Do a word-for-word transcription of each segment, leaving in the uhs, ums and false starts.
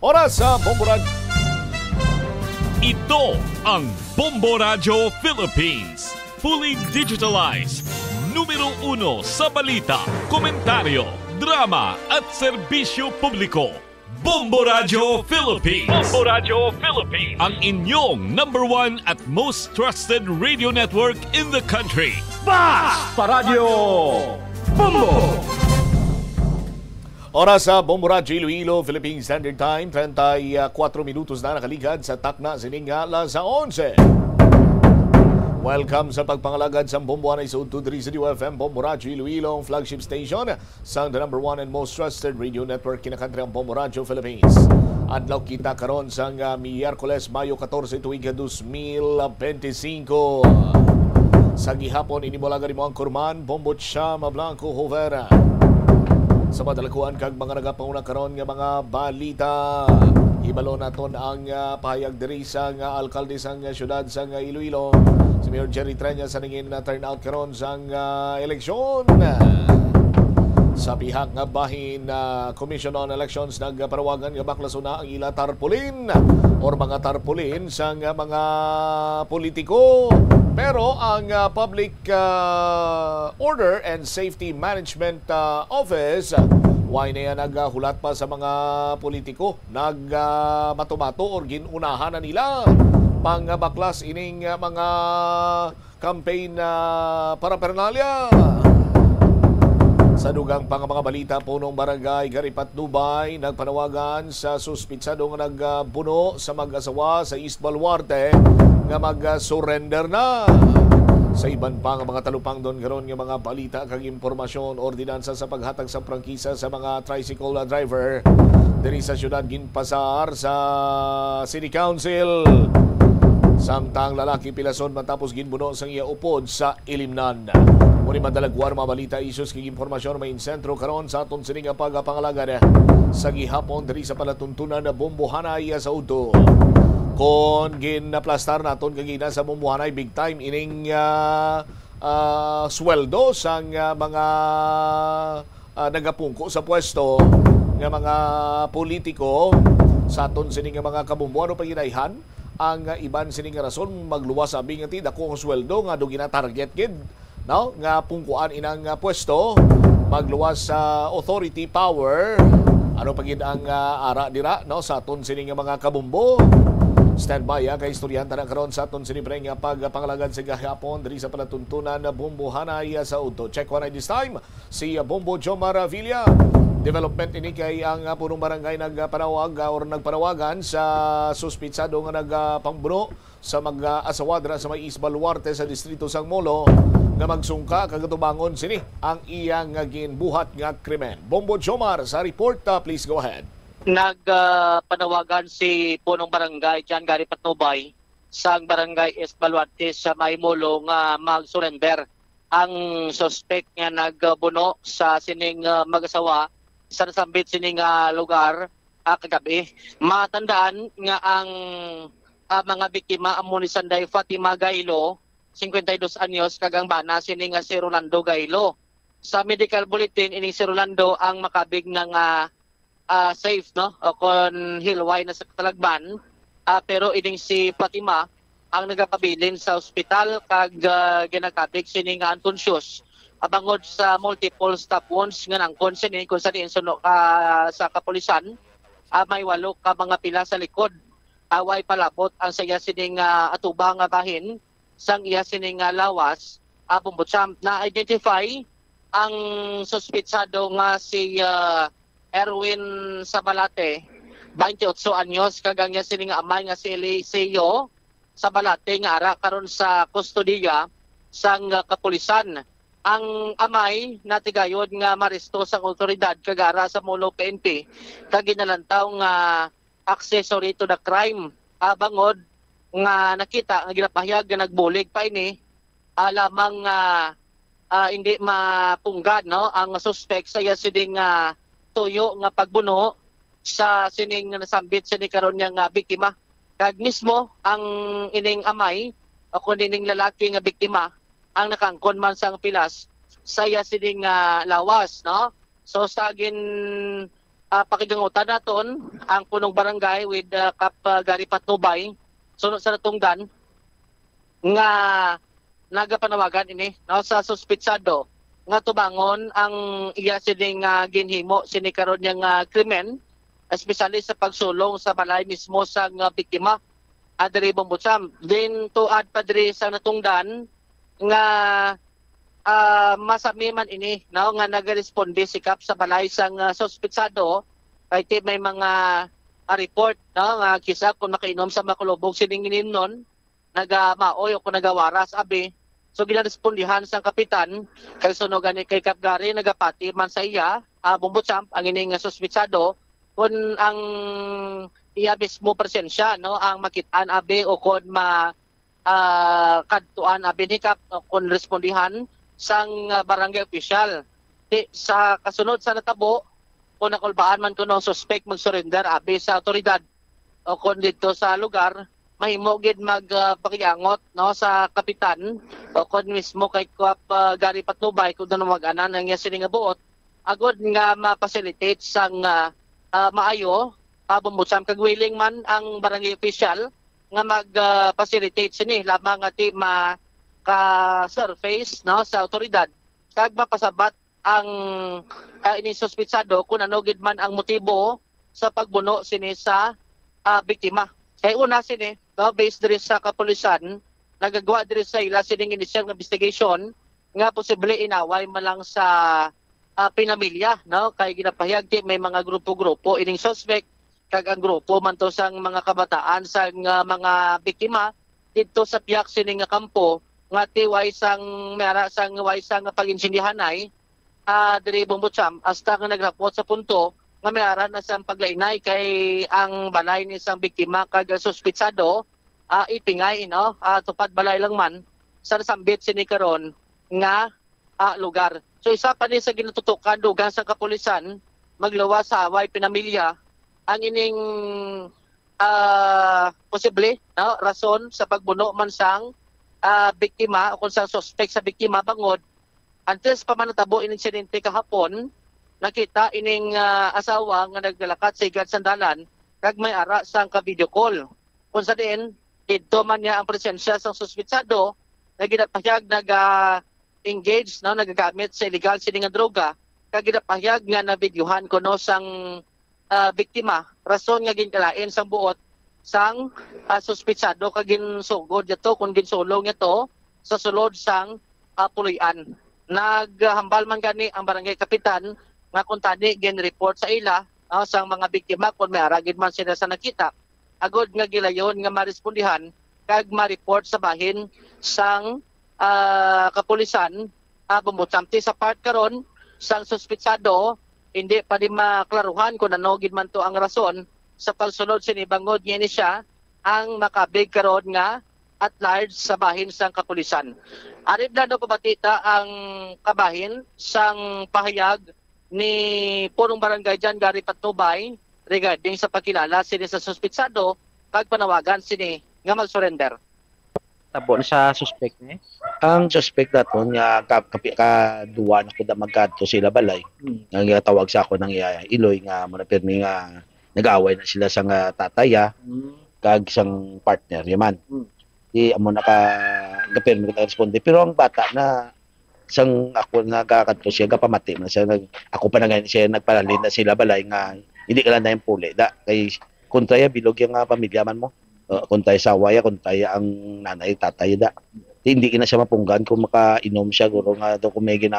Oras sa Bombo Radyo. Ito ang Bombo Radyo Philippines. Fully digitalized. Numero uno sa balita, komentaryo, drama at serbisyo publiko. Bombo Radyo Philippines. Bombo Radyo Philippines. Ang inyong number one at most trusted radio network in the country. Basta Radyo Bombo! Oras sa Bombo Radyo Iloilo, Philippine Standard Time, treinta y cuatro minutos na nakaligad sa takna sining alas onse. Welcome sa pagpangalagad sa Bombo Anay sa Udto diri sa D U F M Bombo Radyo Iloilo, ang flagship station sang the number one and most trusted radio network kinakantri ang Bombo Radyo Philippines. Adlaw kita karon sang, ah, Miyerkules, Mayo katorse, tuig dos mil benti singko. Sa gihapon, ini mo lang mo ang kurman, Bombo Chama Blanco Jovera. Sa madalakuan kag mga nagapanguna karon nga mga balita, ibalo naton ang, ah, pahayag diri sang, ah, alkalde sang, ah, siyudad sang, ah, Iloilo, si Mayor Jerry Treña, sa nangin na turnout karon sang, ah, eleksyon. Sa pihak nga bahin, ah, Commission on Elections nagpanawagan nga baklason na ang ila tarpaulin or mga tarpaulin sang, ah, mga politiko. Pero ang, ah, Public, ah, Order and Safety Management, ah, Office, ah, wala na yan naghulat pa sa mga politiko. Nag, ah, mato-mato or gin-unahan na nila pang baklas ining, ah, mga campaign, ah, paraphernalia. Sa dugang pa nga mga balita, punong barangay Garipat Nubay nagpanawagan sa suspitsado nga nagbuno sa mag-asawa sa East Baluarte nga mag-surrender na. Sa iban pa nga mga talupangdon karon nga mga balita kag impormasyon, ordinansa sa paghatag sa prangkisa sa mga tricycle driver diri sa siyudad ginpasar sa City Council. Samtang lalaki pilason matapos ginbuno sang iya upod sa Ilimnan. Muni madalagwar mga balita, issues kag impormasyon may insentro karon sa aton sini nga pagpangalagad sa gihapon diri sa palatuntunan na Bombohanay sa Udto. Kon ginaplastar naton kagina sa Bombohanay, big time ining, ah, ah, sweldo sang, ah, mga, ah, nagapungko sa pwesto nga mga politiko sa aton sini nga mga kabombo. Ano pa ginaihan? Ang, ah, iban sini nga rason, magluwas abi nga ti dako ang sweldo nga do ginatarget gid, no, nga pungkuan inang, ah, pwesto, magluwas sa authority power. Ano pa gid ang, ah, ara dira, no, sa aton sini nga mga kabombo? Standby, ah, kay istoryahan ta na karon sa aton sini pre nga pagpangalagad sa gahapon diri sa palatuntunan na Bombohanay, ah, sa Udto. Check one ay this time, si, ah, Bombo Jomar Villa. Development ini kay ang, ah, punong barangay nagpanawag, ah, or nagpanawagan sa suspitsado nga nagpangbuno sa mag-asawa dira sa may East Baluarte sa distrito sang Molo nga magsungka kag atubangon sini ang iya nga ginbuhat nga krimen. Bombo Jomar sa report, ah, please go ahead. Nag, ah, panawagan si Punong Barangay John Gary Patnubay sang Barangay East Baluarte sa may Molo nga mag-surrender ang suspek nga nagbuno sa sining, ah, mag-asawa sa nasambit sining, ah, lugar, ah, kagabi. Matandaan nga ang, ah, mga biktima amo ni Sanday Fatima Gailo, cincuenta y dos anyos, kag ang bana sini nga si Rolando Gailo. Sa medical bulletin, ining si Rolando ang makabig na nga, ah, safe, no? O kon hilway na sa katalagman. Ah, pero ining si Fatima ang nagapabilin sa ospital kag, ah, ginakabig sini nga unconscious, ah, bangod sa multiple stab wounds nga nangkon sini, kung sa diin suno ka, sa kapulisan, ah, may walo ka mga pila sa likod. Ah, way palabot ang sa iya sining, ah, atubang nga bahin sang iya sining, ah, lawas, ah, Bombo Champ. Na-identify ang suspitsado nga si, ah, Erwin Sabalate, twenty-eight anyos, kag ang iya sining amay nga si Eliseo Sabalate nga ara karon sa kustodiya sang, ah, kapulisan. Ang amay natigayod nga maresto sang awtoridad kag ara sa Molo P N P kag ginalantaw nga accessory to the crime, ah, bangod nga nakita nga ginapahayag nga nagbulig pa ini, ah, lamang nga, ah, hindi mapunggad, no, ang suspek sa iya sining, ah, tuyo nga pagbuno sa sining nasambit sini karon niya nga biktima. Kag mismo ang ining amay o kundi ning lalaki nga biktima ang nakaangkon man sang pilas sa iya sining, ah, lawas, no? So sa gin ah, pakigangutan naton ang punong barangay with, ah, Kap, ah, Gary Patnubay, suno sa natungdan nga nagapanawagan ini, no, sa suspitsado nga tubangon ang iya sini nga ginhimo sini karon niya nga krimen, especially sa pagsulong sa balay mismo sang, ah, biktima, ah, diri Bombocham. Din tuad pa diri sa natungdan nga, ah, masami man ini, no, nga nagaresponde si Kap sa balay sang, ah, suspitsado, kay ti may mga, ah, report, no, nga kisa kung makainom sa makulubog sining inimnon, nagamaoy o kung nagawaras abi. So ginarespondihan sang kapitan, kay suno gani kay Kap Gary, nagapati man sa iya, ah, Bombocham, ang ining suspitsado, kun ang iya mismo presensya, no, ang makit-an abi o kun ma, ah, kadtuan abi ni Kap, o kun respondihan sang, ah, barangay official. Ti, sa kasunod sa natabo, kung nakulbaan man kuno ang suspek mag-surrender abi sa awtoridad o kon didto sa lugar, mahimo gid mag, ah, pakiangot, no, sa kapitan o kon mismo kay Kap, ah, Gary Patnubay kung ano mag-anan ang iya sini nga buot, agod nga ma-facilitate sang, ah, ah, maayo, ah, Bombocham, kag willing man ang barangay official nga mag, ah, facilitate sini lamang nga ti maka-surface, no, sa awtoridad kag mapasabat ang, ah, ining suspitsado kung ano gid man ang motibo sa pagbuno sini sa, ah, biktima. Kay una sini, no, based diri sa kapulisan, nagagwa diri sa ila sining initial nga investigation nga posible inaway man lang sa, ah, pinamilya, no, kay ginapahayag ti may mga grupo-grupo ining suspect kag ang grupo man to sang mga kabataan sang, ah, mga biktima didto sa piyak sini nga kampo nga ti way sang may ara sang way sang pag-insindihanay, ah, diri Bombocham, hasta nga nagrapot sa punto nga may ara na sang paglainay kay ang balay ni sang biktima kag suspitsado, ah, ipingay, no? Ah, tupad balay lang man sa nasambit sini karon nga, ah, lugar. So isa pa ni sa ginatutukan dugang sa kapulisan, magluwas sa away pinamilya ang ining, ah, posible, no, rason sa pagbuno man sang, ah, biktima o kung sa suspek sa biktima bangod antes pa man natabo ining insidente kahapon, nakita ining, ah, asawa nga nagdalakat sa higad sang dalan kag may ara sang ka-video call. Kung sa diin, didto man niya ang presensya sang suspitsado nga ginapahayag naga-engage, no, nagagamit sa illegal sini nga droga, kag ginapahayag nga nabidyohan kuno sang, ah, biktima, rason nga ginkalain sang buot sang, ah, suspitsado kag ginsugod niya to, kung ginsulong niya to sa sulod sang, ah, puloy-an. Naghambal man gani ang barangay kapitan nga kung tani gin-report sa ila, ah, sang mga biktima kung may ara gid man sila sa nakita, agod nga gilayon nga marespondihan kag ma-report sa bahin sang, ah, kapulisan, ah, Bombocham. Ti sa part karon sang suspitsado, hindi pa ni maklaruhan kung ano gid man to ang rason sa pagsulod sini bangod nga ini sia ang makabig karon nga at large sa bahin sang kapulisan. Ari na no pabati ta ang kabahin sang pahayag ni Punong Barangay John Gary Patnubay regarding sa pagkilala sini sa suspitsado kag panawagan sini nga mag-surrender. Tabo ni sa suspek ni? Ang suspek naton nga ka, ka, kaduwa na ko da magkadto sila balay. Hmm. Nga ginatawag sa ako ng iya iloy nga muna pirmi nga nag-away na sila sa nga tatay, ah, Hmm. kag sang partner, yaman. Hmm. Di amo na ka, gapirmi ko na responde. Pero ang bata na, sang ako nagakadto siya, gapamati man siya. Nag-, ako pa na gani siya, nagpahalin na sila balay nga, hindi ka lang na yung puli. Da, kay, kontra ya, bilog yung nga pamilya man mo. Uh, kontra ya sawa ya, kontra ya ang nanay, tatay, da. Di, hindi na siya mapunggan kung makainom siya, guro nga, do, kung may gina,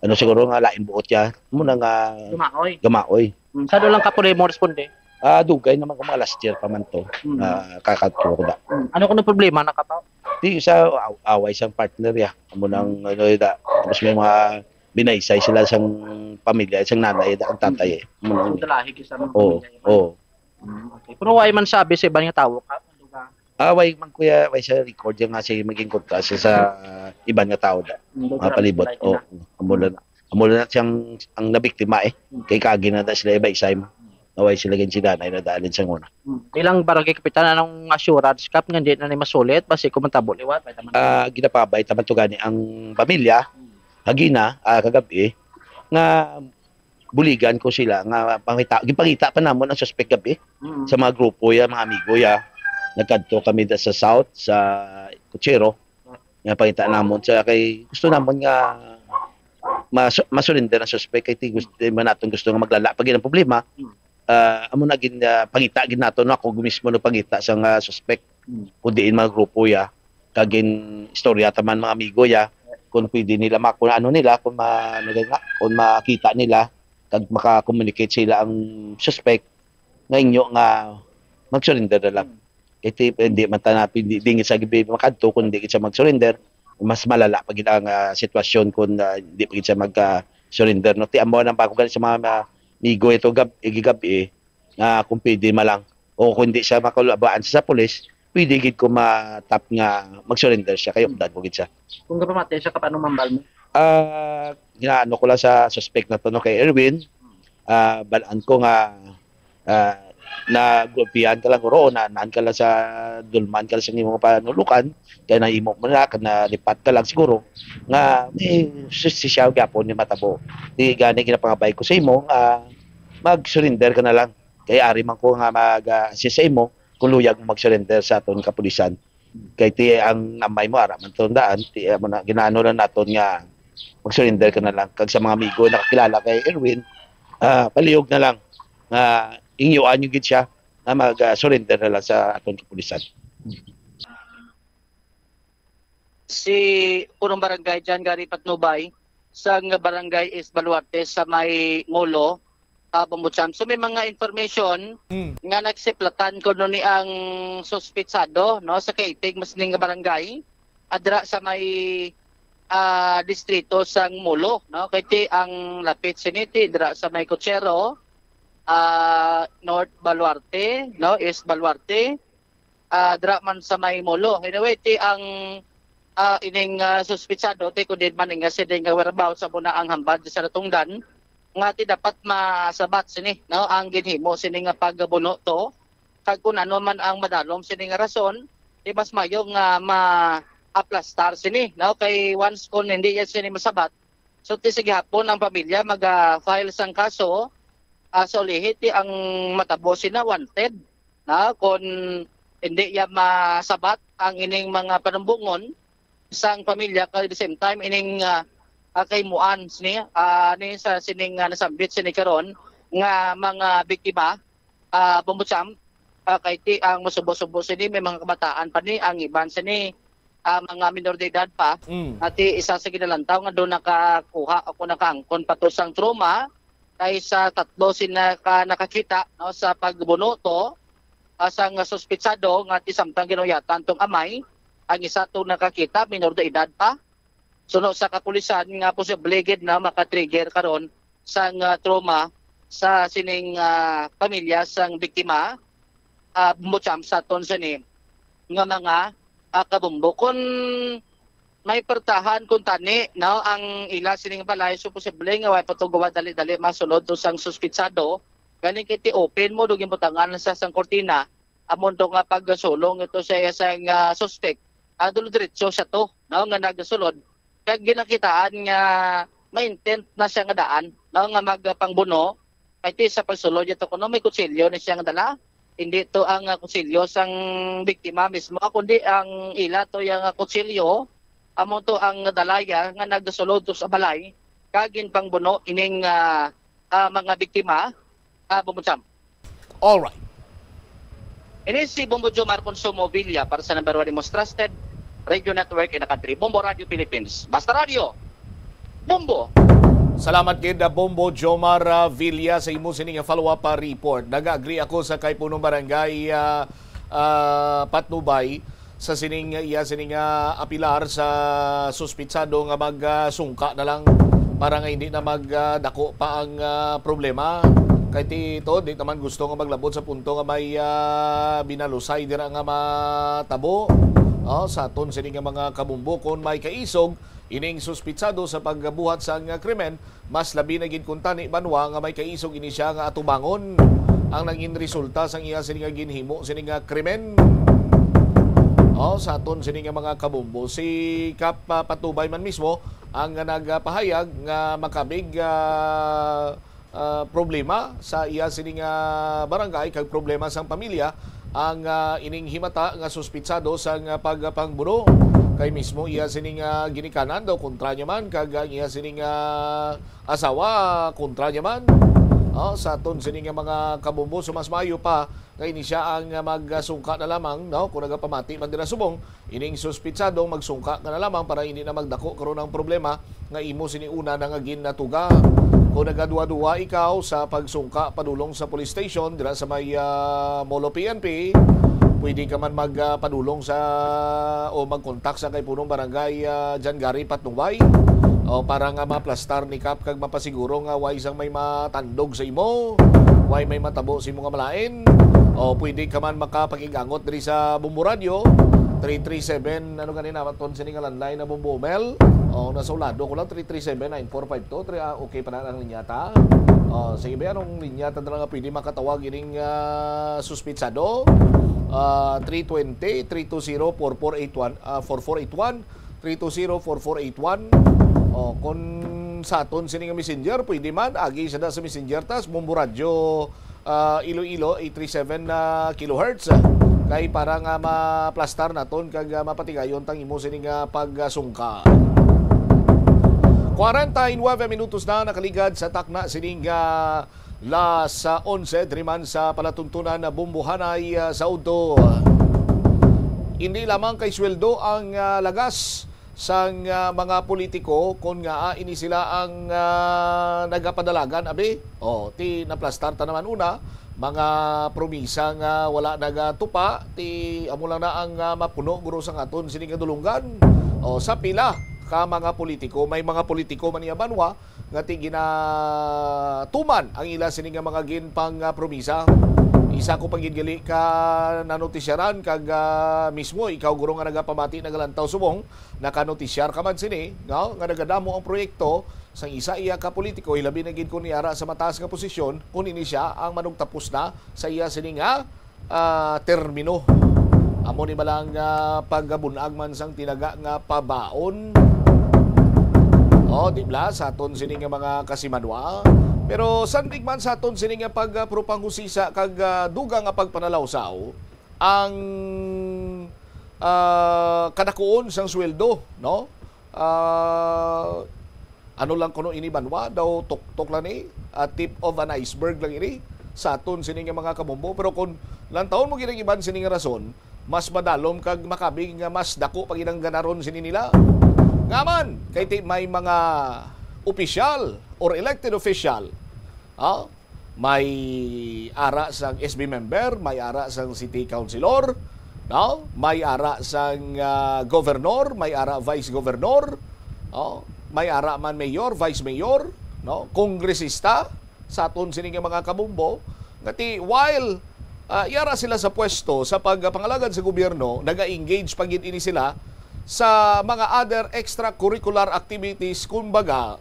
ano, siguro nga, lain buot ya. Muna nga, Gumaoy. Gumaoy. Mm, sa doon lang ka po mo responde? Ah, dugay naman kung mga last year pa man to. Mm. Ah, kakadto ko da. Mm. Ano kuno problema na ka pa? Di, sa aw-, away sang partner ya. Amo nang, Mm. ano, da. Tapos may mga binaysay sila sang pamilya, sang nanay, da, ang tatay, eh. Amo nang Ang dalahi kisa mga Oo, pamilya, oo. Mm, okay. Pero why man sabi sa iban nga tawo ka? Ano ka? Ah, why man, kuya, why sa record ya nga siya maging kontra siya sa iban nga tawo da? Mm, Mga palibot. kontra sila, Oo, amo lang. Amo lang siyang, ang nabiktima, eh. Mm. Kay kagi na da sila iba isay mo. Naway sila gin siganay na daalin sa nguna. Mm. Bilang barangay kapitan, anong assurance kap nga hindi na ni masulit? Basi kung matabo liwat, may taman. Ah, ginapabay taman to gani ang pamilya, Mm. hagina, ah, kagabi, nga buligan ko sila nga pangita, gipangita pa namon ang suspect gabi Mm. sa mga grupo ya, mga amigo ya. Nagkadto kami da sa South, sa Kutsero. Nga pangita namon sa kay gusto namon nga mas, masurrender ang suspect kay ti gusto man naton gusto nga maglala pa gid ang problema. Mm. Ah, amo na gid, ah, pangita gid nato, no? Ako mismo no pangita sa nga suspect Mm. kung diin mga grupo ya kag gin istorya ta man mga amigo ya kung pwede nila ma-, kung ano nila, kung ma-, ano gani nga, kung makita nila kag maka-communicate sila ang suspect nga inyo nga mag-surrender na lang. Kay ti, hindi man ta na, hindi, hindi sa gabi makadto kung hindi sa mag-surrender, mas malala pa gid ang, ah, sitwasyon kung, ah, hindi pa gid siya mag, ah, surrender, no? Ti amo nang bago gani sa mga, mga migo ito gab-, gigab-, eh, nga kung pwede man lang o kung hindi siya makulabaan sa, sa pulis, pwede gid ko matap nga mag-surrender siya kay updan ko gid siya. Kung gapamati siya, ka paano mambal mo? Ah, ginaano ko lang sa suspect na to, no, kay Erwin. Ah, balaan ko nga, ah, nagulpihan ka lang, oro, na naan ka lang sa dulman ka lang sa imong panulukan, kaya na imo mo na, ka na lipat ka lang siguro, nga may sus-, siya gyapon ni matabo. Di gani ginapangabay ko sa imo, ah, mag-surrender ka na lang. Kay ari man ko nga mag, ah, assist sa imo, kung luyag mo mag-surrender sa aton kapulisan. Kay ti ang namay mo, ara man to daan, ti amo na, ginaano lang naton nga mag-surrender ka na lang. Kag sa mga amigo nakakilala kay Erwin, ah, palihog na lang nga ingyoan nyo gid siya nga mag, ah, surrender na lang sa aton kapulisan. Si Punong Barangay John Gary Patnubay sang Barangay East Baluarte sa may Molo, ah, Bombo Champ. So, may mga information Mm. nga nagsiplatan kuno ni ang suspitsado, no, sa kaitig mas ning barangay, adra sa may, ah, distrito sang Molo, no? Kay ti ang lapit sini ti dira sa may Cochero, ah, North Baluarte, no, East Baluarte, ah, dira man sa may Molo. Anyway, ti ang, ah, ining, ah, suspitsado, ti kundin man nga sini nga whereabouts, amo na ang hambal sa natungdan nga ti dapat masabat sini, no, ang ginhimo sini nga pagbuno to. Kag kung ano man ang madalom sini nga rason, ti mas mayo nga ma-aplastar sini, no, kay once kung hindi yan sini masabat, so ti sa gihapon ang pamilya maga-file sang kaso, ah, sa ulihi ti ang matabo sina wanted, na kon hindi ya masabat ang ining mga panumbongon sang pamilya, kag at the same time ining, ah, ah, kahimuan sini, ah, ni sa sining, ah, nasambit sini karon nga mga biktima, ah, Bombo Champ, ah, kay ti ang masubo-subo sini may mga kabataan pa ni, ang iban sini, ah, mga minor de edad pa. Mm. Ati isa sa ginalantaw nga doon nakakuha ako nakaangkon pa to sang trauma kay sa tatlo sina ka nakakita, no, sa pagbuno to, ah, sang suspitsado nga ti samtang ginuyatan tong amay, ang isa to nakakita minor de edad pa. Suno sa kapulisan nga posible gid na maka-trigger karon sang, ah, trauma sa sining, ah, pamilya sang biktima, ah, Bombo Champ, sa aton sini nga mga, ah, kabombo. Kung may pertahan kung tani, no, ang ila sining balay, so posible nga way pa to gawa dali-dali masulod to sang suspitsado. Gani kay ti open mo, dugin butangan sa sang kurtina, amon to nga pagsulong ito sa iya sang, ah, suspect. Ah, dulo diretso siya to, no, nga nagasulod. Kag ginakitaan nga may intent na siya nga daan, no, nga magpangbuno. Kay ti sa pagsulod ito kuno may kutsilyo ni siya nga dala. Hindi to ang, ah, kutsilyo sang biktima mismo, kundi ang ila to yang, ah, kutsilyo, amo to ang dala ya nga nagasulod to sa balay kag ginpangbuno ining, ah, ah, mga biktima, ah, Bombo Champ. All right. Ini si Bombo Jomar Consumo Villa para sa number one, the most trusted radio network in the country, Bombo Radio Philippines. Basta Radio, Bombo! Salamat gid, ah, Bombo Jomar, ah, Villa, sa imo sini nga follow-up, ah, report. Nag-agree ako sa kay Punong Barangay, ah, ah, Patnubay sa sining iya sining, ah, apilar sa suspitsado nga mag, ah, sungka na lang para nga hindi na mag, ah, dako pa ang, ah, problema. Kay ti to, di naman gusto nga maglabot sa punto nga may, ah, binalusay dira nga matabo. Oh, sa aton sini nga mga kabombo, kung may kaisog ining suspitsado sa pagbuhat sang krimen, mas labi na gid kung tani banwa nga may kaisog ini siya nga atubangon ang nangin resulta sang iya sini nga ginhimo sini nga krimen. Oh, sa aton sini nga mga kabombo, si Kap, ah, Patubay man mismo ang nagpahayag nga makabig, ah, ah, problema sa iya sining, ah, barangay kag problema sang pamilya ang, ah, ining himata nga suspitsado sang, ah, pagpangbuno. Kay mismo iya sining, ah, ginikanan daw kontra niya man kag ang iya sining, ah, asawa kontra niya man. Ah, sa aton sining nga mga kabombo, so mas maayo pa nga ini siya ang, ah, magsungka na lamang, no? Kung nagapamati man dira subong, ining suspitsado magsungka ka na lamang para hindi na magdako karon ang problema nga imo sini una na nga ginatuga. Kung nagaduwa-duwa ikaw sa pagsungka padulong sa police station dira sa may, ah, Molo P N P, pwede ka man mag, ah, padulong sa o magkontak sa kay punong barangay, ah, Jan Gary Patnubay, o para nga maplastar ni Kap kag mapasiguro nga way sang may matandog sa imo, way may matabo sa imo nga malain. O pwede ka man makapakig-angot diri sa Bombo Radio, three three seven, ano gani na, ton sini nga landline na Bombo Mel. O, nasulado ko lang, three three seven, nine four five two, three, ah, okay pa na ang linya ta. O, sige, may anong linya ta na nga pwede makatawag ining, ah, suspitsado? Ah, three twenty, three two zero, four four eight one, ah, four four eight one, three two zero, four four eight one. O, kung sa aton sini nga messenger, pwede man, agi siya na sa messenger, tas Bombo Radio, ah, Iloilo, eight three seven na kilohertz. Kay para nga maplastar naton kag, ah, mapatigayon tang imo sini nga pagsungka. Kwarenta y nuebe minutos na nakaligad sa takna sining, ah, las onse diri man sa palatuntunan na Bombo Hanay, ah, sa udto. Hindi lamang kay sweldo ang, ah, lagas sang, ah, mga politiko, kon ngaa ini sila ang, ah, nagapadalagan, abi? O, ti naplastar ta naman una, mga promisa nga wala nagatupa, ti amo lang na ang, ah, mapuno guro sang aton sini nga dulonggan. O, sa pila ka mga politiko, may mga politiko man iya banwa nga ti ginatuman ang ila sini nga mga ginpang, ah, promisa. Isa ko pa gid gali ka nanotisyaran kag, ah, mismo ikaw guro nga nagapamati, nagalantaw subong, nakanotisyar ka man sini, no? Nga nagadamo ang proyekto sang isa iya ka politiko, hilabi na gid kun niara sa mataas nga posisyon, kun ini siya ang manugtapos na sa iya sini nga, ah, termino. Amo ni bala nga pagabunag man sang tinaga nga pabaon. O, di bala, sa aton sini nga mga kasimanwa. Pero sandig man sa aton sini nga pagpropanghusisa kag, ah, dugang nga pagpanalawsaw, ang, ah, kadakuon sang sweldo, no? Ah, ano lang kuno ini banwa, daw tuktok lang ni, ah, tip of an iceberg lang ini sa aton sini nga mga kabombo. Pero kung lantawon mo gid ang iban sini nga rason, mas madalom kag makabig nga mas dako pa gid ang ganaron sini nila. Nga man, kay ti may mga opisyal or elected official, ah, may ara sang S B member, may ara sang city councilor, no? May ara sang, ah, governor, may ara vice governor, no? May ara man mayor, vice mayor, no? Kongresista sa aton sini nga mga kabombo, nga ti while, ah, yara sila sa pwesto sa pagpangalagad sa gobyerno, naga-engage pa gid ini sila sa mga other extracurricular activities, kumbaga,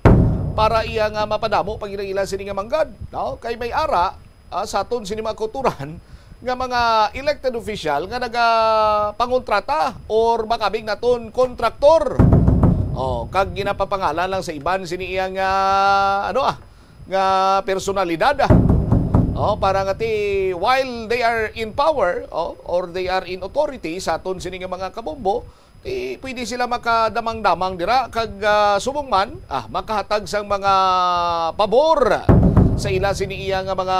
para iya nga mapadamo pa gid ang ila sini nga manggad, no? Kay may ara, ah, sa aton sini mga kauturan nga mga elected official nga nagapangontrata or makabig naton kontraktor. Oh, kag ginapapangalan lang sa iban sini iya nga, ano, ah, nga personalidad, ah. Oh, para nga ti, while they are in power, oh, or they are in authority sa aton sini nga mga kabombo, ti pwede sila makadamang-damang dira kag, ah, subong man, ah, makahatag sang mga pabor sa ila sini iya nga mga,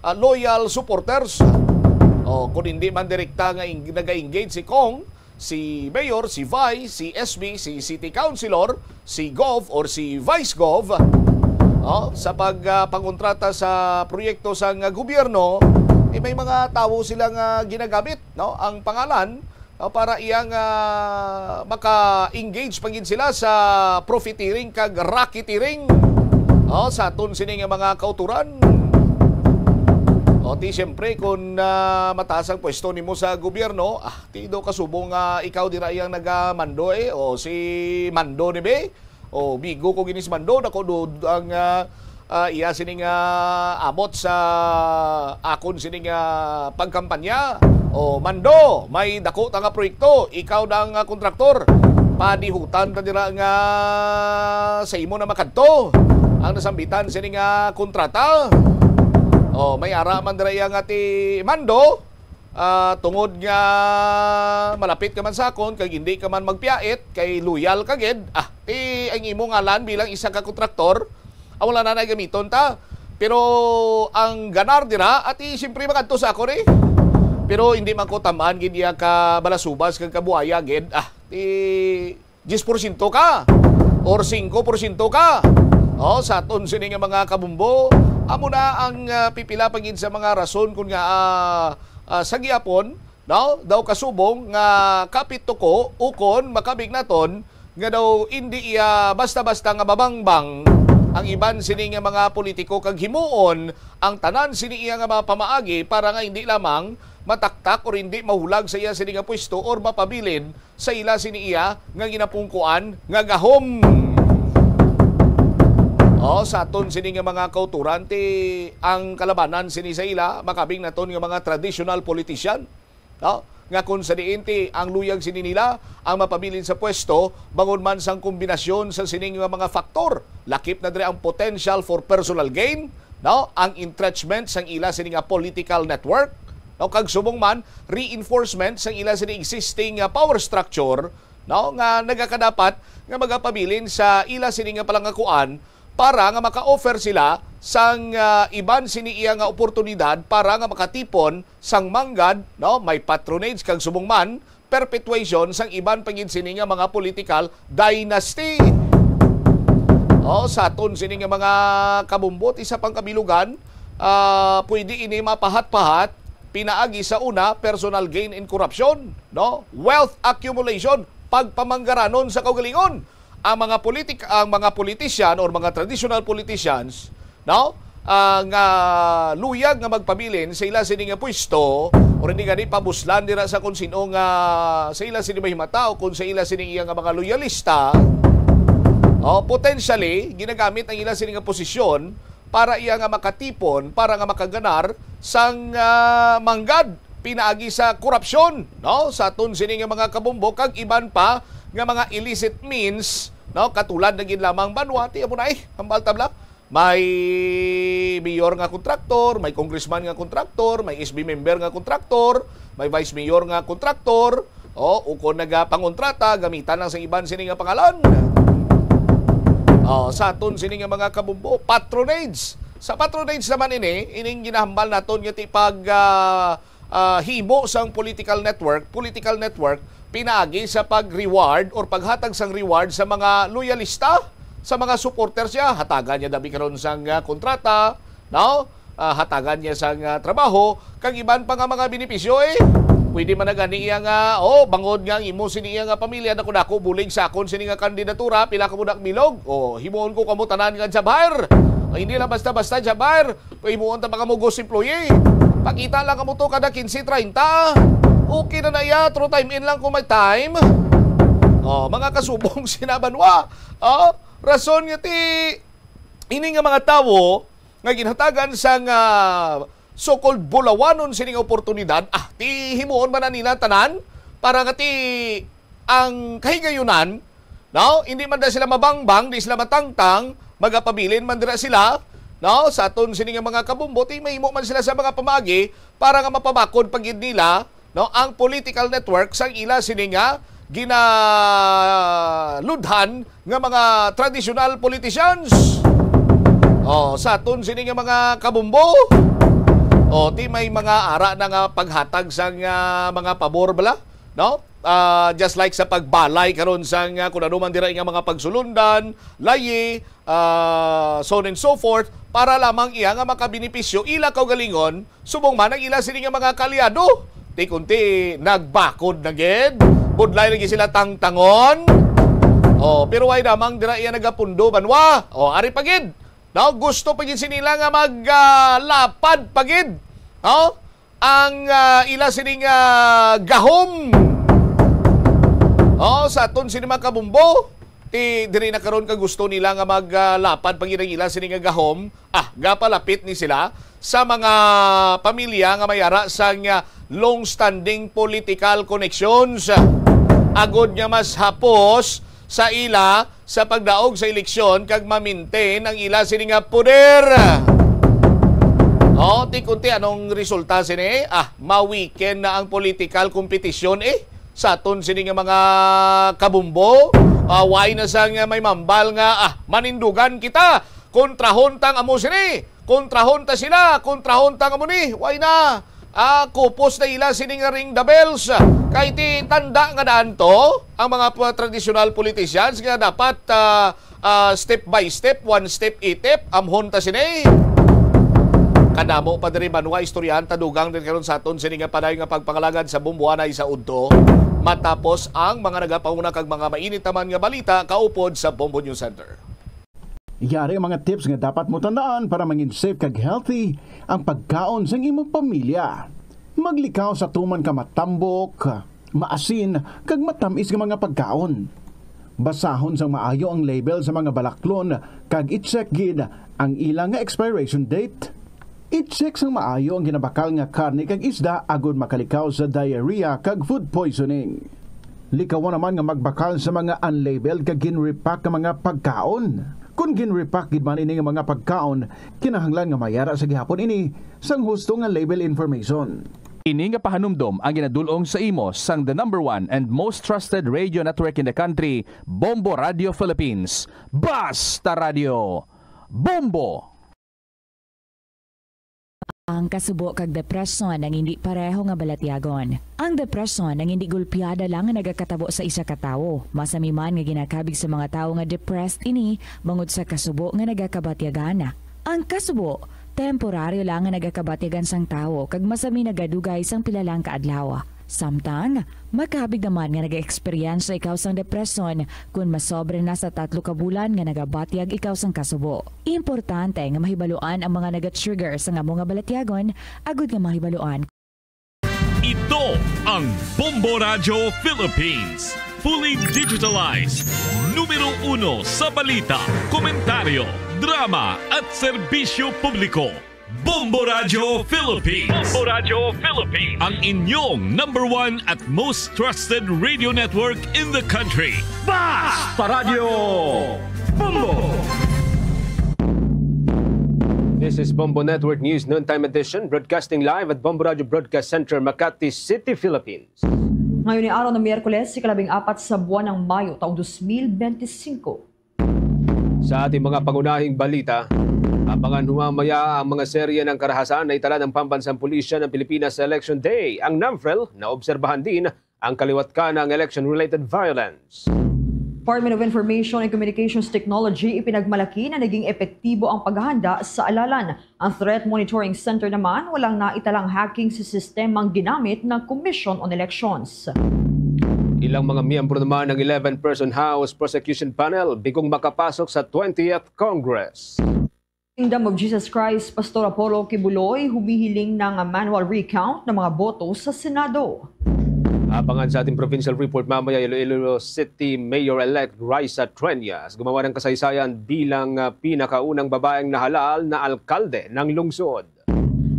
ah, loyal supporters. Oh, kung hindi man direkta nga ing-, naga-engage si Kong, si Mayor, si Vice, si S B, si City Councilor, si Gov or si Vice Gov, oh, sa pag, ah, pangontrata sa proyekto sang gobyerno, eh, may mga tawo sila nga ginagamit, no, ang pangalan, ah, para iyang, ah, maka-engage pa gid sila sa profiteering kag racketeering, oh, sa aton sini nga mga kauturan. O, ti, siyempre, kung, ah, mataas ang pwesto nimo sa gobyerno, ah, ti do kasubong nga ikaw dira iyang nagamando, eh, o si Mando ni be. O, bigo ko gini si Mando, dako do ang, ah, ah, iya sining, ah, abot sa akon sining, ah, pagkampanya. O, Mando, may dako ta nga proyekto, ikaw na ang, ah, kontraktor. Padihutan ta dira nga sa imo na makadto. ang nasambitan sini nga kontrata. Oh, may ara man dira iya nga ti Mando, ah, tungod nga malapit ka man sa akon, kag hindi ka man magpiyait, kay loyal ka gid. Ah, ti ang imo ngalan bilang isa ka kontraktor, ah, wala na na gamiton ta. Pero ang ganar dira, ati siyempre magadto sa ako ni. Pero hindi man ko tamaan gid iya ka balasubas kag kabuaya gid. Ah, ti diyes porsyento ka or singko porsyento ka. Oh, sa aton sini nga mga kabumbo, amo na ang, ah, pipila pa gid sa mga rason kun nga, ah, ah, sa gihapon, no, daw kasubong nga kapituko ukon makabig naton nga daw indi iya basta-basta nga mabangbang ang iban sini nga mga politiko kag himuon ang tanan sini iya nga mga pamaagi para nga hindi lamang mataktak or hindi mahulag sa iya sini nga pwesto or mapabilin sa ila sini iya nga ginapungkuan nga gahom. Oh, sa aton sini nga mga kauturan, ti ang kalabanan sini sa ila makabig naton nga mga traditional politician, no? Nga kung sa diin ti ang luyag sini nila ang mapabilin sa pwesto, bangon man sang kombinasyon sa sining nga mga faktor, lakip na diri ang potential for personal gain, no? Ang entrenchment sang ila sini nga political network, no? Kag subong man, reinforcement sang ila sini existing nga power structure, no? Nga nagakadapat nga magapabilin sa ila sini nga palangakuan para nga maka-offer sila sang, ah, iban sini iya nga oportunidad para nga makatipon sang manggad, no? May patronage kag subong man perpetuation sang iban pa gid sini nga mga political dynasty. Oh, sa aton sini nga mga kabumbot, isa pang kabilugan, ah, pwede ini mapahat-pahat pinaagi sa una, personal gain and corruption, no? Wealth accumulation, pagpamanggaranon sa kaugalingon. Ang mga politik-, ang mga politician or mga traditional politicians, no? Ah, nga luyag nga magpabilin sa ila sini nga pwesto or hindi gani pabuslan dira sa kung sino nga sa ila sini mahimata o kung sa ila sini iya nga mga loyalista, oh, potentially ginagamit ang ila sini nga posisyon para iya nga makatipon, para nga makaganar sang, ah, manggad pinaagi sa korupsyon, no? Sa aton sini nga mga kabumbo kag iban pa nga mga illicit means, no? Katulad na gid lamang banwa, ti amo na, eh, hambal tabla. May mayor nga kontraktor, may congressman nga kontraktor, may S B member nga kontraktor, may vice mayor nga kontraktor, o, ukon nagapangontrata, gamitan lang sa iban sini nga pangalan. O, sa aton sini nga mga kabumbo, patronage. Sa patronage naman ini, ining ginahambal naton nga ti pag, ah, ah, himo sang political network, political network, pinaagi sa pag-reward or paghatag sang reward sa mga loyalista, sa mga supporters niya. Hatagan niya dabi karon sang, ah, kontrata, no? Ah, hatagan niya sang, ah, trabaho, kag iban pa nga mga benepisyo, eh. Pwede man na gani iya nga, oh, bangod nga ang imo sini iya nga pamilya, dako-dako bulig sa akon sini nga kandidatura, pila ka mo bilog? Oh, himuon ko kamo tanan nga job hire. Ay, hindi lang basta-basta job hire. Pahimuon ta pa kamo ghost employee. Pakita lang kamo to kada quince, treinta. Okay na na iya, through time in lang kung may time. Oh, mga kasubong sina banwa. Oh, rason nga ti ini nga mga tawo nga ginhatagan sang, ah, so-called bulawanon sining oportunidad, ah, ti himuon man na nila tanan para nga ti ang kahigayunan, no? Hindi man da sila mabangbang, di sila matangtang, magapabilin man dira sila, no? Sa aton sini nga mga kabumbo, ti mahimo man sila sa mga pamaagi para nga mapabakod pa gid nila, no, ang political network sang ila sini nga ginaludhan nga mga traditional politicians. Oh, sa aton sini nga mga kabumbo, oh, ti may mga ara na nga paghatag sang, ah, mga pabor bala, no? Ah, just like sa pagbalay karon sang, ah, kung ano man dira nga mga pagsulundan, layi, ah, so on and so forth, para lamang iya nga makabenepisyo ila kaugalingon, subong man ang ila sini nga mga kaalyado. Ti kunti nagbakod na gid, budlay lagi sila tangtangon. Oh, pero why namang dira iya nagapundo, banwa? Oh, ari pa gid. No, gusto pa gid sini nila nga mag, ah, lapad pa gid, no, ang, ah, ila sining, ah, gahom. Oh, sa aton sini mga kabumbo, ti diri na karon ka gusto nila nga mag, ah, lapad pa gid ang ila sini nga gahom. Ah, gapalapit ni sila sa mga pamilya nga may ara sang, ah, long-standing political connections. Agod nga mas hapos sa ila sa pagdaog sa eleksyon kag ma-maintain ang ila sini nga poder. O, ti kunti, anong resulta sini? Ah, ma-weaken na ang political competition, eh, sa aton sini nga mga kabumbo. Ah, why na sa nga may mambal nga, ah, manindugan kita, kontrahon tang amo sini, kontrahon ta sila, kontrahon tang amo ni, why na? Ah, kupos na ila sini nga ring the bells. Kay ti tanda nga daan to, ang mga pa-, traditional politicians nga dapat, ah, ah, step by step, one step itip, amhon ta sini. Kadamo pa diri, Banwa, istoryahan ta dugang din karon sa aton sini nga panay nga pagpangalagad sa Bombo anay sa udto. Matapos ang mga nagapanguna kag mga mainit naman nga balita kaupod sa Bombo News Center. Yari ang mga tips nga dapat mo tandaan para mangin safe kag healthy ang pagkaon sang imong pamilya. Maglikaw sa tuman ka matambok, maasin, kag matamis nga mga pagkaon. Basahon sang maayo ang label sa mga balaklon kag i-check gid ang ila nga expiration date. I-check sang maayo ang ginabakal nga karne kag isda agud makalikaw sa diarrhea kag food poisoning. Likawan naman nga magbakal sa mga unlabeled kag gin-repack nga mga pagkaon. Kon gin-repack gid man ini nga mga pagkaon, kinahanglan nga mayara sa gihapon ini sang husto nga label information. Ini nga pahanumdom ang ginadul-ong sa imo sang the number one and most trusted radio network in the country, Bombo Radio Philippines. Basta Radio, Bombo! Ang kasubo kag depresyon ang indi pareho nga balatyagon. Ang depresyon ang indi gulpiada lang nga nagakatabo sa isa ka tawo. Masami man nga ginakabig sa mga tawo nga depressed ini bangod sa kasubo nga nagakabatyagan. Ang kasubo, temporaryo lang nga nagakabatyagan sang tawo kag masami nagadugay sang pila lang ka adlaw. Samtang, makabig naman nga nag-eksperyensya ikaw sang depresyon kon masobra na sa tatlo ka bulan nga nagabatyag ikaw sang kasubo. Importante nga mahibaluan ang mga naga-trigger sang amo nga balatyagon agud nga mahibaluan. Ito ang Bombo Radyo Philippines, fully digitalized, numero uno sa balita, komentaryo, drama at serbisyo publiko. Bombo Radyo Philippines. Bombo Radyo Philippines. Ang inyong number one at most trusted radio network in the country. Basta Radyo Bombo! This is Bombo Network News Noontime Edition, broadcasting live at Bombo Radyo Broadcast Center, Makati City, Philippines. Ngayon ay araw ng Miyerkules, ikalabing apat sa buwan ng Mayo, taong dos mil benti singko. Sa ating mga pangunahing balita, abangan humamaya ang mga serye ng karahasan na itala ng Pambansang Pulisya ng Pilipinas sa Election Day. Ang NAMFREL, naobserbahan din ang kaliwat ka ng election-related violence. Department of Information and Communications Technology ipinagmalaki na naging epektibo ang paghahanda sa alalan. Ang Threat Monitoring Center naman walang naitalang hacking sa sistemang ginamit ng Commission on Elections. Ilang mga miyembro naman ng eleven-person House Prosecution Panel bigong makapasok sa twentieth Congress. Kingdom of Jesus Christ, Pastor Apollo Kibuloy humihiling ng manual recount ng mga boto sa Senado. Abangan sa ating provincial report mamaya, Iloilo City Mayor-elect Raisa Treñas gumawa ng kasaysayan bilang, ah, pinakaunang babaeng nahalal na alkalde ng lungsod.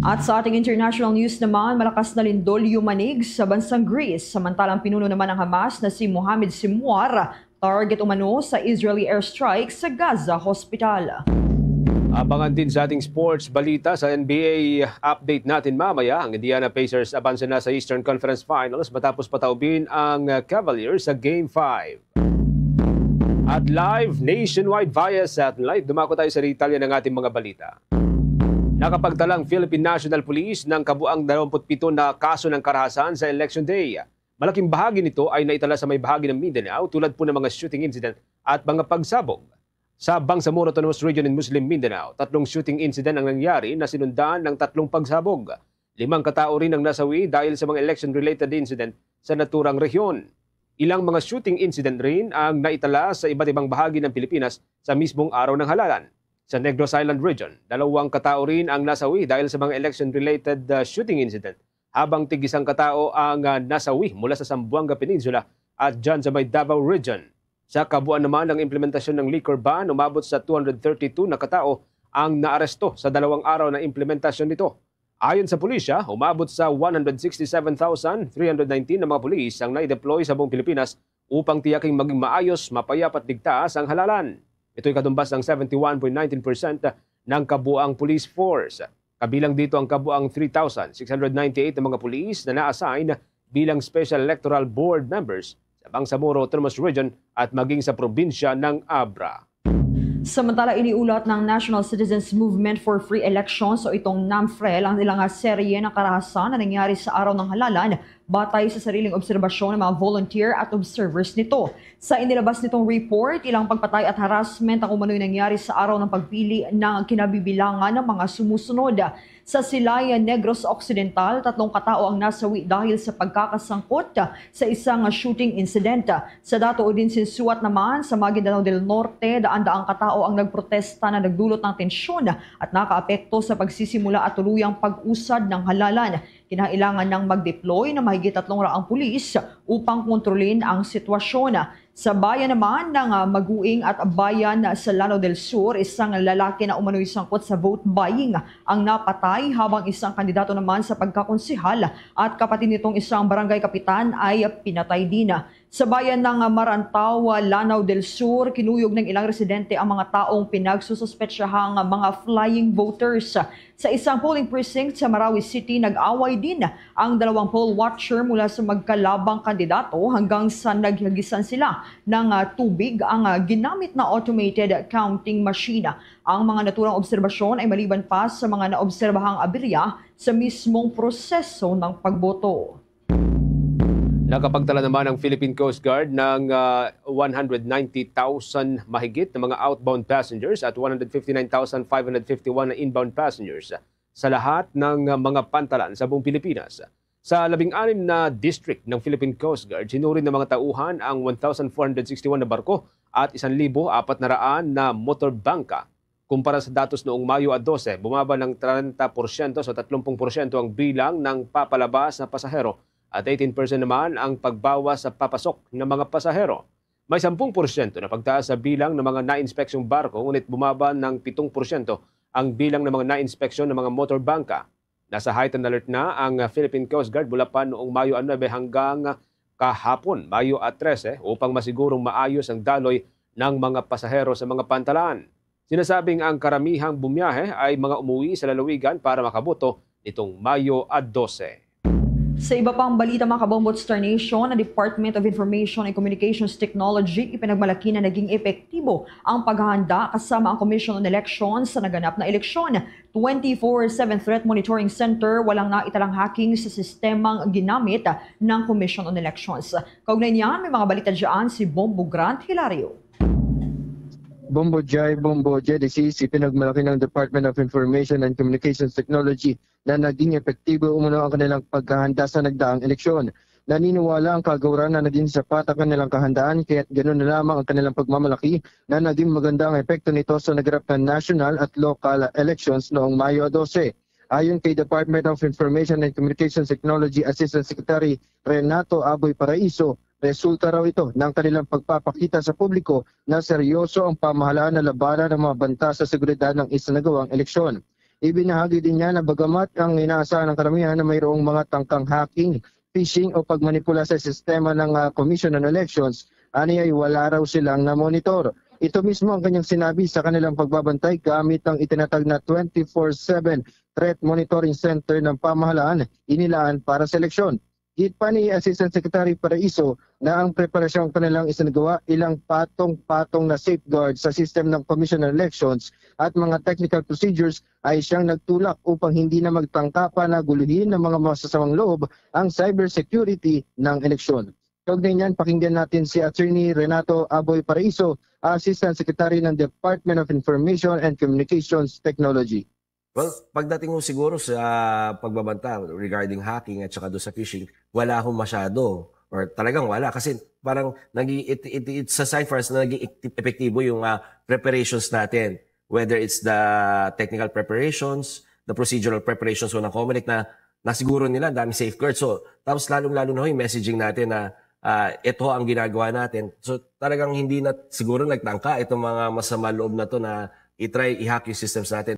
At sa ating international news naman, malakas na lindol yumanig sa bansang Greece. Samantalang pinuno naman ng Hamas na si Mohamed Sinwar, target umano sa Israeli airstrike sa Gaza Hospital. Abangan din sa ating sports balita sa N B A update natin mamaya. Ang Indiana Pacers abanse na sa Eastern Conference Finals matapos pataubin ang, uh, Cavaliers sa Game five. At live nationwide via satellite, dumako tayo sa detalye ng ating mga balita. Nakapagtala ang Philippine National Police ng kabuang dalawampu't pito na kaso ng karahasan sa Election Day. Malaking bahagi nito ay naitala sa may bahagi ng Mindanao, tulad po ng mga shooting incident at mga pagsabog. Sa Bangsamoro Autonomous Region in Muslim Mindanao, tatlong shooting incident ang nangyari na sinundan ng tatlong pagsabog. Limang katao rin ang nasawi dahil sa mga election-related incident sa naturang rehiyon. Ilang mga shooting incident rin ang naitala sa iba't ibang bahagi ng Pilipinas sa mismong araw ng halalan. Sa Negros Island Region, dalawang katao rin ang nasawi dahil sa mga election-related, uh, shooting incident, habang tig-isang katao ang, uh, nasawi mula sa Zamboanga Peninsula at dyan sa may Davao Region. Sa kabuuan naman, ang implementasyon ng liquor ban, umabot sa two hundred thirty-two na katao ang naaresto sa dalawang araw na implementasyon nito. Ayon sa pulisya, umabot sa one hundred sixty-seven thousand three hundred nineteen na mga pulis ang nai-deploy sa buong Pilipinas upang tiyaking maging maayos, mapayap at ligtas ang halalan. Ito'y katumbas ng seventy-one point nineteen percent ng kabuang police force. Kabilang dito ang kabuang three thousand six hundred ninety-eight na mga pulis na na-assign bilang Special Electoral Board members sa Bangsamoro Autonomous Region at maging sa probinsya ng Abra. Samantala, iniulat ng National Citizens Movement for Free Elections o itong NAMFREL ang ilang serye ng karahasan na nangyari sa araw ng halalan batay sa sariling obserbasyon ng mga volunteer at observers nito. Sa inilabas nitong report, ilang pagpatay at harassment ang umano'y nangyari sa araw ng pagpili ng kinabibilangan ng mga sumusunod. Sa Silay, Negros Occidental, tatlong katao ang nasawi dahil sa pagkakasangkot sa isang shooting incident. Sa Dato Odin Sinsuat naman, sa Maguindanao del Norte, daan-daang katao ang nagprotesta na nagdulot ng tensyon at nakaapekto sa pagsisimula at tuluyang pag-usad ng halalan. Kinailangan nang mag-deploy na mahigit tatlong raang pulis upang kontrolin ang sitwasyon. Sa bayan naman ng, ah, Maguing at Bayan sa Lanao del Sur, isang lalaki na umano'y sangkot sa vote buying ang napatay, habang isang kandidato naman sa pagkakonsehal at kapatid nitong isang barangay kapitan ay pinatay din. Sa bayan ng, ah, Marantaw, ah, Lanao del Sur, kinuyog ng ilang residente ang mga taong pinagsususpetsahang mga flying voters. Sa isang polling precinct sa Marawi City, nag-away din ang dalawang poll watcher mula sa magkalabang kandidato hanggang sa naghagisan sila ng, ah, tubig ang, ah, ginamit na automated counting machine. Ang mga naturang obserbasyon ay maliban pa sa mga naobserbahang aberya sa mismong proseso ng pagboto. Nakapagtala naman ang Philippine Coast Guard ng, ah, one hundred ninety thousand mahigit na mga outbound passengers at one hundred fifty-nine thousand five hundred fifty-one na inbound passengers sa lahat ng, ah, mga pantalan sa buong Pilipinas. Sa labing-anim na district ng Philippine Coast Guard, sinuri ng mga tauhan ang one thousand four hundred sixty-one na barko at isang libo apat na raan na motor bangka. Kumpara sa datos noong Mayo a dose, bumaba ng treinta porsyento sa trinta porsyento ang bilang ng papalabas na pasahero at eighteen percent naman ang pagbawas sa papasok ng mga pasahero. May sampung porsyento na pagtaas sa bilang ng mga na-inspeksyong barko, ngunit bumaba ng pitong porsyento ang bilang ng mga na-inspeksyon ng mga motor bangka. Nasa heightened alert na ang Philippine Coast Guard mula pa noong Mayo a nuebe hanggang kahapon, Mayo a trese, upang masigurong maayos ang daloy ng mga pasahero sa mga pantalan. Sinasabing ang karamihang bumiyahe ay mga umuwi sa lalawigan para makaboto nitong Mayo a dose. Sa iba pang balita, mga kabombo, Star Nation, ang Department of Information and Communications Technology ipinagmalaki na naging epektibo ang paghahanda kasama ang Commission on Elections sa naganap na eleksyon. Twenty-four seven Threat Monitoring Center, walang naitalang hacking sa sistemang ginamit ng Commission on Elections. Kaugnay niyan, may mga balita dyan si Bombo Grant Hilario. Bombo Jai, Bombo J D C, ipinagmalaki ng Department of Information and Communications Technology na naging epektibo umano ang kanilang paghahanda sa nagdaang eleksyon. Naniniwala ang kagawaran na naging sapat ang kanilang kahandaan, kaya't ganun na lamang ang kanilang pagmamalaki na naging maganda ang epekto nito sa naganap na national at local elections noong Mayo dose. Ayon kay Department of Information and Communications Technology Assistant Secretary Renato Aboy Paraiso, resulta raw ito ng kanilang pagpapakita sa publiko na seryoso ang pamahalaan na labanan ang mga banta sa seguridad ng isinagawang eleksyon. Ibinahagi din niya na bagamat ang inaasahan ng karamihan na mayroong mga tangkang hacking, phishing o pagmanipula sa sistema ng, ah, Commission on Elections, ani ay wala raw silang na-monitor. Ito mismo ang kanyang sinabi sa kanilang pagbabantay gamit ang itinatag na twenty-four seven Threat Monitoring Center ng pamahalaan inilaan para sa eleksyon. Gid pa ni Assistant Secretary Paraiso na ang preparasyon kanilang isinagawa ilang patong-patong na safeguard sa system ng Commission on Elections at mga technical procedures ay siyang nagtulak upang hindi na magtangka pa na guluhin ng mga masasamang loob ang cybersecurity ng eleksyon. Kaugnay niyan, pakinggan natin si Attorney Renato Aboy Paraiso, Assistant Secretary ng Department of Information and Communications Technology. Well, pagdating ho siguro sa pagbabanta regarding hacking at saka doon sa phishing, wala ho masyado or talagang wala kasi parang naging it, it, it's a sign for us na naging epektibo yung uh, preparations natin, whether it's the technical preparations, the procedural preparations ho ng Comelec na nasiguro nila ang daming safeguard. So, tapos lalong-lalo na ho yung messaging natin na uh, ito ang ginagawa natin. So, talagang hindi na siguro nagtangka itong mga masama loob na to na i-try i-hack yung systems natin.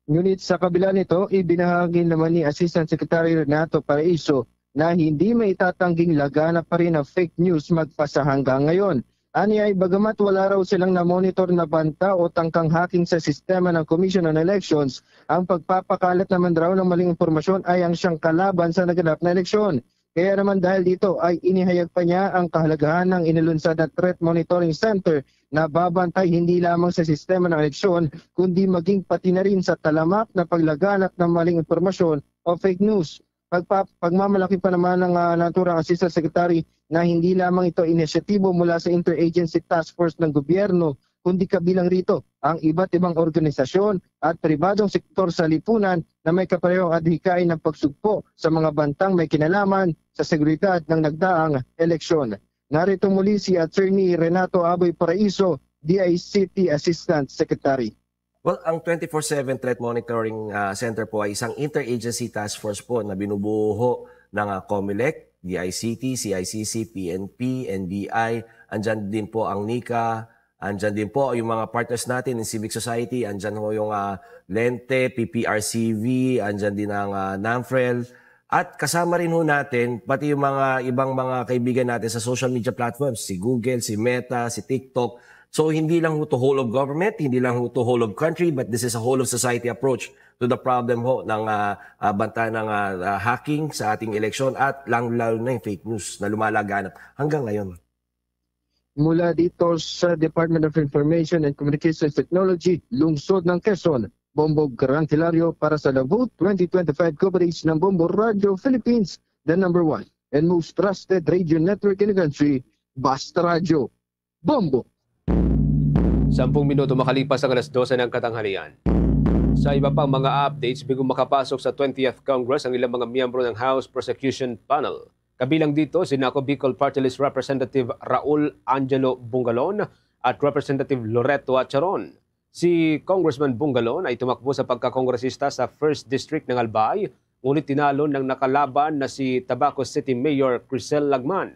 Ngunit sa kabila nito, ibinahagi naman ni Assistant Secretary Renato Paraiso na hindi maitatangging laganap pa rin ang fake news magpasa hanggang ngayon. Aniay, bagamat wala raw silang na-monitor na banta o tangkang hacking sa sistema ng Commission on Elections, ang pagpapakalat naman raw ng maling impormasyon ay ang siyang kalaban sa naganap na eleksyon. Kaya naman, dahil dito, ay inihayag pa niya ang kahalagahan ng inilunsad na Threat Monitoring Center na babantay hindi lamang sa sistema ng eleksyon, kundi maging pati na rin sa talamak na paglaganap ng maling impormasyon o fake news. Pagpa-, pagmamalaki pa naman ng, ah, naturang Assistant Secretary na hindi lamang ito inisyatibo mula sa Interagency Task Force ng gobyerno, kundi kabilang rito ang iba't ibang organisasyon at pribadong sektor sa lipunan na may kaparehong adhikain ng pagsugpo sa mga bantang may kinalaman sa seguridad ng nagdaang eleksyon. Narito muli si Attorney Renato Aboy Paraiso, D I C T Assistant Secretary. Well, ang twenty-four seven Threat Monitoring, ah, Center po ay isang interagency task force po na binubuo ho ng, ah, COMELEC, D I C T, C I C C, P N P, N B I. Andyan din po ang nika. Andyan din po yung mga partners natin in civic society. Andyan ho yung, ah, Lente, P P R C V, andyan din ang, ah, NAMFREL. At kasama rin ho natin pati yung mga ibang mga kaibigan natin sa social media platforms, si Google, si Meta, si TikTok. So, hindi lang ho to whole of government, hindi lang ho to whole of country, but this is a whole of society approach to the problem ho ng, ah, ah, banta ng, ah, ah, hacking sa ating eleksyon at lalo-lalo na yung fake news na lumalaganap hanggang ngayon. Mula dito sa Department of Information and Communications Technology, Lungsod ng Quezon, Bombo Grant Hilario para sa Labu twenty twenty-five coverage ng Bombo Radio Philippines, the number one and most trusted radio network in the country, Basta Radio. Bombo! Sampung minuto makalipas ang alas dose ng katanghalian. Sa iba pang mga updates, bigong makapasok sa twentieth Congress ang ilang mga miyembro ng House Prosecution Panel. Kabilang dito si NACO Bicol Party List Representative Raul Angelo Bungalon at Representative Loreto Acharon. Si Congressman Bungalon ay tumakbo sa pagkakongresista sa First District ng Albay, ngunit tinalo ng nakalaban na si Tabaco City Mayor Crisel Lagman.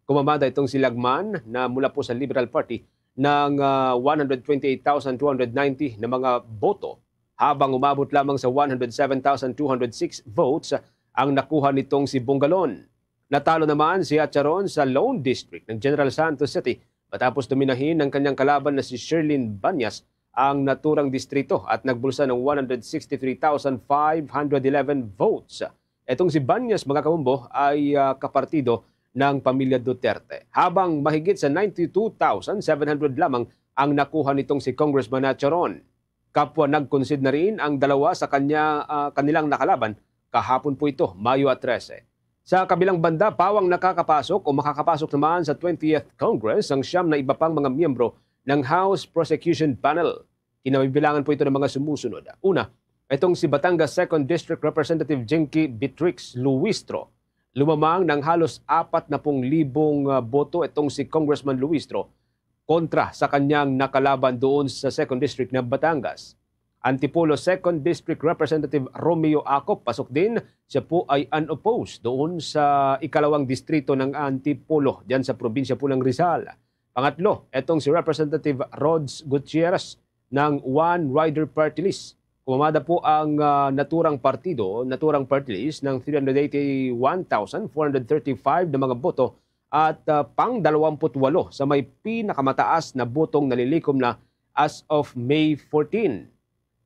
Kumamada itong si Lagman na mula po sa Liberal Party ng, ah, one hundred twenty-eight thousand two hundred ninety na mga boto, habang umabot lamang sa one hundred seven thousand two hundred six votes ang nakuha nitong si Bungalon. Natalo naman si Acharon sa Lone District ng General Santos City matapos dominahin ng kanyang kalaban na si Sherlyn Banyas ang naturang distrito at nagbulsa ng one hundred sixty-three thousand five hundred eleven votes. Itong si Banyas, mga kabombo, ay, ah, kapartido ng pamilya Duterte, habang mahigit sa ninety-two thousand seven hundred lamang ang nakuha nitong si Congressman Acharon. Kapwa nag-concede na rin ang dalawa sa kanya, ah, kanilang nakalaban kahapon po ito, Mayo trese. Sa kabilang banda, pawang nakakapasok o makakapasok naman sa twentieth Congress ang siyam na iba pang mga miyembro ng House Prosecution Panel. Kinabibilangan po ito ng mga sumusunod. Una, itong si Batangas Second District Representative Jinky Beatrix Luistro. Lumamang ng halos apat na pung libong, ah, boto itong si Congressman Luistro kontra sa kanyang nakalaban doon sa Second District ng Batangas. Antipolo Second District Representative Romeo Acop, pasok din, siya po ay unopposed doon sa ikalawang distrito ng Antipolo, diyan sa probinsya po ng Rizal. Pangatlo, etong si Representative Rods Gutierrez ng One Rider Party List. Kumamada po ang, ah, naturang partido, naturang party list ng three hundred eighty-one thousand four hundred thirty-five na mga boto at, ah, pang dalawampu't walo sa may pinakamataas na botong nalilikom na as of May fourteen.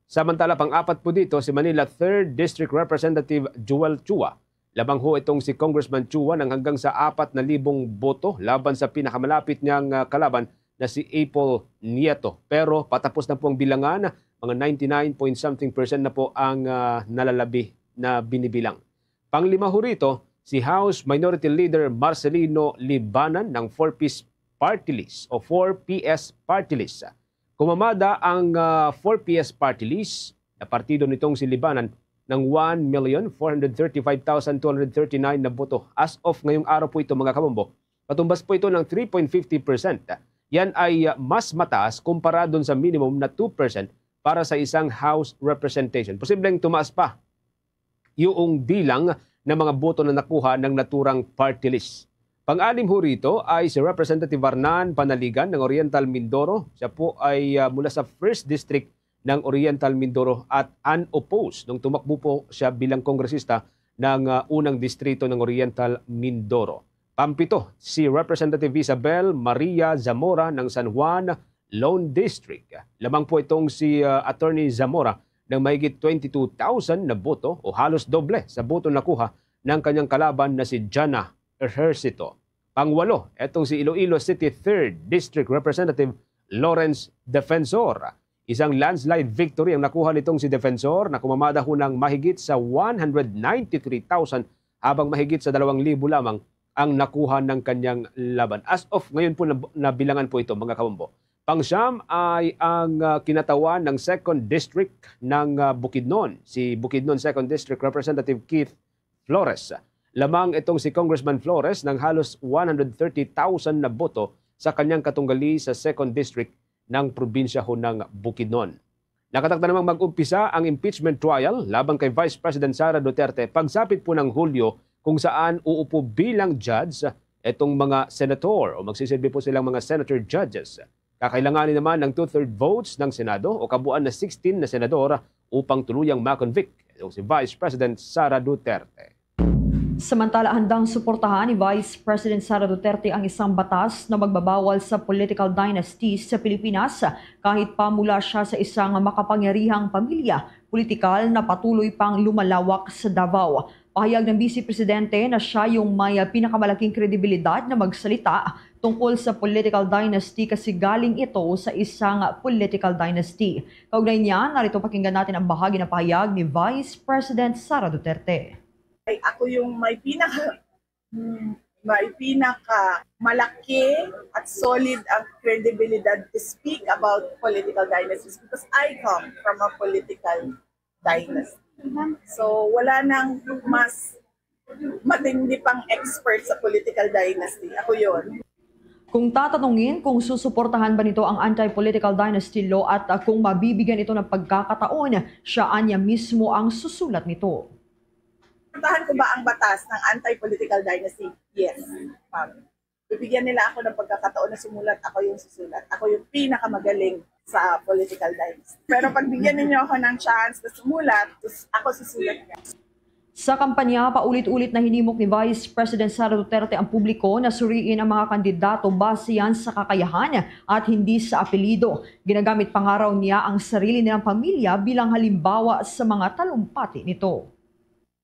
Samantala, pang-apat po dito si Manila Third District Representative Joel Chua. Lamang ho itong si Congressman Chua ng hanggang sa apat na libong boto laban sa pinakamalapit niyang, ah, kalaban na si Apple Nieto. Pero patapos na po ang bilangan, mga ninety-nine point something percent na po ang, ah, nalalabi na binibilang. Panglima ho rito, si House Minority Leader Marcelino Libanan ng Four Ps Party List o Four P S Party List. Kumamada ang, ah, Four P S Party List na partido nitong si Libanan ng one million four hundred thirty-five thousand two hundred thirty-nine na boto. As of ngayong araw po ito, mga kabombo, patumbas po ito ng three point fifty percent. Yan ay, ah, mas mataas kumpara dun sa minimum na two percent para sa isang House representation. Posibleng tumaas pa yung bilang ng mga boto na nakuha ng naturang party list. Pang-anim ho rito ay si Representative Arnan Panaligan ng Oriental Mindoro. Siya po ay, ah, mula sa First District ng Oriental Mindoro at unopposed nung tumakbo po siya bilang kongresista ng, ah, unang distrito ng Oriental Mindoro. Pampito, si Representative Isabel Maria Zamora ng San Juan, Lone District. Lamang po itong si, ah, Attorney Zamora ng mahigit twenty-two thousand na boto o halos doble sa boto nakuha ng kanyang kalaban na si Jana Ejercito. Pangwalo, etong si Iloilo City Third District Representative Lawrence Defensor. Isang landslide victory ang nakuha nitong si Defensor na kumamada hunang mahigit sa one hundred ninety-three thousand, habang mahigit sa dalawang libo lamang ang nakuha ng kanyang laban. As of ngayon po, nab-, nabilangan po ito, mga kabombo. Pangsyam ay ang, ah, kinatawan ng Second District ng, ah, Bukidnon, si Bukidnon Second District Representative Keith Flores. Lamang itong si Congressman Flores ng halos one hundred thirty thousand na boto sa kanyang katunggali sa Second District ng probinsya ho ng Bukidnon. Nakatakda namang mag-umpisa ang impeachment trial laban kay Vice President Sara Duterte pagsapit po ng Hulyo, kung saan uupo bilang judge itong mga senator o magsisilbi po silang mga senator judges. Kakailanganin naman ng two-third votes ng Senado o kabuuan na sixteen na senador upang tuluyang ma-convict itong si Vice President Sara Duterte. Samantala, handang suportahan ni Vice President Sara Duterte ang isang batas na magbabawal sa political dynasty sa Pilipinas, kahit pa mula siya sa isang makapangyarihang pamilya politikal na patuloy pang lumalawak sa Davao. Pahayag ng Vice Presidente na siya yung may pinakamalaking kredibilidad na magsalita tungkol sa political dynasty kasi galing ito sa isang political dynasty. Kaugnay niya, narito pakinggan natin ang bahagi ng pahayag ni Vice President Sara Duterte. Ay, ako yung may pinaka, hmm, may pinaka malaki at solid ang kredibilidad to speak about political dynasties because I come from a political dynasty. So, wala nang mas matindi pang expert sa political dynasty. Ako yon. Kung tatanungin kung susuportahan ba nito ang anti-political dynasty law at, ah, kung mabibigyan ito ng pagkakataon, siya anya mismo ang susulat nito. Suportahan ko ba ang batas ng anti-political dynasty? Yes. Um, bibigyan nila ako ng pagkakataon na sumulat, ako yung susulat. Ako yung pinakamagaling sa political dynasty. Pero pag bigyan ninyo ako ng chance na sumulat, tus-, ako susulat niya. Sa kampanya, paulit-ulit na hinimok ni Vice President Sara Duterte ang publiko na suriin ang mga kandidato base yan sa kakayahan at hindi sa apelyido. Ginagamit pa nga raw niya ang sarili nilang pamilya bilang halimbawa sa mga talumpati nito.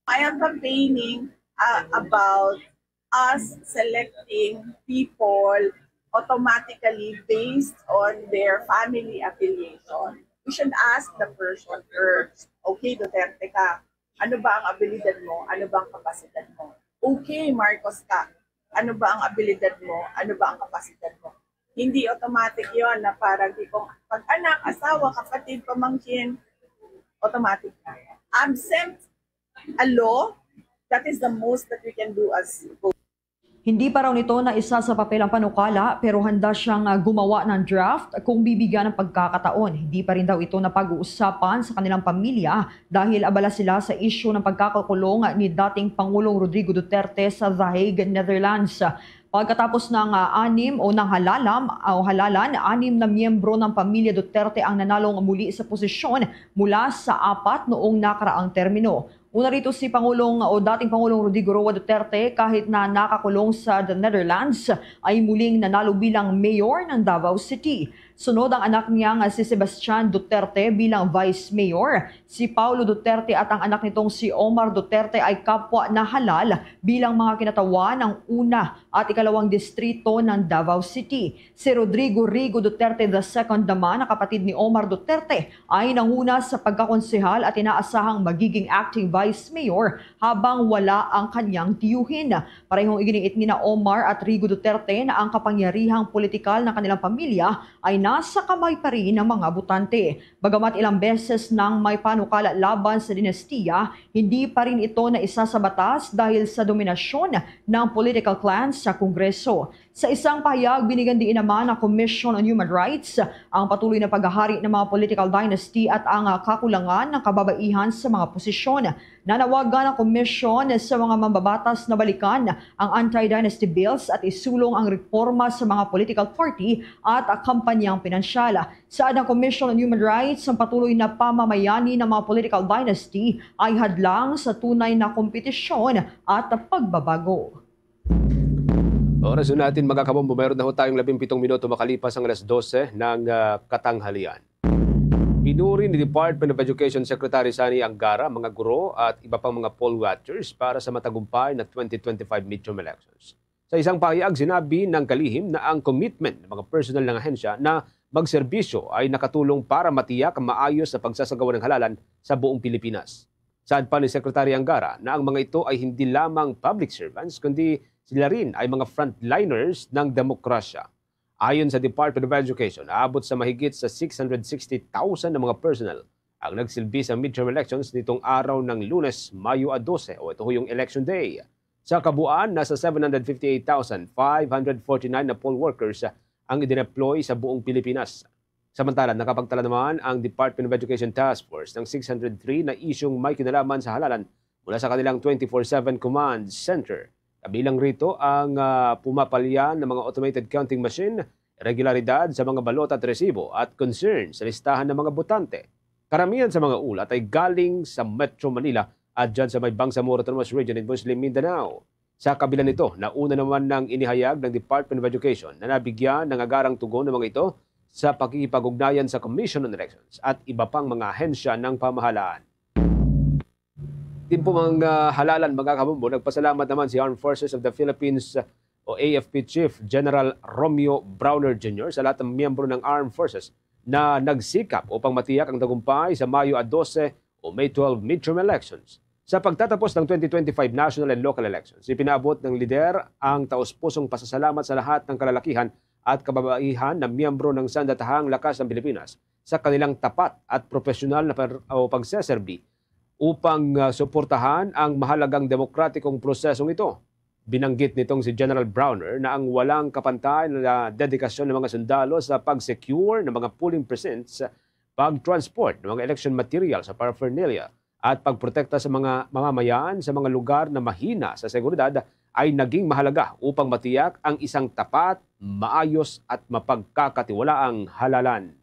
I am campaigning, uh, about us selecting people automatically based on their family affiliation. We should ask the person first, "Okay, Duterte ka. Ano ba ang abilidad mo? Ano ba ang kapasidad mo? Okay, Marcos ka. Ano ba ang abilidad mo? Ano ba ang kapasidad mo?" Hindi automatic yon na parang tipong pag-anak, asawa, kapatid, pamangkin, automatic na. Absent a law, that is the most that we can do as voters. Hindi pa raw nito naisa sa papel ang panukala, pero handa siyang, ah, gumawa ng draft kung bibigyan ng pagkakataon. Hindi pa rin daw ito napag-uusapan sa kanilang pamilya dahil abala sila sa isyu ng pagkakakulong ni dating Pangulong Rodrigo Duterte sa The Hague, Netherlands. Pagkatapos ng, ah, anim o ng halalam, o halalan, anim na miyembro ng pamilya Duterte ang nanalong muli sa posisyon mula sa apat noong nakaraang termino. Una rito si Pangulong o dating Pangulong Rodrigo Roa Duterte, kahit na nakakulong sa the Netherlands, ay muling nanalo bilang mayor ng Davao City. Sunod ang anak niya nga si Sebastian Duterte bilang vice mayor. Si Paulo Duterte at ang anak nitong si Omar Duterte ay kapwa na halal bilang mga kinatawan ng una at ikalawang distrito ng Davao City. Si Rodrigo Rigo Duterte the second naman, na kapatid ni Omar Duterte, ay nanguna sa pagkakonsehal at inaasahang magiging acting vice mayor habang wala ang kanyang tiyuhin. Parehong iginiit ni na Omar at Rigo Duterte na ang kapangyarihang politikal ng kanilang pamilya ay nasa kamay pa rin ng mga botante. Bagamat ilang beses nang may panukala laban sa dinastiya, hindi pa rin ito naisa sa batas dahil sa dominasyon ng political clans sa Kongreso. Sa isang pahayag, binigyan diin naman ng Commission on Human Rights ang patuloy na paghahari ng mga political dynasty at ang, ah, kakulangan ng kababaihan sa mga posisyon. Nanawagan ang Commission sa mga mambabatas na balikan ang anti-dynasty bills at isulong ang reforma sa mga political party at kampanyang pinansyal. Saad ng Commission on Human Rights, ang patuloy na pamamayani ng mga political dynasty ay hadlang sa tunay na kompetisyon at pagbabago. Oras na natin, mga kabombo. Meron na ho tayong labing pitong minuto makalipas ang alas dose ng, ah, katanghalian. Pinuri ni Department of Education Secretary Sani Angara, mga guro at iba pang mga poll watchers para sa matagumpay na twenty twenty-five midterm elections. Sa isang pahayag, sinabi ng kalihim na ang commitment ng mga personal ng ahensya na magserbisyo ay nakatulong para matiyak ang maayos na pagsasagawa ng halalan sa buong Pilipinas. Saad pa ni Secretary Angara na ang mga ito ay hindi lamang public servants, kundi sila rin ay mga frontliners ng demokrasya. Ayon sa Department of Education, aabot sa mahigit sa six hundred sixty thousand na mga personnel ang nagsilbi sa midterm elections nitong araw ng Lunes, Mayo a dose, o ito ho yung Election Day. Sa kabuuan, nasa seven hundred fifty-eight thousand five hundred forty-nine na poll workers ang idineploy sa buong Pilipinas. Samantala, nakapagtala naman ang Department of Education Task Force ng six hundred three na isyung may kinalaman sa halalan mula sa kanilang twenty-four seven command center. Kabilang rito ang, ah, pumapalya ng mga automated counting machine, irregularidad sa mga balota at resibo, at concern sa listahan ng mga botante. Karamihan sa mga ulat ay galing sa Metro Manila at dyan sa may Bangsamoro Autonomous Region in Muslim Mindanao. Sa kabila nito, nauna naman nang inihayag ng Department of Education na nabigyan ng agarang tugon ng mga ito sa pakikipag-ugnayan sa Commission on Elections at iba pang mga ahensya ng pamahalaan. Din po mga halalan, mga kabombo, nagpasalamat naman si Armed Forces of the Philippines o A F P Chief General Romeo Brawner Junior sa lahat ng miyembro ng Armed Forces na nagsikap upang matiyak ang tagumpay sa Mayo a dose o May twelve midterm elections. Sa pagtatapos ng twenty twenty-five national and local elections, ipinaabot ng lider ang taus-pusong pasasalamat sa lahat ng kalalakihan at kababaihan na miyembro ng Sandatahang Lakas ng Pilipinas sa kanilang tapat at profesional na per-, o pagseserbi upang, ah, suportahan ang mahalagang demokratikong prosesong ito. Binanggit nitong si General Brawner na ang walang kapantay na dedikasyon ng mga sundalo sa pag-secure ng mga polling precincts, pag-transport ng mga election materials sa paraphernalia, at pagprotekta sa mga mamamayan sa mga lugar na mahina sa seguridad ay naging mahalaga upang matiyak ang isang tapat, maayos, at mapagkakatiwalaang halalan.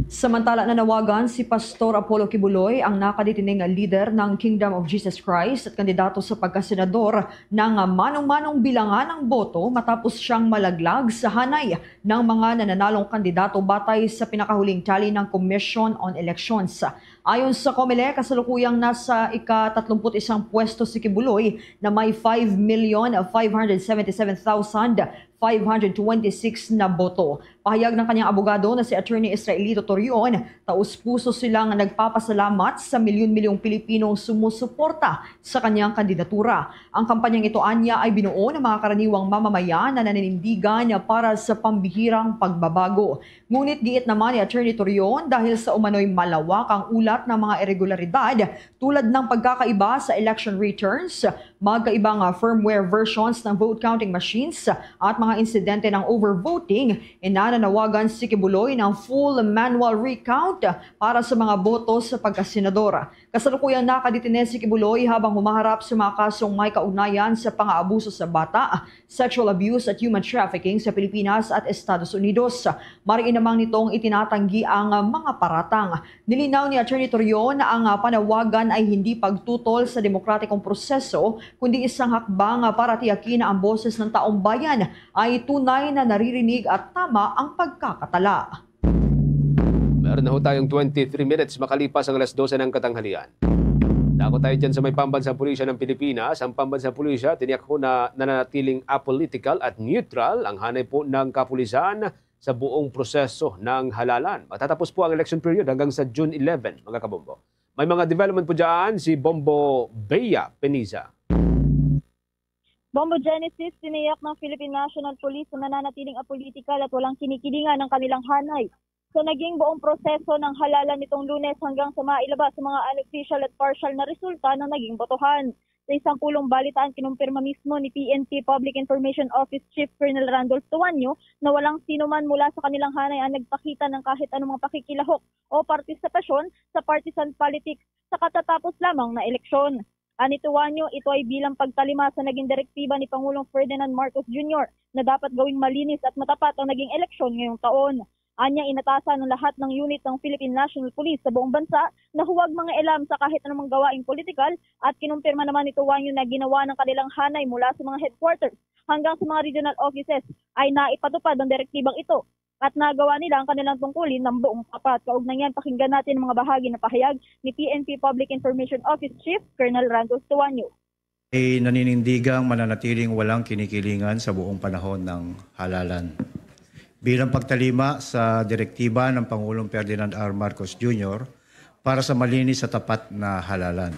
Samantala, nanawagan si Pastor Apollo Quiboloy, ang nakadetining leader ng Kingdom of Jesus Christ at kandidato sa pagkasenador, ng manong-manong bilangan ng boto matapos siyang malaglag sa hanay ng mga nananalong kandidato batay sa pinakahuling tally ng Commission on Elections. Ayon sa Comelec, kasalukuyang nasa ika-tatlumput-isang pwesto si Quiboloy na may five million five hundred seventy-seven thousand five hundred twenty-six na boto. Pahayag ng kanyang abogado na si Attorney Israelito Torion, taus-puso silang nagpapasalamat sa milyon-milyong Pilipinong sumusuporta sa kanyang kandidatura. Ang kampanyang ito anya ay binuo ng mga karaniwang mamamayan na naninindigan para sa pambihirang pagbabago. Ngunit giit naman ni Attorney Torion, dahil sa umano'y malawak ang ulat ng mga irregularidad tulad ng pagkakaiba sa election returns, magkaibang, ah, firmware versions ng vote counting machines at mga insidente ng overvoting, inananawagan si Quiboloy ng full manual recount para sa mga boto sa pagkasenador. Kasalukuyang nakadetine si Quiboloy habang humaharap sa mga kasong may kaugnayan sa pang-aabuso sa bata, sexual abuse at human trafficking sa Pilipinas at Estados Unidos. Mariin namang nitong itinatanggi ang mga paratang. Nilinaw ni Attorney Torion na ang panawagan ay hindi pagtutol sa demokratikong proseso, kundi isang hakbang para tiyakin na ang boses ng taong bayan ay tunay na naririnig at tama ang pagkakatala. Meron na ho tayong twenty-three minutes makalipas ang alas dose ng katanghalian. Dako tayo dyan sa may pambansang pulisya ng Pilipinas. Ang pambansang pulisya, tiniyak ho na nananatiling apolitical at neutral ang hanay po ng kapulisan sa buong proseso ng halalan. Matatapos po ang election period hanggang sa June eleven, mga kabombo. May mga development po dyan si Bombo Bea Peniza. Bombo Genesis, tiniyak ng Philippine National Police na nananatiling apolitical at walang kinikilingan ang kanilang hanay sa naging buong proseso ng halalan nitong Lunes hanggang sa mailabas sa mga unofficial at partial na resulta ng naging botohan. Sa isang pulong balitaan, kinumpirma mismo ni P N P Public Information Office Chief Colonel Randolph Tuanyo na walang sino man mula sa kanilang hanay ang nagpakita ng kahit anumang pakikilahok o partisipasyon sa partisan politics sa katatapos lamang na eleksyon. Ani Tuanyo, ito ay bilang pagtalima sa naging direktiba ni Pangulong Ferdinand Marcos Junior na dapat gawing malinis at matapat ang naging eleksyon ngayong taon. Anya, inatasan ang lahat ng unit ng Philippine National Police sa buong bansa na huwag mangialam sa kahit anumang gawaing politikal, at kinumpirma naman ni Tuanyo na ginawa ng kanilang hanay mula sa mga headquarters hanggang sa mga regional offices ay naipatupad ang direktibang ito at nagawa nila ang kanilang tungkulin ng buong tapat. Kaugnay niyan, pakinggan natin ang mga bahagi ng pahayag ni P N P Public Information Office Chief Colonel Randolph Tuanyo. Ay naninindigang mananatiling walang kinikilingan sa buong panahon ng halalan. Bilang pagtalima sa direktiba ng Pangulong Ferdinand R. Marcos Junior para sa malinis sa tapat na halalan,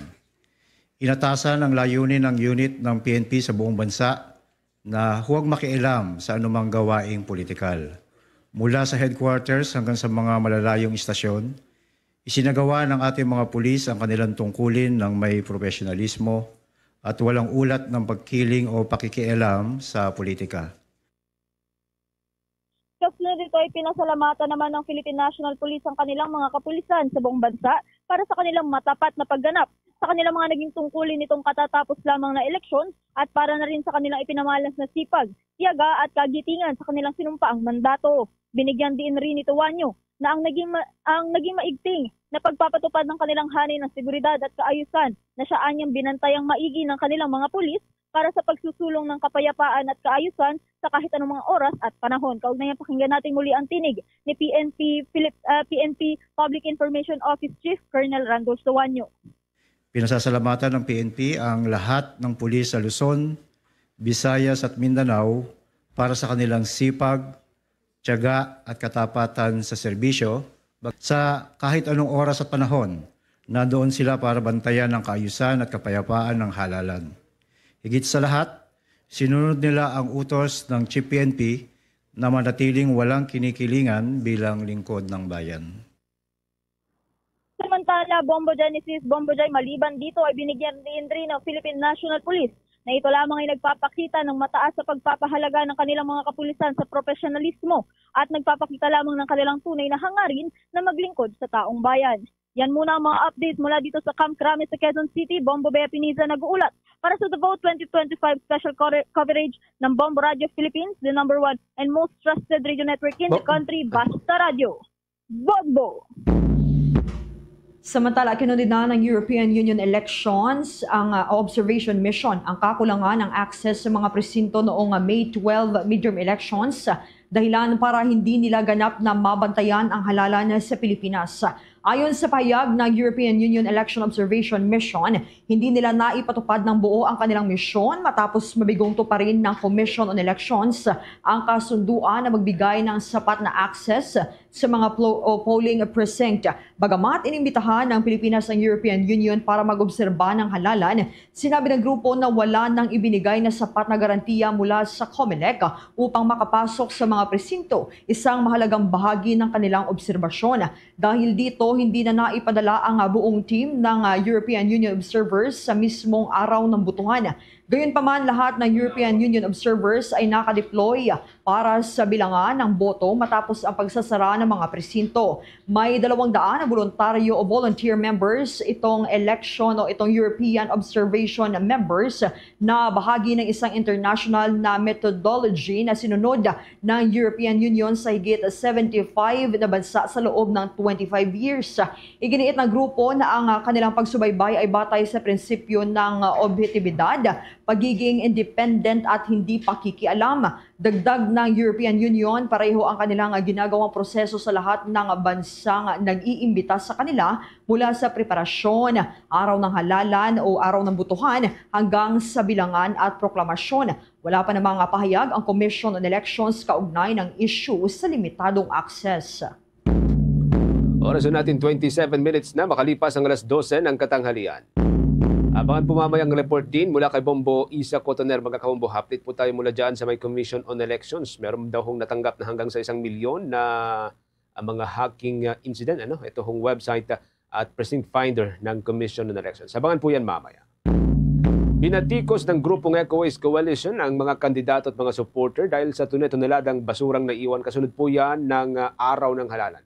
inatasan ang layunin ng unit ng P N P sa buong bansa na huwag makialam sa anumang gawaing politikal. Mula sa headquarters hanggang sa mga malalayong istasyon, isinagawa ng ating mga pulis ang kanilang tungkulin ng may profesionalismo at walang ulat ng pagkiling o pakikialam sa politika. Kasunod nito ay pinasalamatan naman ng Philippine National Police ang kanilang mga kapulisan sa buong bansa para sa kanilang matapat na pagganap sa kanilang mga naging tungkulin nitong katatapos lamang na eleksyon at para na rin sa kanilang ipinamalas na sipag, tiyaga at kagitingan sa kanilang sinumpaang mandato. Binigyan din rin ni Tuanyo na ang naging ma- ang naging maigting na pagpapatupad ng kanilang hanay ng seguridad at kaayusan na siya anyang binantayang maigi ng kanilang mga pulis para sa pagsusulong ng kapayapaan at kaayusan sa kahit anong mga oras at panahon. Kaugnay niyan, pakinggan natin muli ang tinig ni P N P Philip, ah, P N P Public Information Office Chief Colonel Randolph Suwanyo. Pinasasalamatan ng P N P ang lahat ng pulis sa Luzon, Visayas at Mindanao para sa kanilang sipag, tiyaga at katapatan sa serbisyo. Sa kahit anong oras at panahon, nandoon sila para bantayan ang kaayusan at kapayapaan ng halalan. Higit sa lahat, sinunod nila ang utos ng Chief P N P na manatiling walang kinikilingan bilang lingkod ng bayan. Samantala, Bombo Genesis, Bombo Joy, maliban dito ay binigyan din rin ng Philippine National Police na ito lamang ay nagpapakita ng mataas sa pagpapahalaga ng kanilang mga kapulisan sa profesionalismo at nagpapakita lamang ng kanilang tunay na hangarin na maglingkod sa taong bayan. Yan muna ang mga updates mula dito sa Camp Crame sa Quezon City. Bombo Bea Piniza nag-uulat para sa The Vote twenty twenty-five special cover- coverage ng Bombo Radio Philippines, the number one and most trusted radio network in the Bo- country, Basta Radio. Bombo! Samantala, kinundina ng European Union elections ang ah, observation mission ang kakulangan ng access sa mga presinto noong ah, May twelve midterm elections, dahilan para hindi nila ganap na mabantayan ang halalan sa Pilipinas. Ayon sa pahayag ng European Union Election Observation Mission, hindi nila naipatupad ng buo ang kanilang misyon matapos mabigungto pa rin ng Commission on Elections ang kasunduan na magbigay ng sapat na access sa mga plo- o polling precinct. Bagamat inimbitahan ng Pilipinas ang European Union para mag-obserba ng halalan, sinabi ng grupo na wala nang ibinigay na sapat na garantiya mula sa Comelec upang makapasok sa mga presinto, isang mahalagang bahagi ng kanilang obserbasyon. Dahil dito, hindi na naipadala ang ah, buong team ng ah, European Union observers sa mismong araw ng butuhan. Gayunpaman, lahat ng European Union observers ay nakadeploy para sa bilangan ng boto matapos ang pagsasara ng mga presinto. May dalawang daan na voluntaryo o volunteer members itong election o itong European observation members na bahagi ng isang international na methodology na sinunod ng European Union sa higit seventy-five na bansa sa loob ng twenty-five years. Iginiit ng grupo na ang ah, kanilang pagsubaybay ay batay sa prinsipyo ng ah, objetibidad, pagiging independent at hindi pakikialam. Dagdag ng European Union, pareho ang kanilang ah, ginagawang proseso sa lahat ng bansang nag-iimbita sa kanila, mula sa preparasyon, araw ng halalan o araw ng butuhan, hanggang sa bilangan at proklamasyon. Wala pa namang pahayag ang Commission on Elections kaugnay ng issue sa limitadong access. Oras na natin, twenty-seven minutes na makalipas ang alas dose ng katanghalian. Abangan po mamaya ang report din mula kay Bombo Isa Cotoner. Mga kabombo, update po tayo mula dyan sa may Commission on Elections. Meron daw hong natanggap na hanggang sa isang milyon na ang mga hacking uh, incident. Ano? Ito hong website uh, at precinct finder ng Commission on Elections. Abangan po yan mamaya. Binatikos ng grupo nga Eco Waste Coalition ang mga kandidato at mga supporter dahil sa tune-toneladang basurang naiwan kasunod po yan ng, ah, araw ng halalan.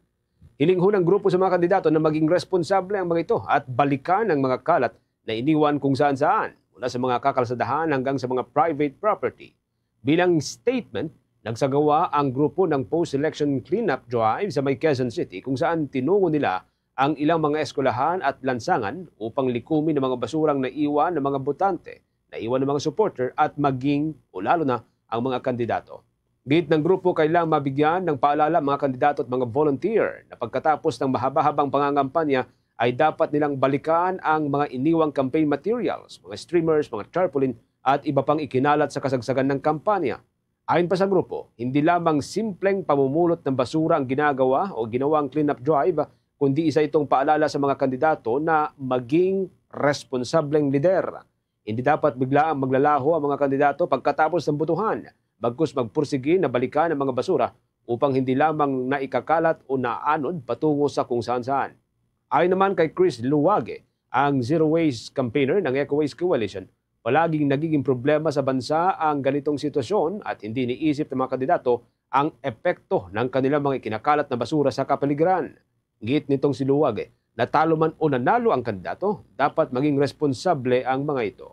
Hilinghon ang grupo sa mga kandidato na maging responsable ang mga ito at balikan ang mga kalat na iniwan kung saan-saan, mula sa mga kakalsadahan hanggang sa mga private property. Bilang statement, nagsagawa ang grupo ng post-election cleanup drive sa may Quezon City, kung saan tinungo nila ang ilang mga eskwelahan at lansangan upang likumin ang mga basurang naiwan ng mga botante, naiwan ng mga supporter at maging, o lalo na, ang mga kandidato. Giit ng grupo, kailang mabigyan ng paalala ang mga kandidato at mga volunteer na pagkatapos ng mahaba-habang pangangampanya ay dapat nilang balikan ang mga iniwang campaign materials, mga streamers, mga tarpaulin, at iba pang ikinalat sa kasagsagan ng kampanya. Ayon pa sa grupo, hindi lamang simpleng pamumulot ng basura ang ginagawa o ginawang cleanup drive, kundi isa itong paalala sa mga kandidato na maging responsableng lider. Hindi dapat biglaang maglalaho ang mga kandidato pagkatapos ng botohan, bagkus magpursigi na balikan ang mga basura upang hindi lamang naikakalat o naanod patungo sa kung saan-saan. Ayon naman kay Chris Luwage, ang zero waste campaigner ng Eco Waste Coalition, palaging nagiging problema sa bansa ang ganitong sitwasyon at hindi iniisip ng mga kandidato ang epekto ng kanilang mga ikinakalat na basura sa kapaligiran. Giit nitong si Luwag, eh, natalo man o nanalo ang kandidato, dapat maging responsable ang mga ito.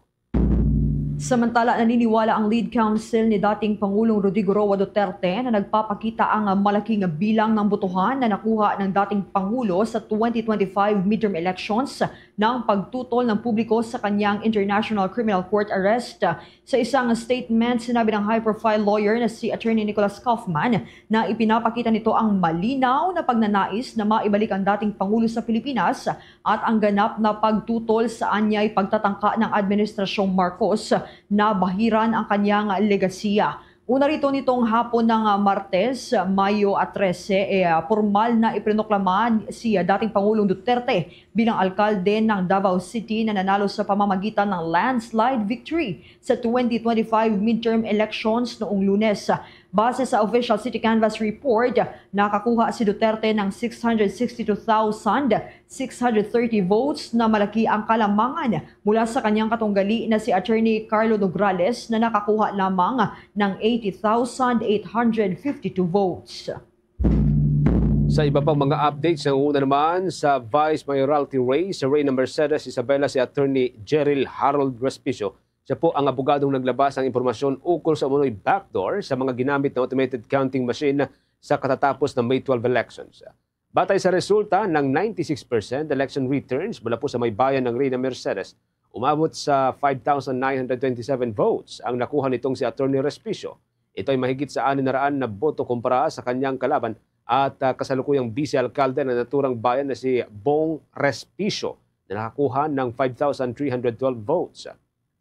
Samantala, naniniwala ang lead counsel ni dating Pangulong Rodrigo Roa Duterte na nagpapakita ang malaking bilang ng botohan na nakuha ng dating Pangulo sa twenty twenty-five midterm elections ng pagtutol ng publiko sa kanyang International Criminal Court arrest. Sa isang statement, sinabi ng high-profile lawyer na si Attorney Nicholas Kaufman na ipinapakita nito ang malinaw na pagnanais na maibalik ang dating Pangulo sa Pilipinas at ang ganap na pagtutol sa anyay pagtatangka ng Administrasyong Marcos na bahiran ang kanyang legasiya. Una rito, nitong hapon ng, ah, Martes, Mayo trese, eh, ah, pormal na ipinoklama si, ah, dating Pangulong Duterte bilang alkalde ng Davao City na nanalo sa pamamagitan ng landslide victory sa twenty twenty-five midterm elections noong Lunes. Base sa official City Canvass report, nakakuha si Duterte ng six hundred sixty-two thousand six hundred thirty votes na malaki ang kalamangan mula sa kanyang katunggali na si Attorney Carlo Nograles na nakakuha lamang ng eighty thousand eight hundred fifty-two votes. Sa iba pang mga updates, nangunguna naman sa vice mayoralty race sa Reyna Mercedes Isabela si Attorney Jeril Harold Respicio. Siya po ang abogadong naglabas ng impormasyon ukol sa umunoy backdoor sa mga ginamit na automated counting machine sa katatapos ng May twelve elections. Batay sa resulta ng ninety-six percent election returns mula po sa may bayan ng Reyna Mercedes, umabot sa five thousand nine hundred twenty-seven votes ang nakuha nitong si Attorney Respicio. Ito ay mahigit sa anim na raan na boto kumpara sa kanyang kalaban at, ah, kasalukuyang bise-alkalde ng naturang bayan na si Bong Respicio na nakakuha ng five thousand three hundred twelve votes.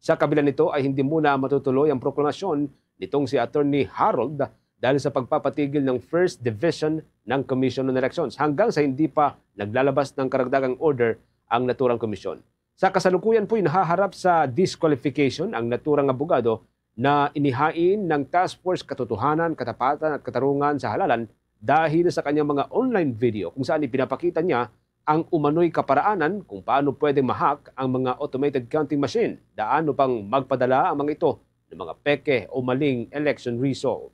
Sa kabila nito ay hindi muna matutuloy ang proklamasyon nitong si Attorney Harold dahil sa pagpapatigil ng First Division ng Commission on Elections hanggang sa hindi pa naglalabas ng karagdagang order ang naturang komisyon. Sa kasalukuyan po'y nahaharap sa disqualification ang naturang abogado na inihain ng Task Force Katotohanan, Katapatan at Katarungan sa Halalan dahil sa kanyang mga online video kung saan ipinapakita niya ang umano'y kaparaanan kung paano pwedeng ma-hack ang mga automated counting machine, daan upang magpadala ang mga ito ng mga peke o maling election result.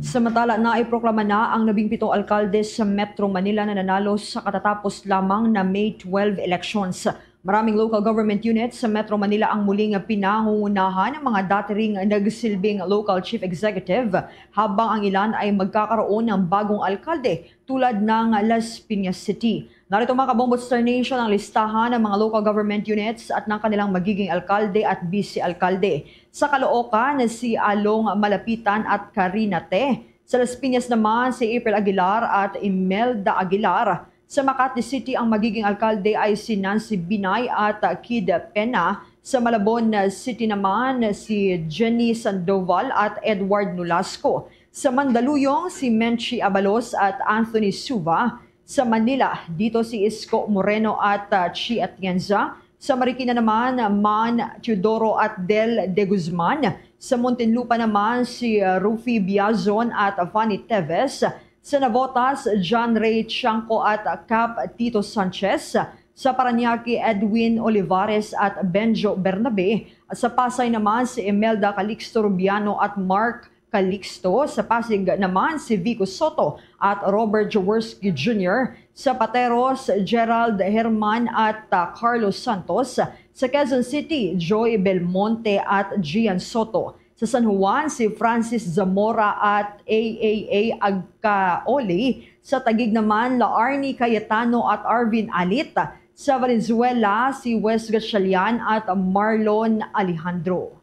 Samantala, naiproklama na ang labing pito alkalde sa Metro Manila na nanalo sa katatapos lamang na May twelve elections. Maraming local government units sa Metro Manila ang muling pinangungunahan ng mga dati ring nagsilbing local chief executive, habang ang ilan ay magkakaroon ng bagong alkalde tulad ng Las Piñas City. Narito, mga Kabombo Star Nation, ang listahan ng mga local government units at ng kanilang magiging alkalde at bise-alkalde. Sa Caloocan, si Along Malapitan at Karina Te. Sa Las Piñas naman, si April Aguilar at Imelda Aguilar. Sa Makati City, ang magiging alkalde ay si Nancy Binay at Kid Pena. Sa Malabon City naman, si Jenny Sandoval at Edward Nolasco. Sa Mandaluyong, si Menchi Abalos at Anthony Suva. Sa Manila, dito si Isko Moreno at, ah, Chi Atienza. Sa Marikina naman, Man Teodoro at Del De Guzman. Sa Muntinlupa naman, si, ah, Rufi Biazon at Fanny Teves. Sa Navotas, John Ray Tiangco at Cap Tito Sanchez. Sa Parañaque, Edwin Olivares at Benjo Bernabe. Sa Pasay naman, si Imelda Calixto Rubiano at Mark Calixto. Sa Pasig naman, si Vico Soto at Robert Jaworski Junior. Sa Pateros, Gerald Herman at, ah, Carlos Santos. Sa Quezon City, Joy Belmonte at Gian Soto. Sa San Juan, si Francis Zamora at A A A Agcaoli. Sa Taguig naman, la Arnie Cayetano at Arvin Alit. Sa Valenzuela, si Wes Gatchalian at Marlon Alejandro.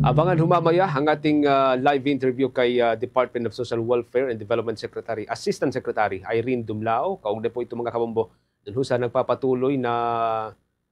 Abangan humamaya ang ating, ah, live interview kay, ah, Department of Social Welfare and Development Secretary, Assistant Secretary Irene Dumlao. Kaugnay po ito, mga kabombo, dun ho sa nagpapatuloy na,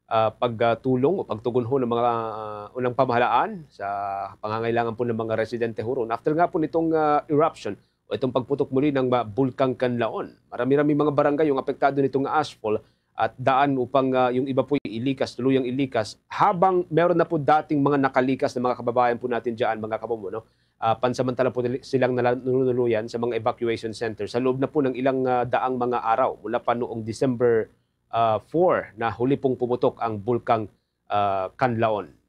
ah, pagtulong o pagtugonhon ng mga, ah, unang pamahalaan sa pangangailangan po ng mga residente huron. After nga po nitong, ah, eruption o itong pagputok muli ng, ah, Bulkang Kanlaon, marami-rami mga barangay yung apektado nitong ashfall at daan upang, ah, yung iba po ilikas, tuluyang ilikas, habang meron na po dating mga nakalikas na mga kababayan po natin dyan, mga kabombo, no? Ah, pansamantala po nil-, silang nala-, nalululuyan sa mga evacuation center sa loob na po ng ilang, ah, daang mga araw mula pa noong December, ah, four na huli pong pumutok ang Bulkang, ah, Kanlaon.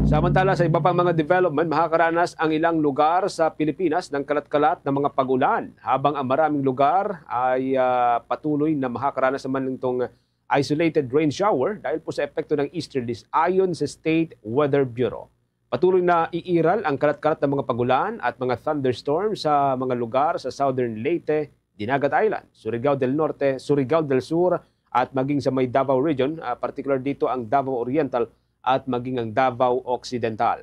Samantala, sa iba pang mga development, makakaranas ang ilang lugar sa Pilipinas ng kalat-kalat na mga pag-ulan, habang ang maraming lugar ay, ah, patuloy na makakaranas naman nitong isolated rain shower dahil po sa epekto ng easterlies, ayon sa State Weather Bureau. Patuloy na iiral ang kalat-kalat na mga pag-ulan at mga thunderstorm sa mga lugar sa Southern Leyte, Dinagat Island, Surigao del Norte, Surigao del Sur, at maging sa may Davao Region, ah, partikular dito ang Davao Oriental at maging ang Davao Occidental.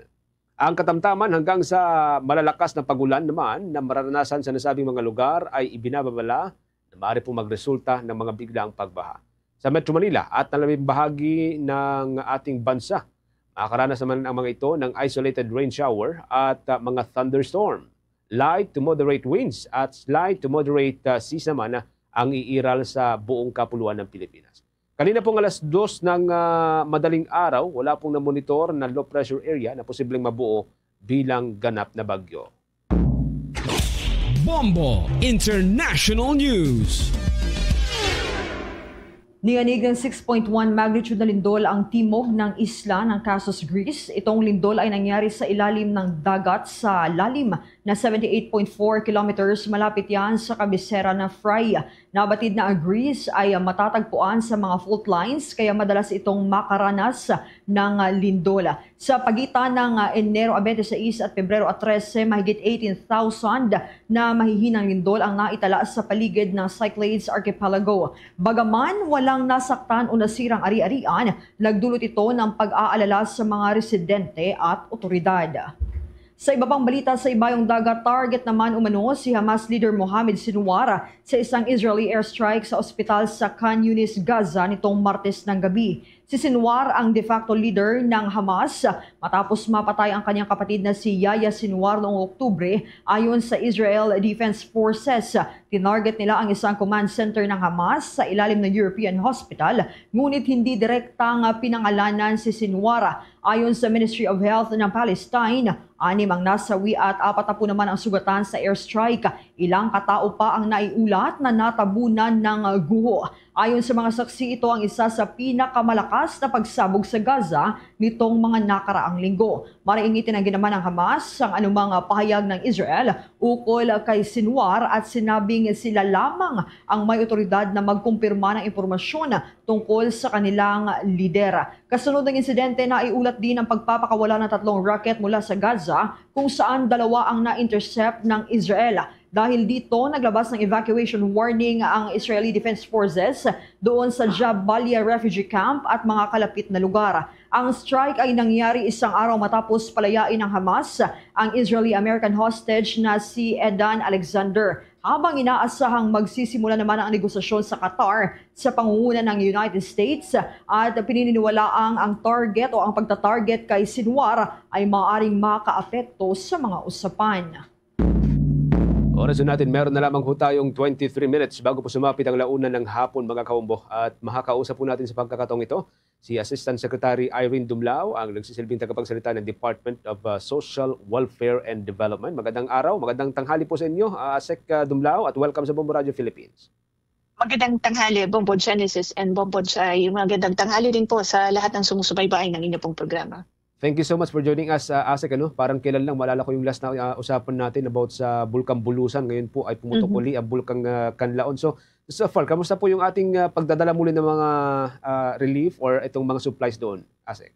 Ang katamtaman hanggang sa malalakas na pag-ulan naman na mararanasan sa nasabing mga lugar ay ibinababala na maaari pong magresulta ng mga biglaang pagbaha. Sa Metro Manila at nalabing bahagi ng ating bansa, makakaranas naman ang mga ito ng isolated rain shower at, ah, mga thunderstorm. Light to moderate winds at slight to moderate, ah, seas naman, ah, ang iiral sa buong kapuluan ng Pilipinas. Kanina pong alas dos ng, ah, madaling araw, wala pong namonitor na low pressure area na posibleng mabuo bilang ganap na bagyo. Bombo International News. Niyanig ng six point one magnitude na lindol ang timog ng isla ng Khasos, Greece. Itong lindol ay nangyari sa ilalim ng dagat sa lalim na seventy-eight point four kilometers. Malapit yan sa kabisera ng Fry. Nabatid na ang Greece ay matatagpuan sa mga fault lines, kaya madalas itong makaranas ng lindol. Sa pagitan ng, ah, Enero a twenty-six at Pebrero a trese, mahigit eighteen thousand na mahihinang lindol ang naitala sa paligid ng Cyclades Archipelago. Bagaman walang nasaktan o nasirang ari-arian, nagdulot ito ng pag-aalala sa mga residente at otoridad. Sa iba pang balita, sa Ibayong Dagat, target naman umano si Hamas leader Mohammed Sinwar sa isang Israeli airstrike sa ospital sa Khan Yunis, Gaza nitong Martes ng gabi. Si Sinwar ang de facto leader ng Hamas matapos mapatay ang kanyang kapatid na si Yahya Sinwar noong Oktubre. Ayon sa Israel Defense Forces, tinarget nila ang isang command center ng Hamas sa ilalim ng European hospital, ngunit hindi direktang pinangalanan si Sinwar. Ayon sa Ministry of Health ng Palestine, anim ang nasawi at apat na po naman ang sugatan sa airstrike. Ilang katao pa ang naiulat na natabunan ng guho. Ayon sa mga saksi, ito ang isa sa pinakamalakas na pagsabog sa Gaza nitong mga nakaraang linggo. Maraing itinanggi naman ng Hamas ang anumang pahayag ng Israel ukol kay Sinwar at sinabing sila lamang ang may otoridad na magkumpirma ng impormasyon tungkol sa kanilang lider. Kasunod ng insidente, naiulat din ang pagpapakawala ng tatlong rocket mula sa Gaza, kung saan dalawa ang na-intercept ng Israel. Dahil dito, naglabas ng evacuation warning ang Israeli Defense Forces doon sa Jabalia refugee camp at mga kalapit na lugar. Ang strike ay nangyari isang araw matapos palayain ng Hamas ang Israeli-American hostage na si Edan Alexander, habang inaasahang magsisimula naman ang negosasyon sa Qatar sa pangunguna ng United States, at pininiwalaang ang target o ang pagta-target kay Sinwar ay maaaring makaapekto sa mga usapan. Oras na natin, meron na lamang ho tayong twenty-three minutes bago po sumapit ang la una ng hapon, mga kaumbo. At makakausap po natin sa pagkakataong ito si Assistant Secretary Irene Dumlao, ang nagsisilbing tagapagsalita ng Department of, uh, Social Welfare and Development. Magandang araw, magandang tanghali po sa inyo, uh, Sec, uh, Dumlao, at welcome sa Bombo Radio Philippines. Magandang tanghali, Bombo Genesis and Bombo Jai. Magandang tanghali din po sa lahat ng sumusubaybay ng inyo pong programa. Thank you so much for joining us, uh, Asek. Ano? Parang kailan lang, maalala ko yung last na uh, usapan natin about sa Bulkang Bulusan. Ngayon po ay pumutok mm-hmm. uli ang Bulkang uh, Kanlaon. So, so far, kamusta po yung ating uh, pagdadala muli ng mga uh, relief or itong mga supplies doon, Asek?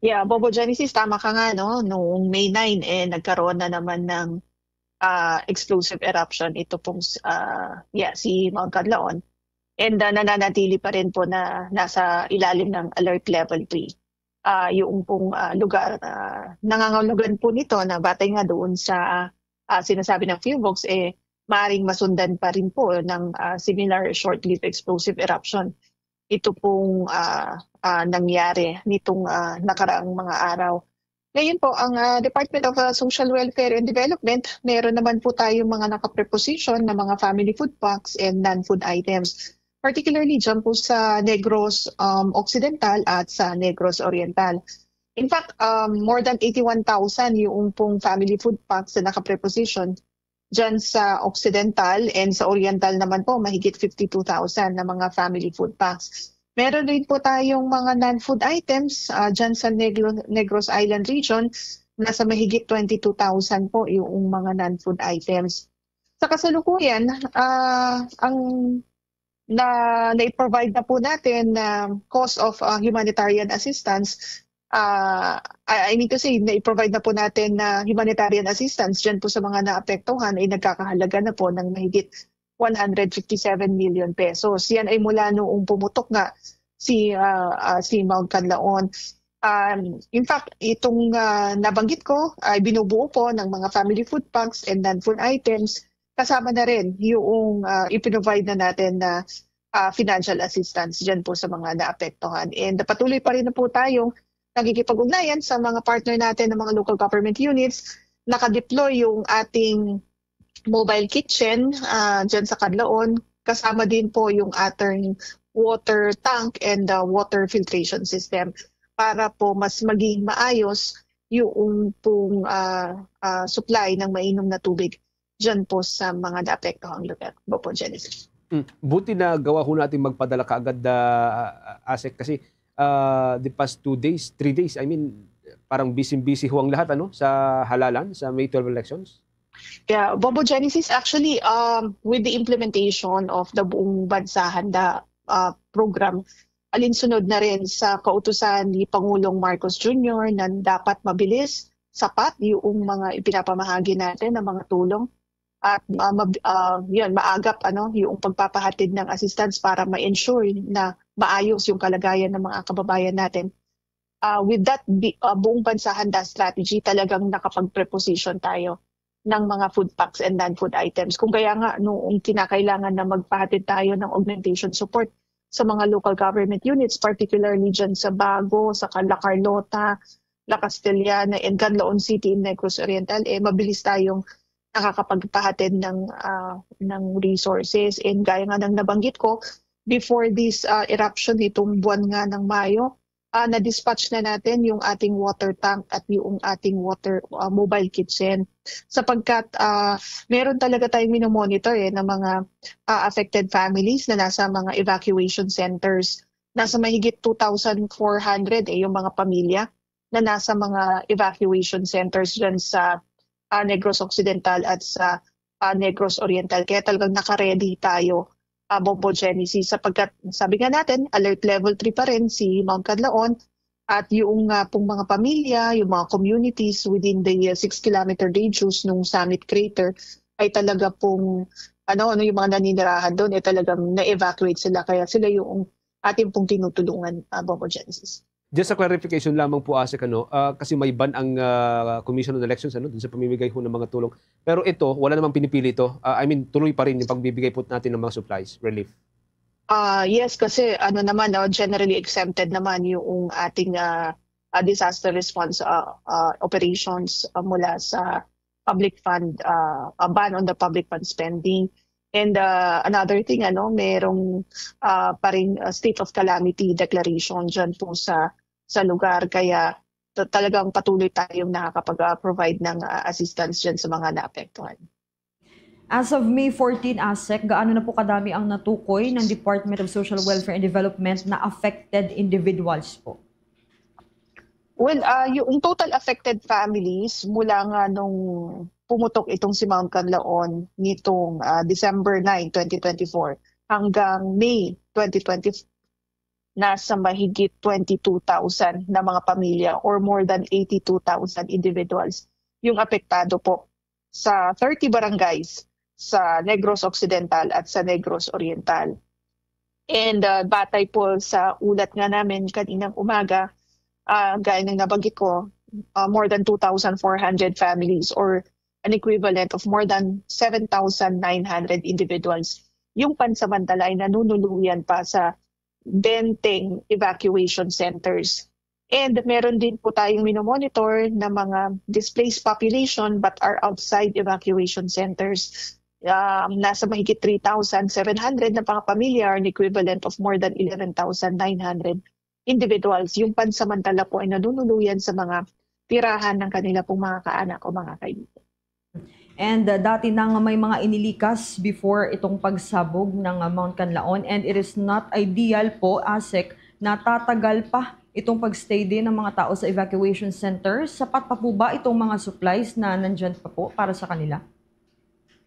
Yeah, Bobo Genesis, tama ka nga, no? Noong May nine, eh, nagkaroon na naman ng uh, explosive eruption ito pong uh, yeah, si Mount Kanlaon. And uh, nananatili pa rin po na nasa ilalim ng alert level three uh, yung pong uh, lugar. Uh, nangangahulugan po nito na batay nga doon sa uh, sinasabi ng PHIVOLCS, eh, maring masundan pa rin po ng uh, similar short-lived explosive eruption. Ito pong uh, uh, nangyari nitong uh, nakaraang mga araw. Ngayon po, ang uh, Department of uh, Social Welfare and Development, meron naman po tayong mga nakapreposition na mga family food packs and non-food items, particularly dyan po sa Negros um, Occidental at sa Negros Oriental. In fact, um, more than eighty-one thousand yung pong family food packs na nakapreposition dyan sa Occidental, and sa Oriental naman po, mahigit fifty-two thousand na mga family food packs. Meron rin po tayong mga non-food items uh, dyan sa Negro, Negros Island region. Nasa mahigit twenty-two thousand po yung mga non-food items. Sa kasalukuyan, uh, ang na na-provide na po natin na uh, cost of uh, humanitarian assistance uh, I, I mean to say, na-provide na po natin na humanitarian assistance dyan po sa mga naapektuhan ay nagkakahalaga na po ng mahigit one hundred fifty-seven million pesos. Yan ay mula noong pumutok nga si uh, uh, si Mount Kanlaon. Um, in fact, itong uh, nabanggit ko ay binubuo po ng mga family food packs and non-food items. Kasama na rin yung uh, iprovide na natin na uh, financial assistance dyan po sa mga naapektuhan. And patuloy pa rin na po tayong nakikipag-ugnayan sa mga partner natin ng mga local government units. Nakadeploy yung ating mobile kitchen uh, dyan sa Kanlaon. Kasama din po yung ating water tank and uh, water filtration system para po mas maging maayos yung pong uh, uh, supply ng mainom na tubig dyan po sa mga naapektuhang lugar. Bobo Genesis. Mm. Buti na gawa ho natin magpadala kaagad, uh, Asek, kasi uh, the past two days, three days, I mean, parang busy-busy ho ang lahat ano, sa halalan, sa May twelve elections. Yeah, Bobo Genesis, actually, um, with the implementation of the Buong Bansa Handa uh, program, alinsunod na rin sa kautusan ni Pangulong Marcos Junior na dapat mabilis, sapat yung mga ipinapamahagi natin ng mga tulong at uh, mab- uh, yun, maagap ano, yung pagpapahatid ng assistance para ma-ensure na maayos yung kalagayan ng mga kababayan natin. Uh, with that uh, buong bansa handa strategy, talagang nakapag-preposition tayo ng mga food packs and non-food items. Kung kaya nga noong kinakailangan na magpahatid tayo ng augmentation support sa mga local government units, particularly dyan sa Bago, sa La Carlota, La Castellana, and Canlaon City in Negros Oriental, eh mabilis tayong nakakapagpahatid ng uh, ng resources. And gaya nga nang nabanggit ko, before this uh, eruption nitong buwan nga ng Mayo, uh, na-dispatch na natin yung ating water tank at yung ating water uh, mobile kitchen. Sapagkat uh, meron talaga tayong minomonitor eh, ng mga uh, affected families na nasa mga evacuation centers. Nasa mahigit two thousand four hundred eh, yung mga pamilya na nasa mga evacuation centers dyan sa uh, Negros Occidental at sa uh, Negros Oriental. Kaya talagang nakaready tayo, uh, Bombo Genesis, sapagkat sabi nga natin, alert level three pa rin si Mount Canlaon at yung uh, pong mga pamilya, yung mga communities within the uh, six kilometer radius ng Summit Crater ay talaga pong ano ano yung mga naninirahan doon ay talagang na-evacuate sila, kaya sila yung ating pong tinutulungan, uh, Bombo Genesis. Just a clarification lamang po, Asek, ano, uh, kasi may ban ang uh, Commission on Elections ano, dun sa pamimigay ho ng mga tulong. Pero ito, wala namang pinipili ito. Uh, I mean, tuloy pa rin yung pagbibigay po natin ng mga supplies, relief. Uh, yes, kasi ano naman, no, generally exempted naman yung ating uh, uh, disaster response uh, uh, operations uh, mula sa public fund, uh, a ban on the public fund spending. And uh, another thing, ano, merong uh, paring uh, state of calamity declaration dyan po sa sa lugar. Kaya talagang patuloy tayong nakakapag-provide ng uh, assistance dyan sa mga naapektuhan. As of May fourteen, ASEC, gaano na po kadami ang natukoy ng Department of Social Welfare and Development na affected individuals po? Well, uh, yung total affected families mula nga nung pumutok itong si Mount Kanlaon nitong uh, December nine, twenty twenty-four hanggang May twenty twenty-four, nasa mahigit twenty-two thousand na mga pamilya or more than eighty-two thousand individuals yung apektado po sa thirty barangays sa Negros Occidental at sa Negros Oriental. And uh, batay po sa ulat nga namin kaninang umaga, uh, gaya ng nabanggit ko, uh, more than two thousand four hundred families or an equivalent of more than seven thousand nine hundred individuals yung pansamantala ay nanunuluyan pa sa twenty evacuation centers. And meron din po tayong minomonitor na mga displaced population but are outside evacuation centers. Um, nasa mahigit three thousand seven hundred na mga pamilya, an equivalent of more than eleven thousand nine hundred individuals, yung pansamantala po ay nanunuluyan sa mga tirahan ng kanila pong mga kaanak o mga kaibigan. And uh, dati na nga may mga inilikas before itong pagsabog ng uh, Mount Kanlaon, and it is not ideal po, ASEC, na tatagal pa itong pagstay din ng mga tao sa evacuation center. Sapat pa po ba itong mga supplies na nandyan pa po para sa kanila?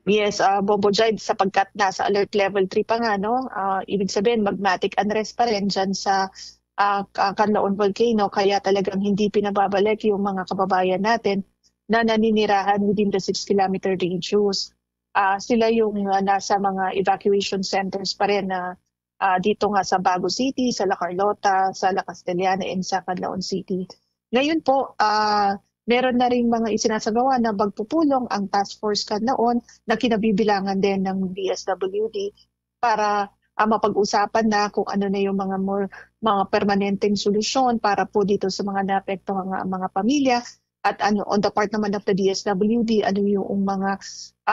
Yes, uh, Bombo Jai, sapagkat nasa alert level three pa nga, no? Uh, ibig sabihin, magmatic unrest pa rin dyan sa uh, Kanlaon Volcano, kaya talagang hindi pinababalik yung mga kababayan natin na naninirahan within the six kilometer radius. Uh, sila yung uh, nasa mga evacuation centers pa rin na uh, dito nga sa Bago City, sa La Carlota, sa La Castellana, and sa Canlaon City. Ngayon po, uh, meron na rin mga isinasagawa na magpupulong ang task force Canlaon na kinabibilangan din ng D S W D para uh, mapag-usapan na kung ano na yung mga more mga permanenteng solusyon para po dito sa mga naapektuhan nga mga pamilya at ano on the part naman of the D S W D, ano yung mga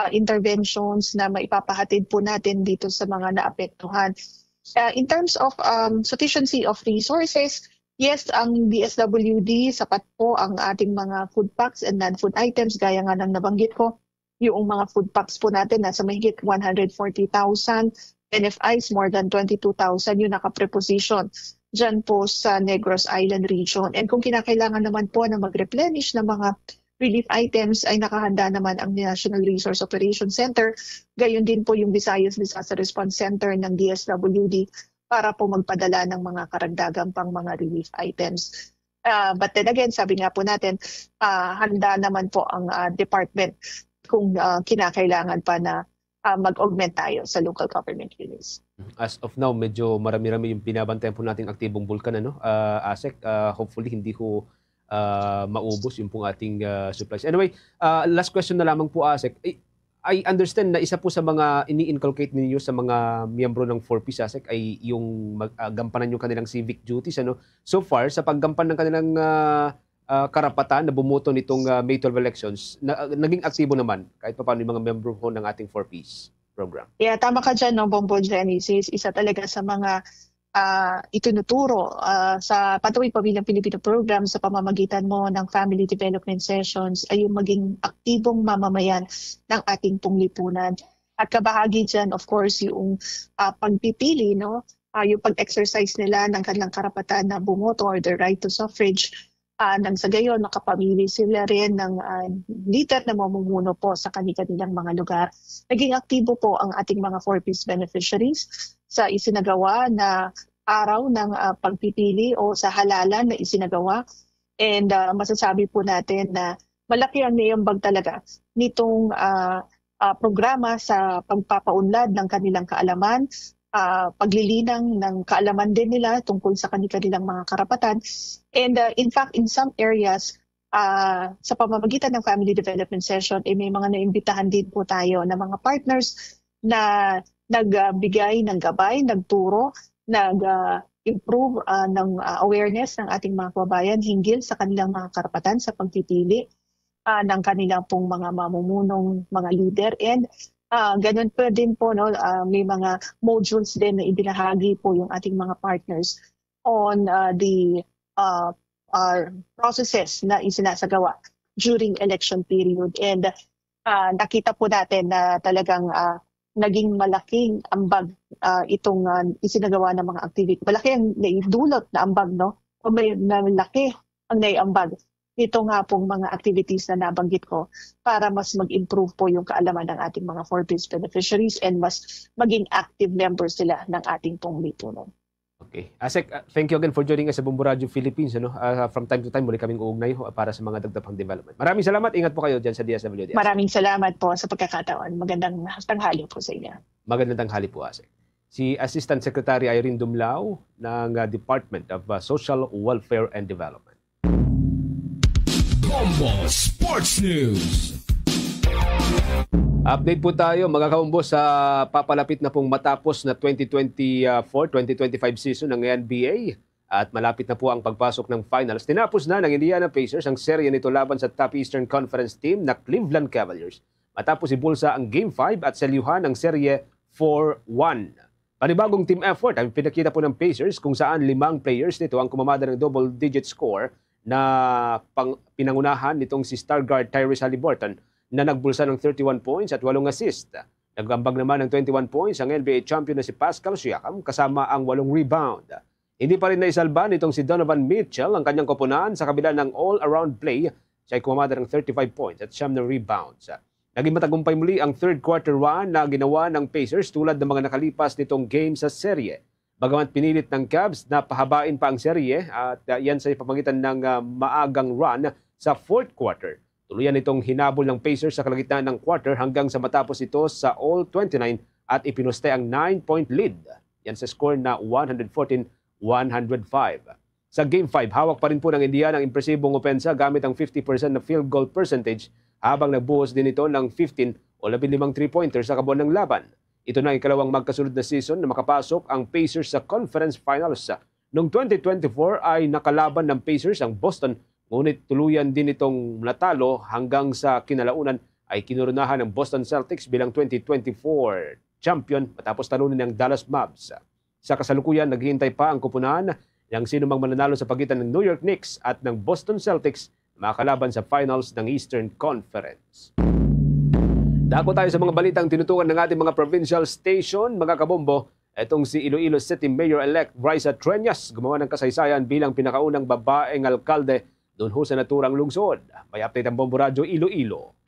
uh, interventions na maipapahatid po natin dito sa mga naapektuhan. Uh, in terms of um, sufficiency of resources, yes, ang D S W D, sapat po ang ating mga food packs and non-food items, gaya nga ng nabanggit ko. Yung mga food packs po natin, nasa mahigit one hundred forty thousand, N F Is, more than twenty-two thousand yung nakapreposition dyan po sa Negros Island region. And kung kinakailangan naman po na mag-replenish ng mga relief items, ay nakahanda naman ang National Resource Operations Center. Gayon din po yung Visayas Disaster Response Center ng D S W D para po magpadala ng mga karagdagan pang mga relief items. Uh, but then again, sabi nga po natin, uh, handa naman po ang uh, department kung uh, kinakailangan pa na uh, mag-augment tayo sa local government units. As of now, medyo marami-rami yung binabantayan po nating aktibong bulkan, ano, uh, ASEC. Uh, hopefully, hindi ko uh, maubos yung pong ating uh, supplies. Anyway, uh, last question na lamang po, ASEC. I, I understand na isa po sa mga ini-inculcate ninyo sa mga miyembro ng four Ps, ASEC, ay yung mag, uh, gampanan yung kanilang civic duties. Ano? So far, sa paggampan ng kanilang uh, uh, karapatan na bumoto nitong uh, May twelve elections, na, uh, naging aktibo naman kahit pa paano yung mga membro ho ng ating four Ps program. Yeah, tama ka dyan, no, Bombo Genesis. Isa talaga sa mga uh, itunuturo uh, sa Patuloy Pamilyang Pilipino Program sa pamamagitan mo ng Family Development Sessions ay yung maging aktibong mamamayan ng ating pong lipunan. At kabahagi dyan, of course, yung uh, pagpipili, no? Uh, yung pag-exercise nila ng kanilang karapatan na bumoto or the right to suffrage uh, nang sa gayon makapamili sila rin ng uh, leader na mamumuno po sa kanilang mga lugar. Naging aktibo po ang ating mga four Ps beneficiaries sa isinagawa na araw ng uh, pagpipili o sa halalan na isinagawa. And uh, masasabi po natin na malaki ang naiambag talaga nitong uh, uh, programa sa pagpapaunlad ng kanilang kaalaman, uh, paglilinang ng kaalaman din nila tungkol sa kanilang mga karapatan. And uh, in fact, in some areas, uh, sa pamamagitan ng family development session, eh, may mga naimbitahan din po tayo na mga partners na nagbigay ng gabay, nagturo, nag-improve uh, ng uh, awareness ng ating mga kababayan hinggil sa kanilang mga karapatan sa pagpipili uh, ng kanilang pong mga mamumunong mga leader. And uh, ganun pa din po, no, uh, may mga modules din na ibinahagi po yung ating mga partners on uh, the uh, uh, processes na isinasagawa during election period. And Ah, nakita po natin na talagang, ah, naging malaking ambag, ah, itong, ah, isinagawa ng mga activity. Malaki ang naidulot na ambag, no? O may malaki ang naiambag nito nga pong mga activities na nabanggit ko para mas mag-improve po yung kaalaman ng ating mga Forbes beneficiaries and mas maging active members sila ng ating pong lipunan. Okay. Asek, uh, thank you again for joining us sa Bombo Radio Philippines. Ano? Uh, from time to time, muli kaming uugnay uh, para sa mga dagdag pang development. Maraming salamat. Ingat po kayo dyan sa D S W D S. Maraming salamat po sa pagkakataon. Magandang tanghali po sa inyo. Magandang tanghali po, Asek. Si Assistant Secretary Irene Dumlao ng uh, Department of uh, Social Welfare and Development. Bombo Sports News. Update po tayo, mga kaumbo, sa papalapit na pong matapos na twenty twenty-four twenty twenty-five season ng N B A at malapit na po ang pagpasok ng finals. Tinapos na ng Indiana Pacers ang serye nito laban sa top Eastern Conference team na Cleveland Cavaliers matapos ibulsa ang Game five at selyuhan ang serye four one. Panibagong team effort ang pinakita po ng Pacers kung saan limang players nito ang kumamada ng double-digit score na pang, pinangunahan nitong si star guard Tyrese Haliburton na nagbulsa ng thirty-one points at walong assist. Nag-ambag naman ng twenty-one points ang N B A champion na si Pascal Siakam kasama ang walong rebound. Hindi pa rin naisalba nitong si Donovan Mitchell ang kanyang koponan sa kabila ng all-around play. Siya ay kumamada ng thirty-five points at siyam na rebounds. Naging matagumpay muli ang third quarter run na ginawa ng Pacers tulad ng mga nakalipas nitong game sa serye. Bagamat pinilit ng Cavs na pahabain pa ang serye at uh, yan sa pamagitan ng uh, maagang run sa fourth quarter. Tuluyan itong hinabol ng Pacers sa kalagitnaan ng quarter hanggang sa matapos ito sa all twenty-nine at ipinuste ang nine-point lead. Yan sa score na one hundred fourteen one hundred five. Sa Game five, hawak pa rin po ng Indiana ang impresibong opensa gamit ang fifty percent na field goal percentage habang nagbuhos din ito ng fifteen o labing limang three-pointer sa kabuuan ng laban. Ito na ang ikalawang magkasunod na season na makapasok ang Pacers sa Conference Finals. Noong twenty twenty-four ay nakalaban ng Pacers ang Boston, ngunit tuluyan din itong natalo hanggang sa kinalaunan ay kinoronahan ng Boston Celtics bilang twenty twenty-four champion matapos talunin ang Dallas Mavs. Sa kasalukuyan, naghihintay pa ang kupunan ng sino mang mananalo sa pagitan ng New York Knicks at ng Boston Celtics na makakalaban sa finals ng Eastern Conference. Dako tayo sa mga balitang tinutukan ng ating mga provincial station, mga kabombo. Itong si Iloilo City Mayor-elect Raisa Treñas gumawa ng kasaysayan bilang pinakaunang babaeng alkalde doon ho sa naturang lungsod. May update ang Bombo Radyo Iloilo.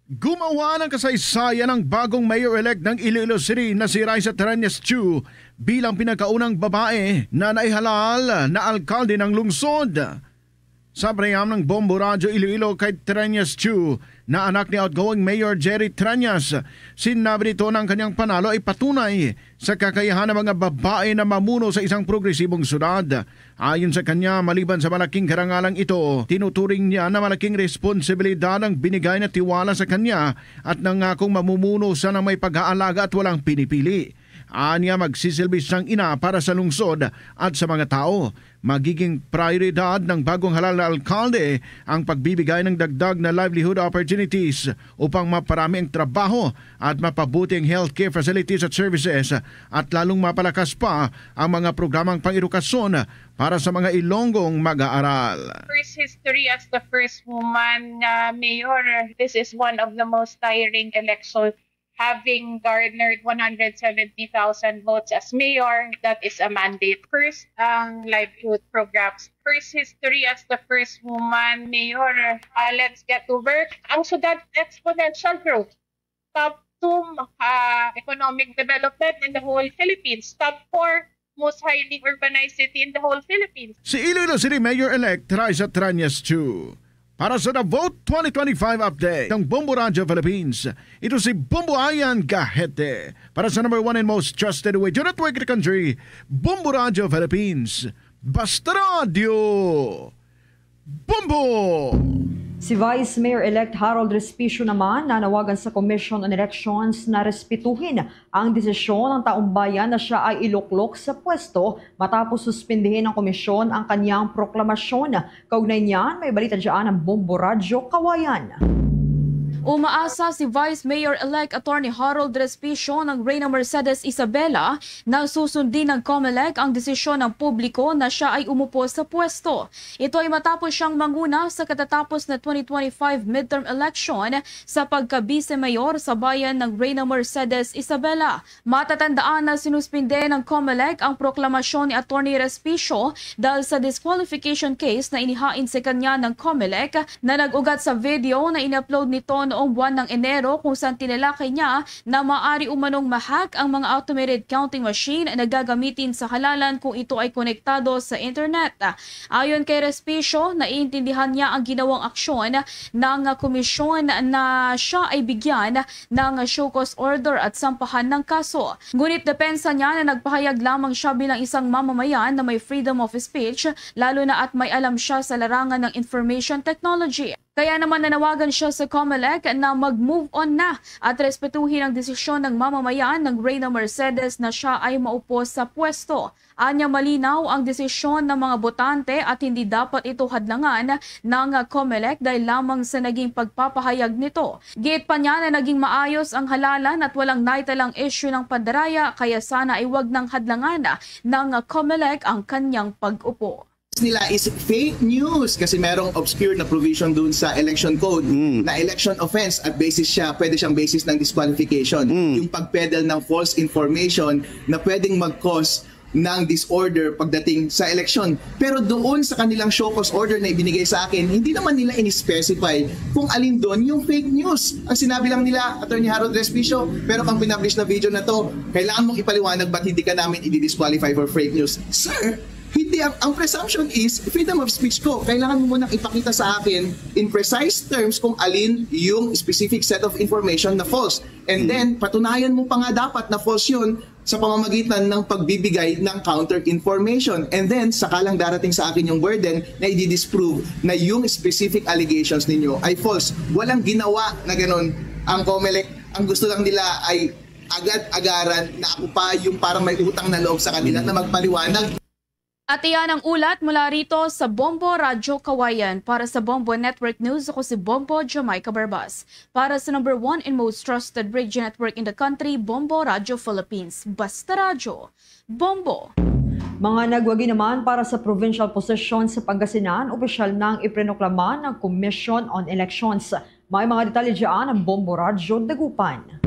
Gumawa ng kasaysayan ang bagong mayor-elect ng Iloilo City na si Raisa Treñas Chu bilang pinakaunang babae na naihalal na alkalde ng lungsod. Sa panayam ng Bombo Radyo Iloilo kay Treñas Chu na anak ni outgoing Mayor Jerry Treñas, sinabi nito na ang kanyang panalo ay patunay sa kakayahan ng mga babae na mamuno sa isang progresibong syudad. Ayon sa kanya, maliban sa malaking karangalang ito, tinuturing niya na malaking responsibilidad ang binigay na tiwala sa kanya at nangakong mamumuno siya ng may pag-aalaga at walang pinipili. Anya, magsisilbi siyang ina para sa lungsod at sa mga tao. Magiging prioridad ng bagong halal na alkalde ang pagbibigay ng dagdag na livelihood opportunities upang maparami ang trabaho at mapabuti ang healthcare facilities at services at lalong mapalakas pa ang mga programang pang-edukasyon para sa mga Ilonggong mag-aaral. First history as the first woman uh, mayor. This is one of the most tiring elections, having garnered one hundred seventy thousand votes as mayor. That is a mandate. First, ang livelihood programs. First history as the first woman mayor. Uh, let's get to work. Ang syudad, exponential growth. Top two uh, economic development in the whole Philippines. Top four most highly urbanized city in the whole Philippines. Si Iloilo City Mayor-elect Raisa Treñas Chu. Para sa The Vote twenty twenty-five update ng Bombo Radyo Philippines, ito si Bombo Ayan Gahete para sa number one and most trusted radio network in the country, Bombo Radyo Philippines. Basta Radyo! Bombo! Si Vice Mayor-elect Harold Respicio naman nanawagan sa Commission on Elections na respetuhin ang desisyon ng taong bayan na siya ay iluklok sa pwesto matapos suspindihin ng komisyon ang kanyang proklamasyon. Kaugnay niyan, may balita dyan ang Bombo Radyo Kawayan. Umaasa si Vice Mayor-elect Attorney Harold Respicio ng Reyna Mercedes Isabela na susundin ng Comelec ang desisyon ng publiko na siya ay umupo sa pwesto. Ito ay matapos siyang manguna sa katatapos na twenty twenty-five midterm election sa pagka-Vice Mayor sa bayan ng Reyna Mercedes Isabela. Matatandaan na sinuspinde ng Comelec ang proklamasyon ni Attorney Respicio dahil sa disqualification case na inihain sa kanya ng Comelec na nag-ugat sa video na in-upload nito noong buwan ng Enero, kung saan tinalakay niya na maaari umanong ma-hack ang mga automated counting machine na gagamitin sa halalan kung ito ay konektado sa internet. Ayon kay Respicio, naiintindihan niya ang ginawang aksyon ng komisyon na siya ay bigyan ng show cause order at sampahan ng kaso. Ngunit depensa niya na nagpahayag lamang siya bilang isang mamamayan na may freedom of speech, lalo na at may alam siya sa larangan ng information technology. Kaya naman nanawagan siya sa Comelec na mag-move on na at respetuhin ang desisyon ng mamamayan ng Reyna Mercedes na siya ay maupo sa pwesto. Anya, malinaw ang desisyon ng mga botante at hindi dapat ito hadlangan ng Comelec dahil lamang sa naging pagpapahayag nito. Giit pa niya na naging maayos ang halalan at walang naitalang isyu ng pandaraya, kaya sana ay wag nang hadlangan ng Comelec ang kanyang pag-upo. Nila is fake news kasi merong obscure na provision doon sa election code Mm. na election offense at basis siya, pwede siyang basis ng disqualification. Mm. Yung pagpeddle ng false information na pwedeng mag-cause ng disorder pagdating sa election. Pero doon sa kanilang show cause order na ibinigay sa akin, hindi naman nila in-specify kung alin doon yung fake news. Ang sinabi lang nila, Attorney Harold Respicio, pero pang pinablish na video na to, kailangan mong ipaliwanag ba't hindi ka namin i-disqualify for fake news. Sir, hindi ang, ang presumption is freedom of speech ko. Kailangan mo munang ipakita sa akin in precise terms kung alin yung specific set of information na false. And then, patunayan mo pa nga dapat na false yun sa pamamagitan ng pagbibigay ng counter information. And then, saka lang darating sa akin yung burden na i-disprove na yung specific allegations ninyo ay false. Walang ginawa na ganun ang Comelec. Ang gusto lang nila ay agad-agaran na ako pa yung parang may utang na loob sa kanila na magpaliwanag. At iyan ang ulat mula rito sa Bombo Radyo Kawayan. Para sa Bombo Network News, ako si Bombo Jamaica Barbas. Para sa number one and most trusted radio network in the country, Bombo Radyo Philippines. Basta Radyo, Bombo! Mga nagwagi naman para sa provincial position sa Pangasinan, opisyal nang iprinoklama ng Commission on Elections. May mga detalye dyan ang Bombo Radyo Dagupan.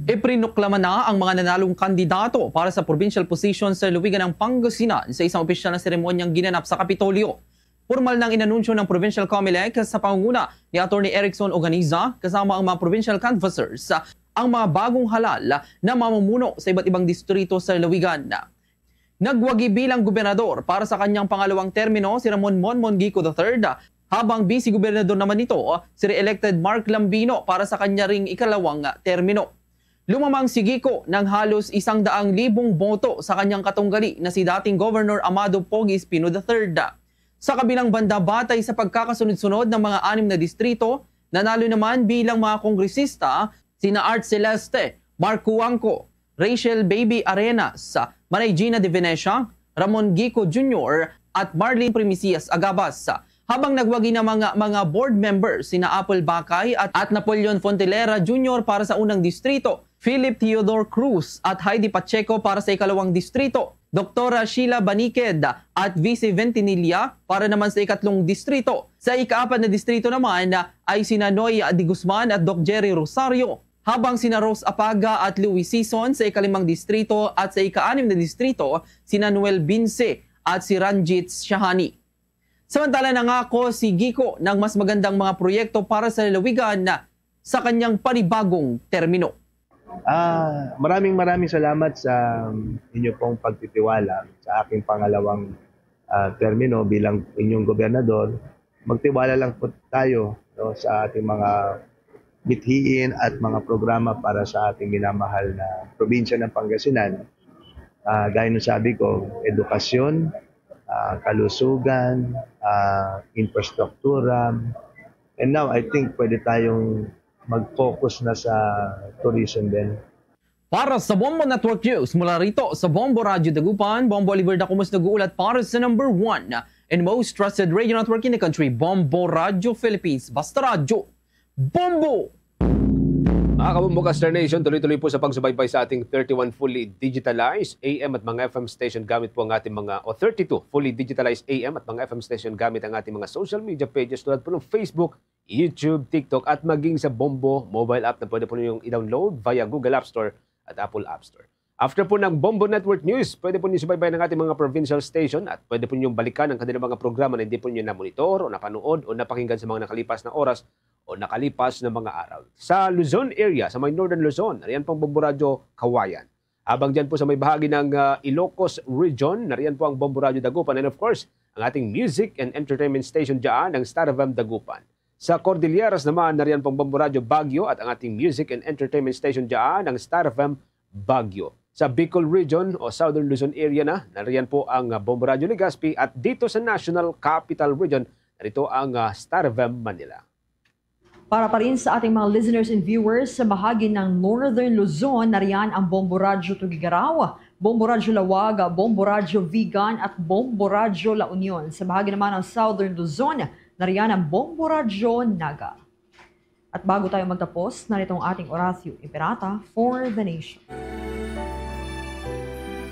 Iprinoklama na ang mga nanalong kandidato para sa provincial position sa lalawigan ng Pangasinan sa isang opisyal na seremonyang ginanap sa Kapitolyo. Pormal nang inanunsyo ng Provincial Comelec sa pangunguna ni Attorney Erickson Oganiza kasama ang mga provincial canvassers ang mga bagong halal na mamumuno sa iba't ibang distrito sa lalawigan. Nagwagi bilang gobernador para sa kanyang pangalawang termino si Ramon Monmon Gico the third, habang vice gobernador naman nito si re-elected Mark Lambino para sa kanya ring ikalawang termino. Lumamang si Gico ng halos isang daang libong boto sa kanyang katunggali na si dating Governor Amado Pogi Espino the third. Sa kabilang banda, batay sa pagkakasunod-sunod ng mga anim na distrito, nanalo naman bilang mga kongresista sina Art Celeste, Mark Cuangco, Rachel Baby Arenas, Manay Gina de Venecia, Ramon Gico Junior, at Marlene Primicias Agabas. Habang nagwagi na mga, mga board members sina Apple Bacay at, at Napoleon Fontelera Junior para sa unang distrito, Philip Theodore Cruz at Heidi Pacheco para sa ikalawang distrito, Doktora Sheila Baniked at Vice Ventinilla para naman sa ikatlong distrito. Sa ikaapat na distrito naman ay sina Noy de Guzman at Doc Jerry Rosario, habang sina Rose Apaga at Louis Sison sa ikalimang distrito at sa ikaanim na distrito sina Noel Binse at si Ranjit Shahani. Samantala, nangako si Gico ng mas magandang mga proyekto para sa lalawigan sa kanyang panibagong termino. Ah, maraming maraming salamat sa inyo pong pagtitiwala sa aking pangalawang ah, termino bilang inyong gobernador. Magtiwala lang po tayo, no, sa ating mga mithiin at mga programa para sa ating minamahal na probinsya ng Pangasinan. Ah, gaya ng sabi ko, edukasyon, ah, kalusugan, ah, infrastruktura, and now I think pwede tayong mag-focus na sa tourism din. Para sa Bombo Network News, mula rito sa Bombo Radyo Dagupan, Bombo Oliver Dacumus nag-uulat para sa number one and most trusted radio network in the country, Bombo Radyo Philippines. Basta Radyo, Bombo! Mga kabombo ka Star Nation, tuloy-tuloy po sa pagsubaybay sa ating thirty-one fully digitalized A M at mga F M station gamit po ang ating mga, o thirty-two fully digitalized A M at mga F M station gamit ang ating mga social media pages tulad po ng Facebook, YouTube, TikTok at maging sa Bombo mobile app na pwede po ninyong i-download via Google App Store at Apple App Store. After po ng Bombo Network News, pwede po niyo subaybayan ang ating mga provincial station at pwede po niyong balikan ang kanilang mga programa na hindi po niyo na-monitor o napanood o napakinggan sa mga nakalipas na oras o nakalipas na mga araw. Sa Luzon area, sa may Northern Luzon, nariyan po ang Bombo Radyo Kawayan. Habang dyan po sa may bahagi ng, ah, Ilocos Region, nariyan po ang Bombo Radyo Dagupan. And of course, ang ating music and entertainment station dyan, ang Star F M Dagupan. Sa Cordilleras naman, nariyan po ang Bombo Radyo Baguio at ang ating music and entertainment station dyan, ang Star F M Baguio. Sa Bicol Region o Southern Luzon area na, nariyan po ang, ah, Bombo Radyo Legazpi at dito sa National Capital Region, narito ang, ah, Star F M Manila. Para pa rin sa ating mga listeners and viewers sa bahagi ng Northern Luzon, nariyan ang Bombo Radyo Tuguegarao, Bombo Radyo Laoag, Bombo Radyo Vigan at Bombo Radyo La Union. Sa bahagi naman ng Southern Luzon, nariyan ang Bombo Radyo Naga. At bago tayo magtapos, narito ang ating Oratio Imperata for the Nation.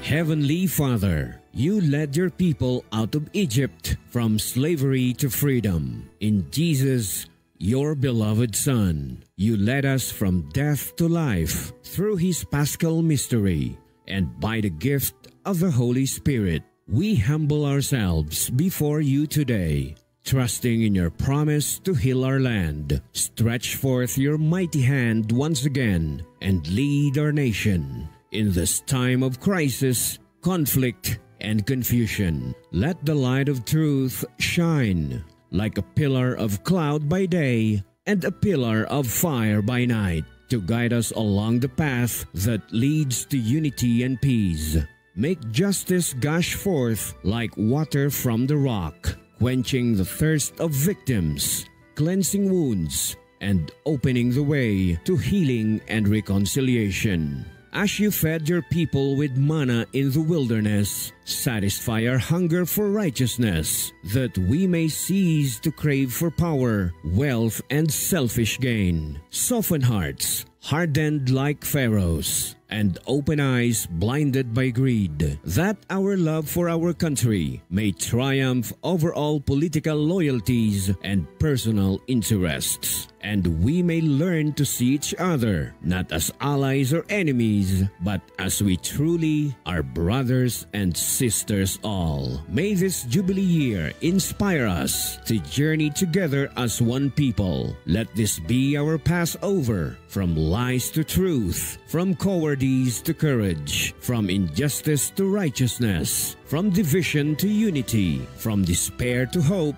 Heavenly Father, you led your people out of Egypt from slavery to freedom. In Jesus, your beloved Son, you led us from death to life through his paschal mystery and by the gift of the Holy Spirit. We humble ourselves before you today, trusting in your promise to heal our land. Stretch forth your mighty hand once again and lead our nation in this time of crisis, conflict, and confusion. Let the light of truth shine like a pillar of cloud by day and a pillar of fire by night to guide us along the path that leads to unity and peace. Make justice gush forth like water from the rock, quenching the thirst of victims, cleansing wounds, and opening the way to healing and reconciliation. As you fed your people with manna in the wilderness, satisfy our hunger for righteousness, that we may cease to crave for power, wealth, and selfish gain. Soften hearts hardened like Pharaoh's, and open eyes blinded by greed, that our love for our country may triumph over all political loyalties and personal interests, and we may learn to see each other not as allies or enemies, but as we truly are brothers and sisters all. May this Jubilee year inspire us to journey together as one people. Let this be our Passover, from lies to truth, from cowardice to courage, from injustice to righteousness, from division to unity, from despair to hope,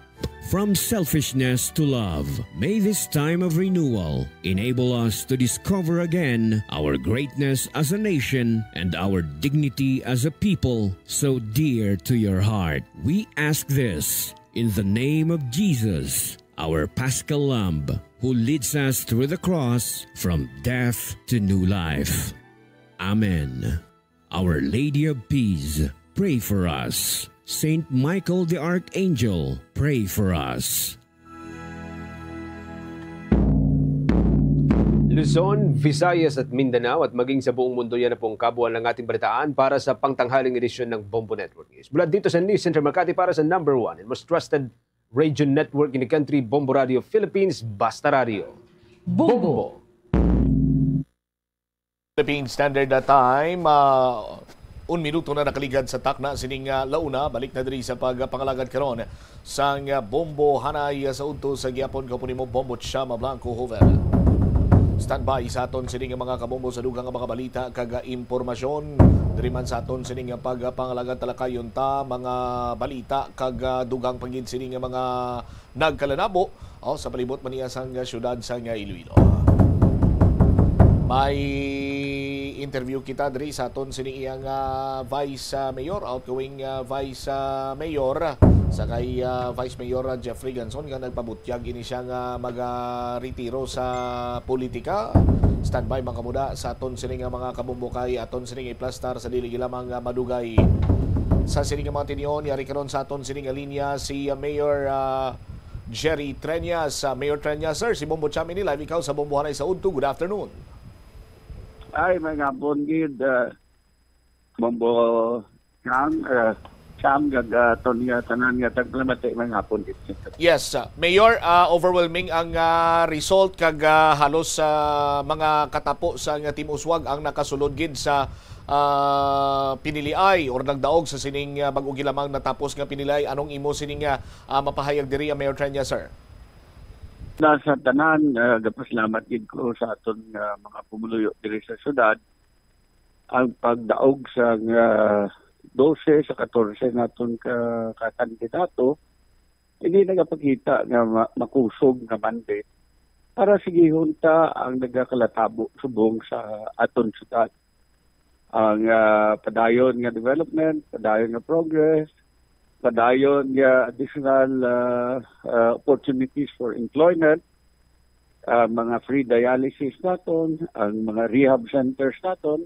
from selfishness to love. May this time of renewal enable us to discover again our greatness as a nation and our dignity as a people so dear to your heart. We ask this in the name of Jesus, our Paschal Lamb, who leads us through the cross from death to new life. Amen. Our Lady of Peace, pray for us. Saint Michael the Archangel, pray for us. Luzon, Visayas at Mindanao at maging sa buong mundo, yan na po ang kabuuan ng ating balitaan para sa pangtanghaling edisyon ng Bombo Network News. Mula dito sa News Center Makati para sa number one and most trusted radio network in the country, Bombo Radio Philippines, Basta Radio. Bombo. Philippine Standard Time, ah, un minuto na nakaligad sa takna sining, ah, launa. Balik na diri sa pagpangalagad karon sang, ah, Bombo Hanay, ah, sa udto sa gihapon. Kaupo nimo, Bombo Chama Blanco Jovel. Standby sa aton sining mga kabombo sa dugang nga mga balita kag, ah, impormasyon. Diri man sa aton sining, ah, pagpangalagad, talakayon ta mga balita kag, ah, dugang pa gid sining mga nagkalanabo, oh, sa palibot man niya sang siyudad sang Iloilo. May interview kita diri sa aton sini iyang, ah, Vice, ah, Mayor, outgoing, ah, Vice, ah, Mayor, sa kay, ah, Vice Mayor, ah, Jeffrey Ganson nga nagpabutyag ini siya nga magaretiro sa politika. Standby man kamo da sa aton sini nga mga kabombo kay aton sini nga iplastar sa dili lamang, ah, madugay. Sa sini nga mga tinion, yari karon sa aton sini nga linya si, ah, Mayor, ah, Jerry Treñas. Ah, Mayor Treñas, sir, si Bombo Cham ini live ikaw sa Bombo Hanay sa Udto. Good afternoon. Ay, may ngapon gid, ah, Bombo Cham, ah, Cham, kag, ah, Tonya, tanan nga tagpalamati, may ngapon gid. Yes, uh, Mayor, uh, overwhelming ang uh, result kag uh, halos uh, mga katapo sa nga Team Uswag ang nakasulod gid sa uh, piniliay or nagdaog sa sining uh, bag-o gilamang natapos nga piniliay. Anong imo sining uh, uh, mapahayag diri, uh, Mayor Treñas, sir? Na sa tanan, uh, gapasalamat gid ko sa aton nga mga pumuluyo diri sa syudad. Ang pagdaog sa nga dose sa katorse naton ka, ka kandidato, hindi nagapakita nga ma- makusog nga mandate para sigihon ta ang nagakalatabo subong sa aton syudad. Ang ah, padayon nga development, padayon nga progress, padayon nga additional ah, ah, opportunities for employment, ang mga free dialysis naton, ang mga rehab centers naton,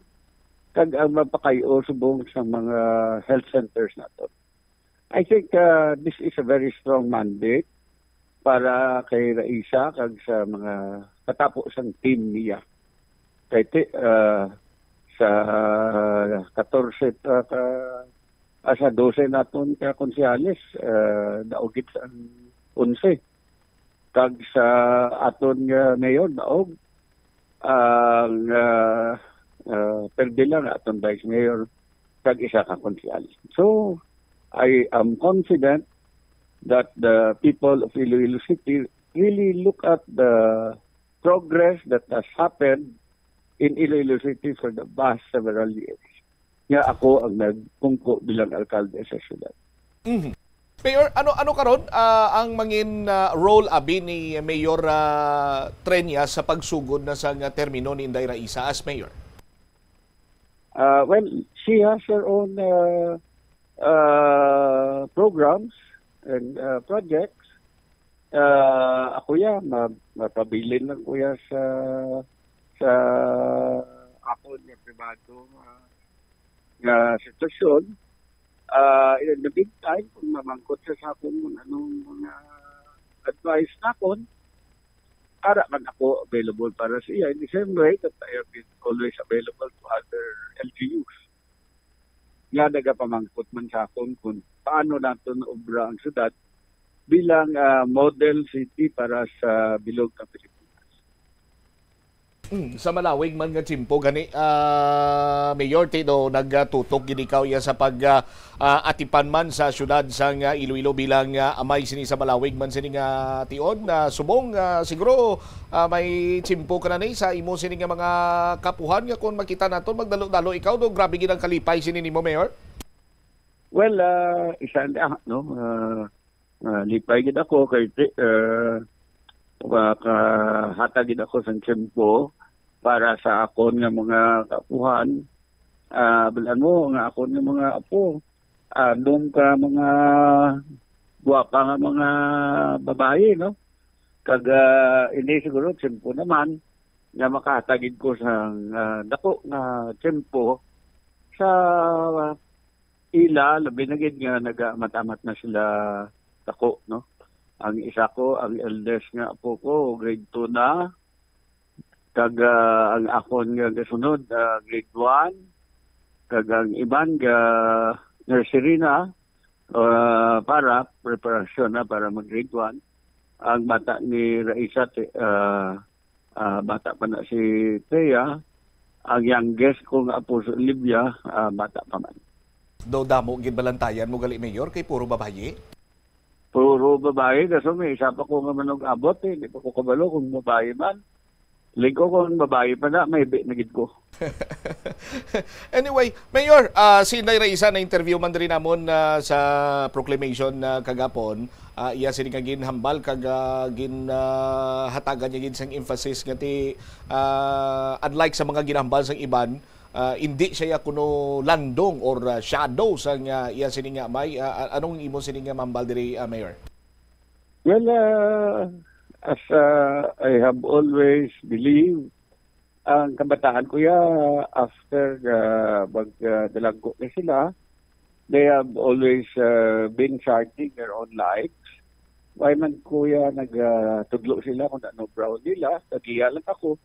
kag ang mapakayo subong sa mga health centers naton. I think uh, this is a very strong mandate para kay Raisa kag sa mga katapo sang team niya. Kay ti, uh, sa katorse uh, ka, ah, sa dose naton ka konsehales, uh, daog gid ang onse. Kag sa aton nga mayor, daog ang uh, uh, perde lang aton vice mayor kag isa ka konsehal. So, I am confident that the people of Iloilo City really look at the progress that has happened in Iloilo City for the past several years. Nga ako ang nagpungko bilang alkalde sa syudad. Mhm. Mayor, ano ano karon ah, ang mangin ah, role abi ni Mayor ah, Treñas sa pagsugod na sa nga termino ni Inday Raisa as mayor? Uh, well, she has her own uh, uh, programs and uh, projects. Uh, ako ya, ma- mapabilin lang ko ya sa sa ako nga pribado nga, nga sitwasyon. Uh, in the meantime, kung mamangkot siya sa akon kung anong mga advice nakon, ara man ako available para sa iya. In the same way that I have been always available to other L G Us nga nagapamangkot man sa akon kung paano naton obra ang syudad bilang ah, model city para sa bilog nga Pilipinas. Hmm, sa malawig man nga tiyempo gani, ah, Mayor, ti do nagatutok gid ikaw iya sa pag ah, ah, atipan man sa siyudad sang ah, Iloilo bilang ah, amay sini sa malawig man sini nga tion. Ah, subong ah, siguro ah, may tiyempo ka na ni sa imo sini nga mga kapuhan nga kung makita naton magdalo-dalo ikaw do, grabe gid ang kalipay sini nimo, Mayor. Well, ah, isa na, no? Ah, ah, lipay gid ako kay ti- ah, makahatag gid ako sang tiyempo para sa akon nga mga kapuhan. Ah, balaan mo nga akon nga mga apo, adom ka mga guwapa nga mga babayi, no? Kag ah, ini siguro tiyempo naman nga makahatag gid ko sang ah, dako nga tiyempo sa ila, labi na gid nga nagaamat-amat na sila dako, no? Ang isa ko, ang eldest nga apo ko, grade two na, kag ah, ang akon nga gasunod, ah, grade one, kag ang iban ga nursery na, ah, para preparasyon na para mag grade one. Ang bata ni Raisa, ti- ah, ah, bata pa na si Thea. Ang youngest ko nga apo si Olivia, ah, bata pa man. Do damo gid balantayan mo gali, Mayor, kay puro babayi? Puro babayi, kaso may isa pa ko nga manug-abot eh. Hindi pa ko kabalo kung babayi man. Ling ko kung babayi pa na, may bi na gid ko. Anyway, Mayor, ah, si Inday Raisa na-interview man diri namon ah, sa proclamation ah, kagapon. Ah, iya sini nga ginhambal kag ah, gin ah, hatagan niya gid sang emphasis nga ti ah, unlike sa mga ginhambal sang iban, ah, hindi siya kuno landong or ah, shadow sang ah, iya sini nga amay. Ah, anong imo sini nga mambal diri, ah, Mayor? Well, uh, as uh, I have always believed, ang kabataan ko ya, after uh, mag uh, dalagko na sila, they have always uh, been charting their own lives. Why man, kuya, nag, ah, tudlo sila kung ano brown nila, nagiya lang ako.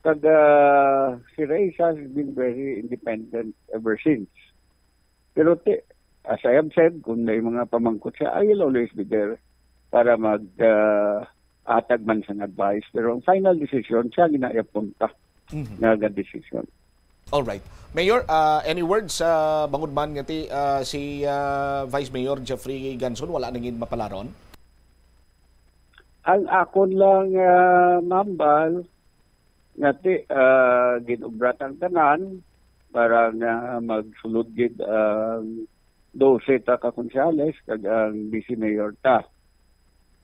Kag, ah, si Raisa has been very independent ever since. Pero ti, as I have said, kung may mga pamangkot siya, I will always be there para mag, ah, atag man sang advice. Pero ang final decision, siya ginaipunta Mhm. nga decision. All right. Mayor, ah, any words sa bangod man nga ti, ah, si, ah, Vice Mayor Jeffrey Ganson wala na gid mapalaron? Ang akon lang, ah, mambal, nga ti, ah, gin-ubra tang tanan para nga magsulod gid ang dose ta ka konsehales kag ang vice mayor ta.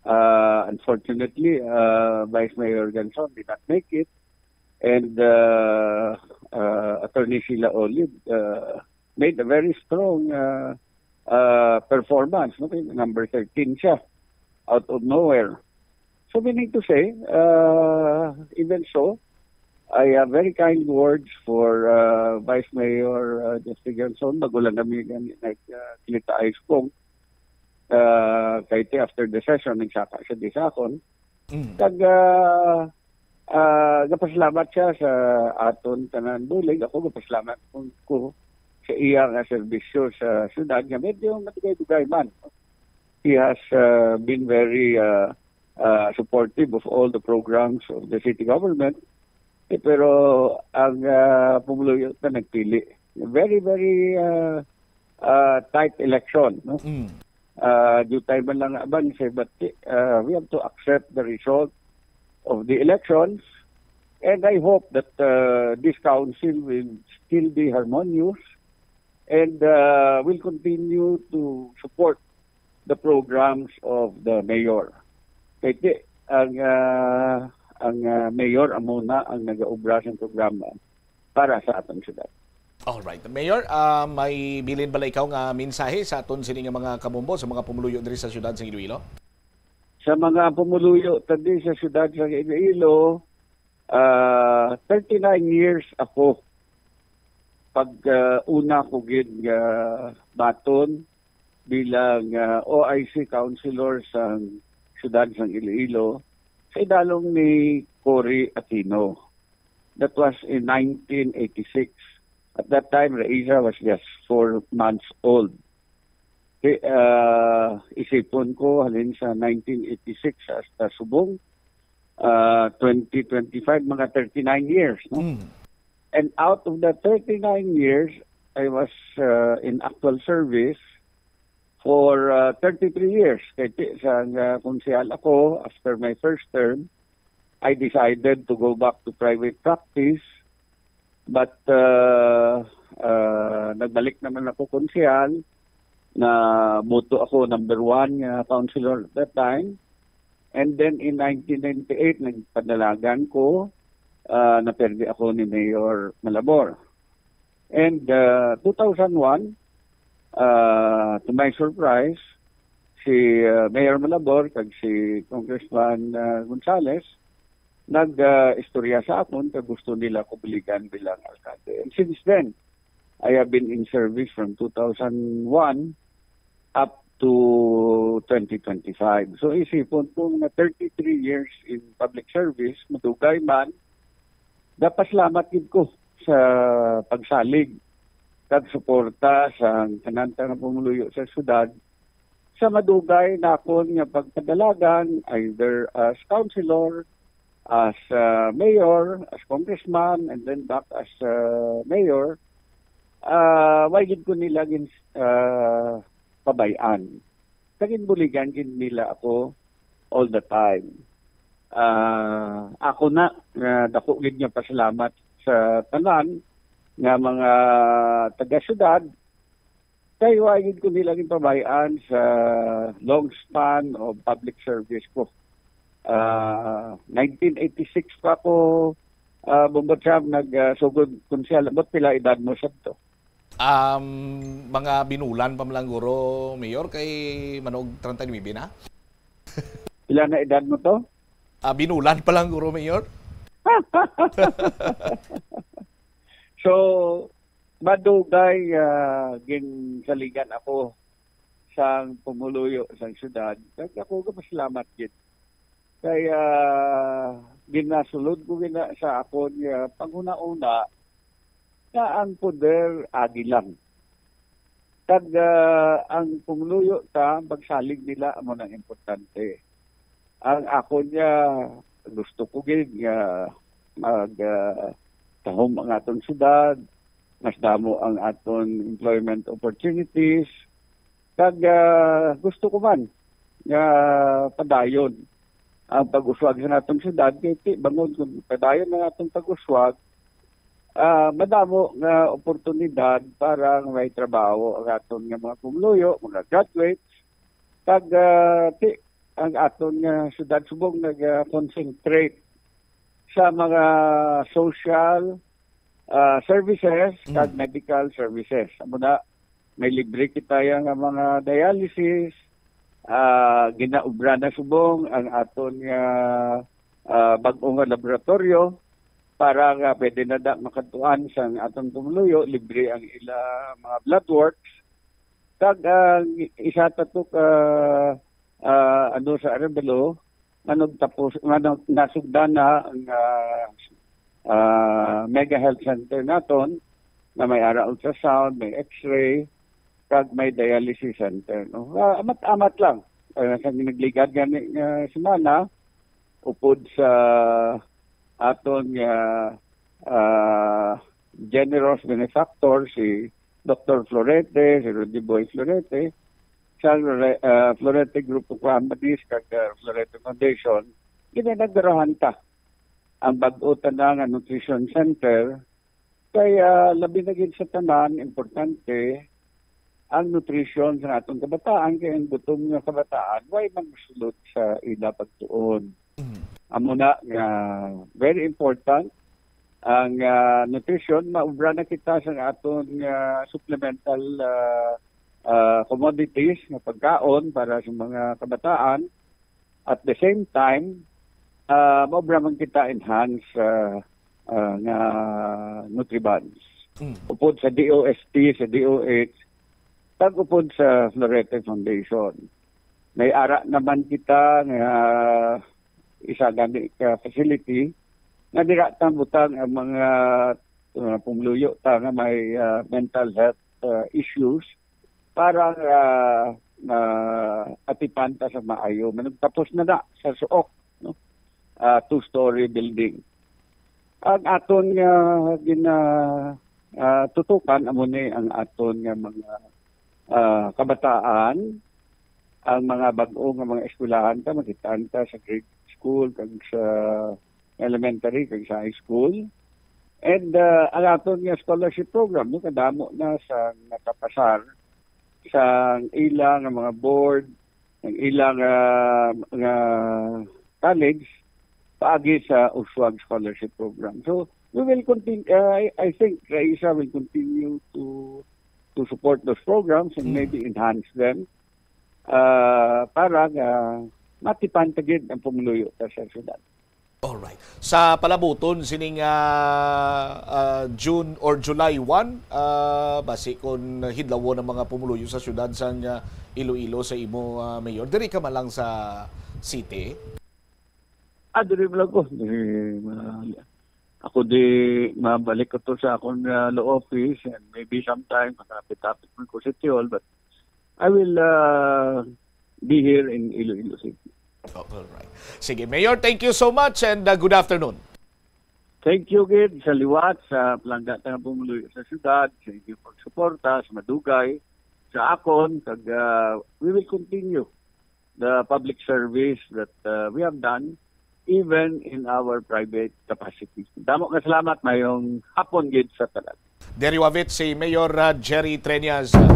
Ah, unfortunately, ah, Vice Mayor Ganson did not make it, and, ah, ah, Attorney Sheila Olive, ah, made a very strong, ah, ah, performance, no? Kay number thirteen siya out of nowhere. So, meaning to say, uh, even so, I have very kind words for, uh, Vice Mayor, uh, Justin Ganson. Bago lang kami gani nag, uh, kita ice kong, uh, kay ti after the session, nagsaka siya di sa akon. Mm. Kag, uh, uh, gapasalamat siya sa aton tanan bulig. Ako, gapasalamat ko, ko sa iya nga serbisyo sa syudad nga medyo madugay-dugay man. He has, uh, been very, uh, uh, supportive of all the programs of the city government. Eh, pero ang, ah, pumuluyo na nagpili. Very, very, ah, ah, tight election, no? Mm. Ah, due time man lang aban sa ibat, ah, we have to accept the result of the elections. And I hope that, ah, this council will still be harmonious and, ah, will continue to support the programs of the mayor. Kay ti, ang, ah, ang, ah, mayor amo na ang nagaobra sa programa para sa atong syudad. All right. Mayor, ah, may bilin bala ikaw nga mensahe sa aton sini nga mga kabombo, sa mga pumuluyo diri sa syudad sa Iloilo? Sa mga pumuluyo ta diri sa syudad sa Iloilo, ah, thirty-nine years ako pag, ah, una ko gid nga baton bilang, ah, O I C councilor sa siyudad sang Iloilo sa idalom ni Cory Aquino. That was in nineteen eighty-six. At that time, Raisa was just four months old. Di, ah, isipon ko, halin sa nineteen eighty-six hasta subong, ah, twenty twenty-five, mga thirty-nine years, no? Mm. And out of the thirty-nine years, I was, ah, in actual service for, ah, thirty-three years. Kay ti-, sa, ah, konsehal ako, after my first term, I decided to go back to private practice. But, ah, ah, nagbalik naman ako konsehal, naboto ako number one nga councilor at that time. And then in nineteen ninety-eight, nagpadalagan ko, ah, naperde ako ni Mayor Malabor. And, ah, two thousand one, ah, to my surprise, si, ah, Mayor Malabor kag si Congressman, ah, Gonzales nag, ah, istorya sa akon kag gusto nila ko buligan bilang alkalde. And since then, I have been in service from two thousand one up to twenty twenty-five. So, isipon ko nga thirty-three years in public service, madugay man, gapasalamat gid ko sa pagsalig kag suporta sa tanan nga pumuluyo sa syudad sa madugay nakon nga pagpadalagan, either as councilor, as, uh, mayor, as congressman, and then back as, uh, mayor. Uh, wala gid ko nila gin-, uh, pabay-an. Kag ginbuligan gid nila ako all the time. Ah, ako na, ah, dako gid nga pasalamat sa tanan nga mga taga-syudad, kay wa gid ko nila ginpabay-an sa long span of public service ko. Ah, nineteen eighty-six pa ako, ah, Bombo Cham, nag, ah, sugod konsehal. Ambot pila edad mo sadto? Um, mga binulan pa man lang guro, Mayor, kay manog treinta y nuebe na. Pila na edad mo to? Ah, binulan pa lang guro, Mayor. So, madugay, ah, ginsaligan ako sang pumuluyo sang syudad, kag ako gapasalamat gid. Kay, ah, ginasulod ko gina sa akon nga panghuna-una nga ang poder agi lang. Kag, ah, ang pumuluyo ta, ang pagsalig nila amo nang importante. Ang akon nga gusto ko gid nga mag, ah, tahom ang aton syudad, mas damo ang aton employment opportunities, kag, ah, gusto ko man nga padayon ang pag-uswag sa aton syudad, kay ti, bangod kung padayon ang aton pag-uswag, ah, madamo nga oportunidad para nga may trabaho ang aton nga mga pumuluyo, mga graduates, kag, ah, ti, ang aton nga syudad subong nag-concentrate sa mga social, ah, services kag Mm. medical services. Amo na, may libre kita ya nga mga dialysis, ah, ginaubra na subong ang aton nga, ah, bag-o nga laboratoryo para nga pwede na da makadtuan sang aton pumuluyo, libre ang ila mga blood works. Kag ang isa ta to ka, ah, ano sa Arevalo, nga nagtapos, nga nag-, nasugdan na ang, ah, ah, Mega Health Center naton, nga may ara ultrasound, may X-ray, kag may dialysis center, no? Ah, amat-amat lang. Ah, sa nagligad gani nga semana, upod sa aton nga, ah, generous benefactor, si Doktor Florete, si Rudy Boy Florete, sa Flore-, ah, Florete Group of Companies kag, ah, Florete Foundation, ginainagurahan ta ang bag-o ta na nga nutrition center. Kay, ah, labi na gid sa tanan, importante ang nutrition sa atong kabataan, kay ang gutom nga kabataan way man mosulod sa ila pagtuon. Mm. Amo na nga very important ang, ah, nutrition. Maubra na kita sa aton nga supplemental, ah, ah, commodities nga pagkaon para sa mga kabataan. At the same time, ah, maubra man kita enhance, ah, ah, nga Nutribans. Mm. Upod sa D O S T, sa D O H, kag upod sa Florete Foundation. May ara naman kita nga isa gani ka facility nga dira ta butang ang mga, uh, pumuluyo ta nga may, uh, mental health, uh, issues para, uh, uh, atipan ta sa maayo. Manugtapos na na sa suok, no? Uh, two-story building. Ang aton nga gina-, ah, tutukan amo ni ang aton nga mga, ah, kabataan, ang mga bag-o nga mga eskwelahan ta, makitaan ta sa grade school kag sa elementary kag sa high school. And, ah, ang aton nga scholarship program, no, kadamo na sa nakapasar sa ila nga mga board, ang ila nga, nga college paagi sa Uswag Scholarship Program. So, we will continue, uh, I, I think Raisa will continue to, to support those programs and Mm. maybe enhance them, uh, para nga matipan ta gid ang pumuluyo ta sa syudad. Alright. Sa palabuton sining, ah, ah, June or July one, ah, basi kon hidlawon ang mga pumuluyo sa syudad sang, ah, Iloilo sa imo, ah, Mayor, diri ka man lang sa city? Ah, diri man lang ko. Diri, ma-, ako di mabalik ko to sa akong, ah, law office, and maybe sometime makapit-apit man ko sa City Hall, but I will, uh, be here in Iloilo City. Oh, all right. Sige, Mayor, thank you so much and, uh, good afternoon. Thank you gid sa liwat sa palangga ta nga pumuluyo sa syudad, sa inyong pagsuporta sa madugay sa akon, kag, uh, we will continue the public service that, uh, we have done even in our private capacity. Damo nga salamat, mayong hapon gid sa tanan. Diri wavit si Mayor, uh, Jerry Treñas, uh,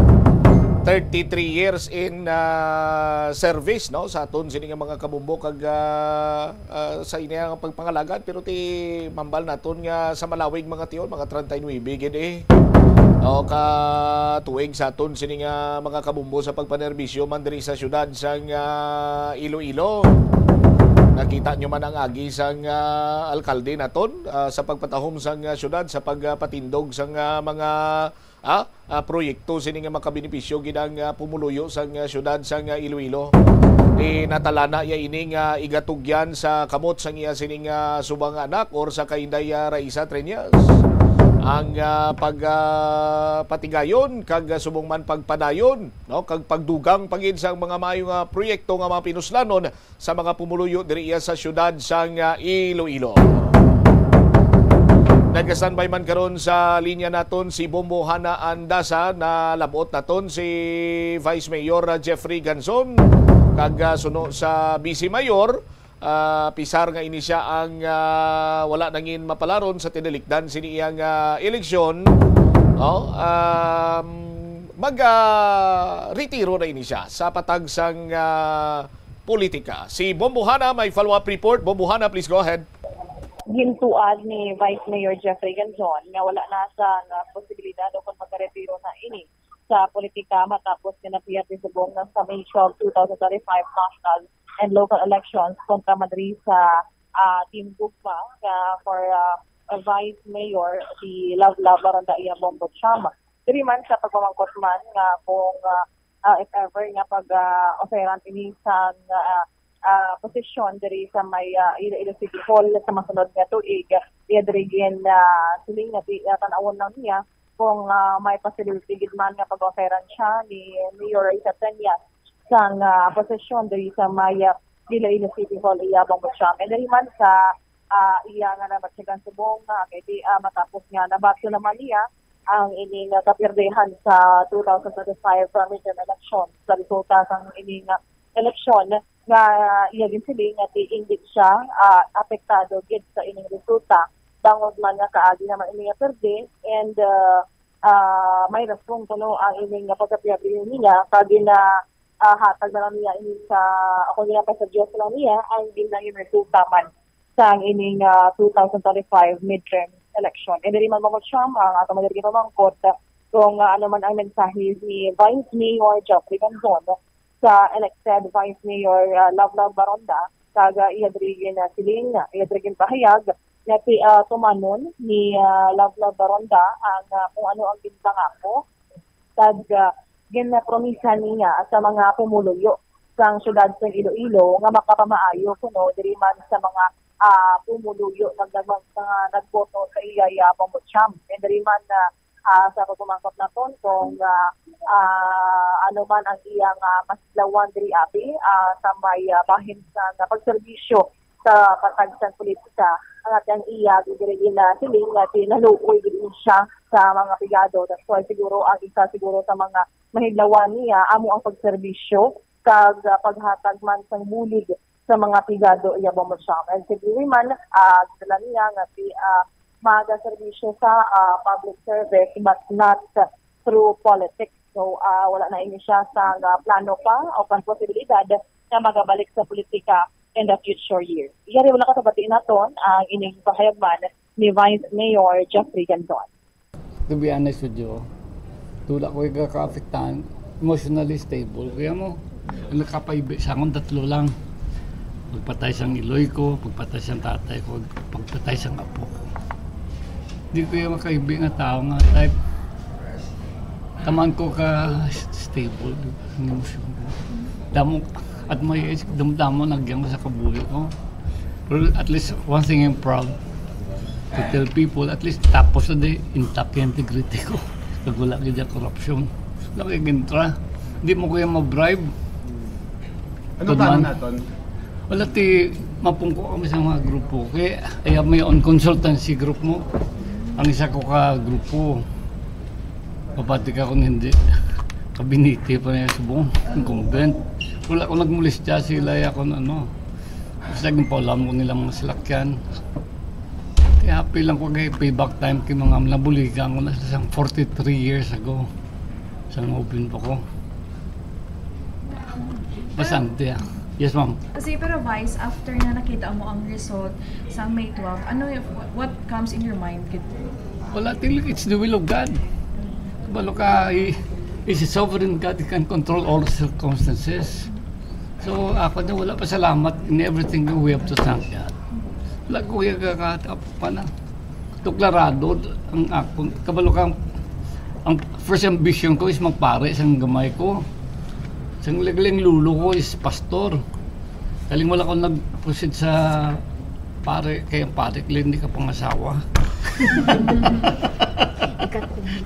thirty-three years in, uh, service, no, sa aton sini nga mga kabumbo kag, uh, uh, sa ini nga pagpangalagad, pero ti mambal naton nga sa malawig mga tion, mga treinta y nuebe gid, eh. O, ka tuig sa aton sini nga mga kabumbo sa pagpanerbisyo man diri sa syudad sang, ah, Iloilo. Nakita nyo man ang agi sang, ah, alkalde naton, ah, sa pagpatahom sang, ah, syudad, sa pagpatindog sang, ah, mga, ah, ah, proyekto sini nga makabenepisyo gid ang, ah, pumuluyo sang, ah, syudad sang, ah, Iloilo. Di natalana iya ini nga igatugyan sa kamot sang iya sining, ah, subang anak or sa kay Inday, ah, Raisa Treñas. Ang, ah, pag, ah, patigayon kag, ah, subong man pagpadayon, no, kag pagdugang pa gid sang mga maayo nga proyekto nga mga pinuslanon sa mga pumuluyo diri iya sa siyudad sang, ah, Iloilo. Nag-standby man karon sa linya naton si Bombo Hana Andasa, na labot naton si Vice Mayor, ah, Jeffrey Ganzon, kag, ah, suno sa Vice Mayor, ah, pisar nga ini sia ang, ah, wala nangin mapalaron sa tinalikdan sini iyang, ah, eleksyon, no? Um, mag, ah, retiro na ini sia sa patag sang, ah, politika. Si Bombo Hana may follow-up report. Bombo Hana, please go ahead. Gintuad ni Vice Mayor Jeffrey Ganzon nga wala na sa nga posibilidad o kung magkaretiro na ini sa politika matapos nga napiyat ni subong na sa May twelve, two thousand twenty-five national and local elections kontra man diri sa, ah, Team Gugma nga for, ah, Vice Mayor si Love Love Baronda iya Bombo Cham. Diri man sa pagpamangkot man nga kung, ah, ah, if ever nga pag, ah, offeran ini sang, ah, ah, posisyon diri sa may, ah, Iloilo City Hall sa masunod nga tuig. Iya diri gin, ah, siling nga di, ah, tan-awon lang niya kung, ah, may possibility gid man nga pag-offeran siya ni Mayor Risa Peña sang, ah, posisyon diri sa may, ah, Iloilo City Hall, iya Bombo Cham. And diri man sa, ah, iya nga nabatyagan subong nga kay di, ah, matapos nga nabato naman niya ang ining, ah, kapirdehan sa two thousand twenty-five midterm election. Sa resulta sang ining, ah, eleksyon nga iya ginsiling nga ti-, indi siya, ah, apektado gid sa ining resulta, bangod man nga kaagi naman ini nga perde, and, ah, ah, may rason kuno ang ining nga pagkapiyabilin niya, kag gina-, ah, hatag na lang niya ini sa, ako niya pa sa Diyos lang niya ang ginang resulta man sang ining, ah, two thousand twenty-five midterm election. And diri man, Ma'am Cham, ang ato man diri pamangkot kung, ah, ano man ang mensahe ni Vice Mayor Jeffrey Ganzon sa elected Vice Mayor, ah, Love Love Baronda, kag, ah, iya diri ginasiling, iya diri ginpahayag nga ti-, ah, tumanon ni, ah, Love Love Baronda ang, ah, kung ano ang ginpangako kag, ah, ginpromisa niya sa mga pumuluyo sang siyudad sang Iloilo nga makapamaayo kuno diri man sa mga, ah, pumuluyo nga nag-, mga nagboto sa iya, iya Bombo Cham. And diri man, ah, ah, sa pagpamangkot naton kung, ah, ah, ano man ang iyang, ah, masidlawan diri abi, ah, sa may, ah, bahin sa nga pagserbisyo sa patag sang politika. Ang ati ang iya, diri ginasiling nga tinaluoy gid siya sa mga pigado. That's why siguro ang isa siguro sa mga mahidlawan niya amo ang pagserbisyo kag, ah, paghatag man sang bulig sa mga pigado iya Bombo Cham. And si Dewey man, ah, gidala niya nga si, ah, magaserbisyo sa, ah, public service but not through politics. So, ah, wala na ini siya sa, ah, plano pa o pang posibilidad na magabalik sa politika in the future years. Yari wala ka sa batiin naton ang ining pahayag man ni Vice Mayor Jeffrey Ganzon. To be honest with you, wala ko ka-, kaapektahan, emotionally stable. Kaya mo, ang nakapaibi sa akong tatlo lang. Pagpatay sang iloy ko, pagpatay sang tatay ko, pagpatay sang apo ko. Di ko yung makaibi nga tao nga type. Taman ko ka s-, stable ang emosyon ko. Damo, at my age, damo-damo nagyang sa kabuhi ko. Pero at least, one thing I'm proud to tell people, at least tapos na di, intact yung integrity ko. Kag wala gid ang corruption. Wala kay gintra. Di mo kaya ma-bribe. Ano Good plano man. naton? Wala ti, mapungko kami sa mga grupo. Kaya, ay, may own consultancy group mo. Ang isa ko ka grupo. Mapati ka kung hindi. Kabinete pa niya subong. Incumbent. Wala ko nagmulistya sila ya kung ano. Basta nagpaulam ko nilang mga salakyan. Kaya happy lang ko kay payback time kay mga nabuligan ko na sa forty-three years ago. Sa open pa ko. Bastante, ah. Yes, ma'am. Kasi pero Vice, after na nakita mo ang result sa May twelve, ano y-, what comes in your mind gid? Well, I think it's the will of God. Balo ka, he, he's a sovereign God. He can control all circumstances. So, ako na wala pa salamat in everything that we have to thank God. Wala ko kaya kakatap pa na. Deklarado ang akong, kabalo ka, ang first ambition ko is magpare sang gamay ko. Sang lagling lulo ko is pastor. Kaling wala ko nag-proceed sa pare, kay ang pare, kay hindi ka pangasawa.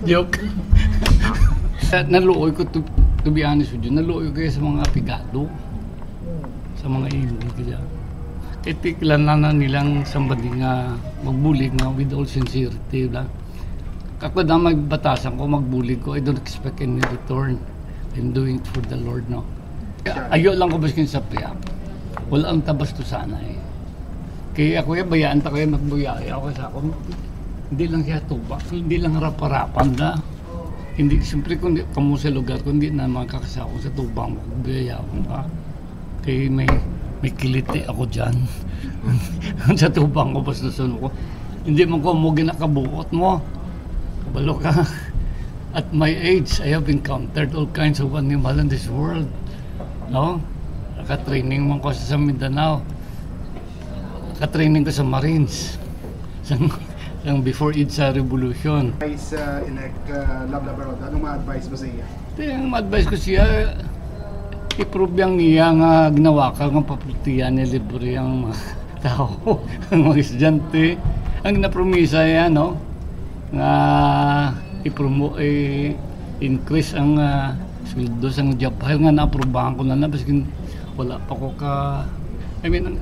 Joke. Naluoy ko, to, to be honest with you, naluoy ko sa mga pigado, sa mga imo, kaya. Kay tiklan na, na nilang somebody nga magbulig nga with all sincerity, ba? Kako na may batasan ko, magbulig ko, I don't expect any return. I'm doing it for the Lord, no? Ayo lang ko baskin sa piya. Wala ang tabas to sana eh. Kaya ako yung bayaan ta ko yung magbuyaya ako sa akon. Hindi lang siya tubak, hindi lang rap-rapan na. Hindi, siyempre kung di, kamo sa lugar, kung di na makakasako sa tubang mo, buyaya mo ka. Kay may, may kiliti ako dyan. Sa tubang ko, bastuson ko. Hindi man ko mo ginakabuot mo. Kabalo ka. At my age, I have encountered all kinds of animal in this world. No? Naka-training man ko sa Mindanao. Naka-training ko sa Marines. Sang, sang before EDSA revolution. Vice, uh, Elect, uh, Love Labaronda, anong ma-advise mo sa iya? Kaya ang advice ko siya, i-prove ang iya nga ginawa ka nga papultihan ni libre ang mga tao, ang mga estudyante. Ang napromisa yan, no? Nga i-promote, i-increase ang, ah, sweldo sa job file nga naaprubahan ko na na, baskin wala pa ko ka, I mean,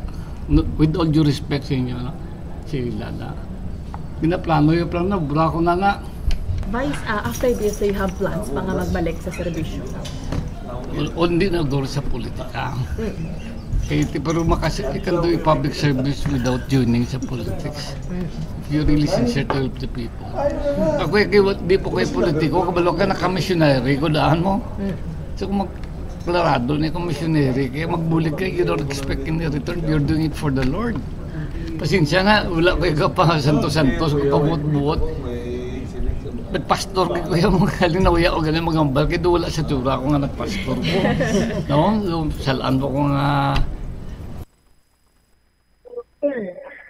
no, with all due respect sa inyo, no? Si Lala. Ginaplano yung plano, bra ko na na. Vice, ah, after this, do you have plans pa nga magbalik sa serbisyo? Well, hindi na guro sa politika. Mm. Kaya ti, pero makasi, you can do a public service without joining sa politics. Mm. If you're really sincere to help the people. Ako, eh, kay, di po kayo politiko, kabalo ka, naka-missionary ko, daan mo. Mm. So, kung mag-, klarado ni kung missionary, kaya magbulig ka, you don't expect any return, you're doing it for the Lord. Pasensya na, wala ko ikaw pa santos-santos, ko pabot-buot. Nagpastor ko kaya mo galing na waya o galing magambal, kaya wala sa tsura ko nga nagpastor ko. No? So, salaan mo ko nga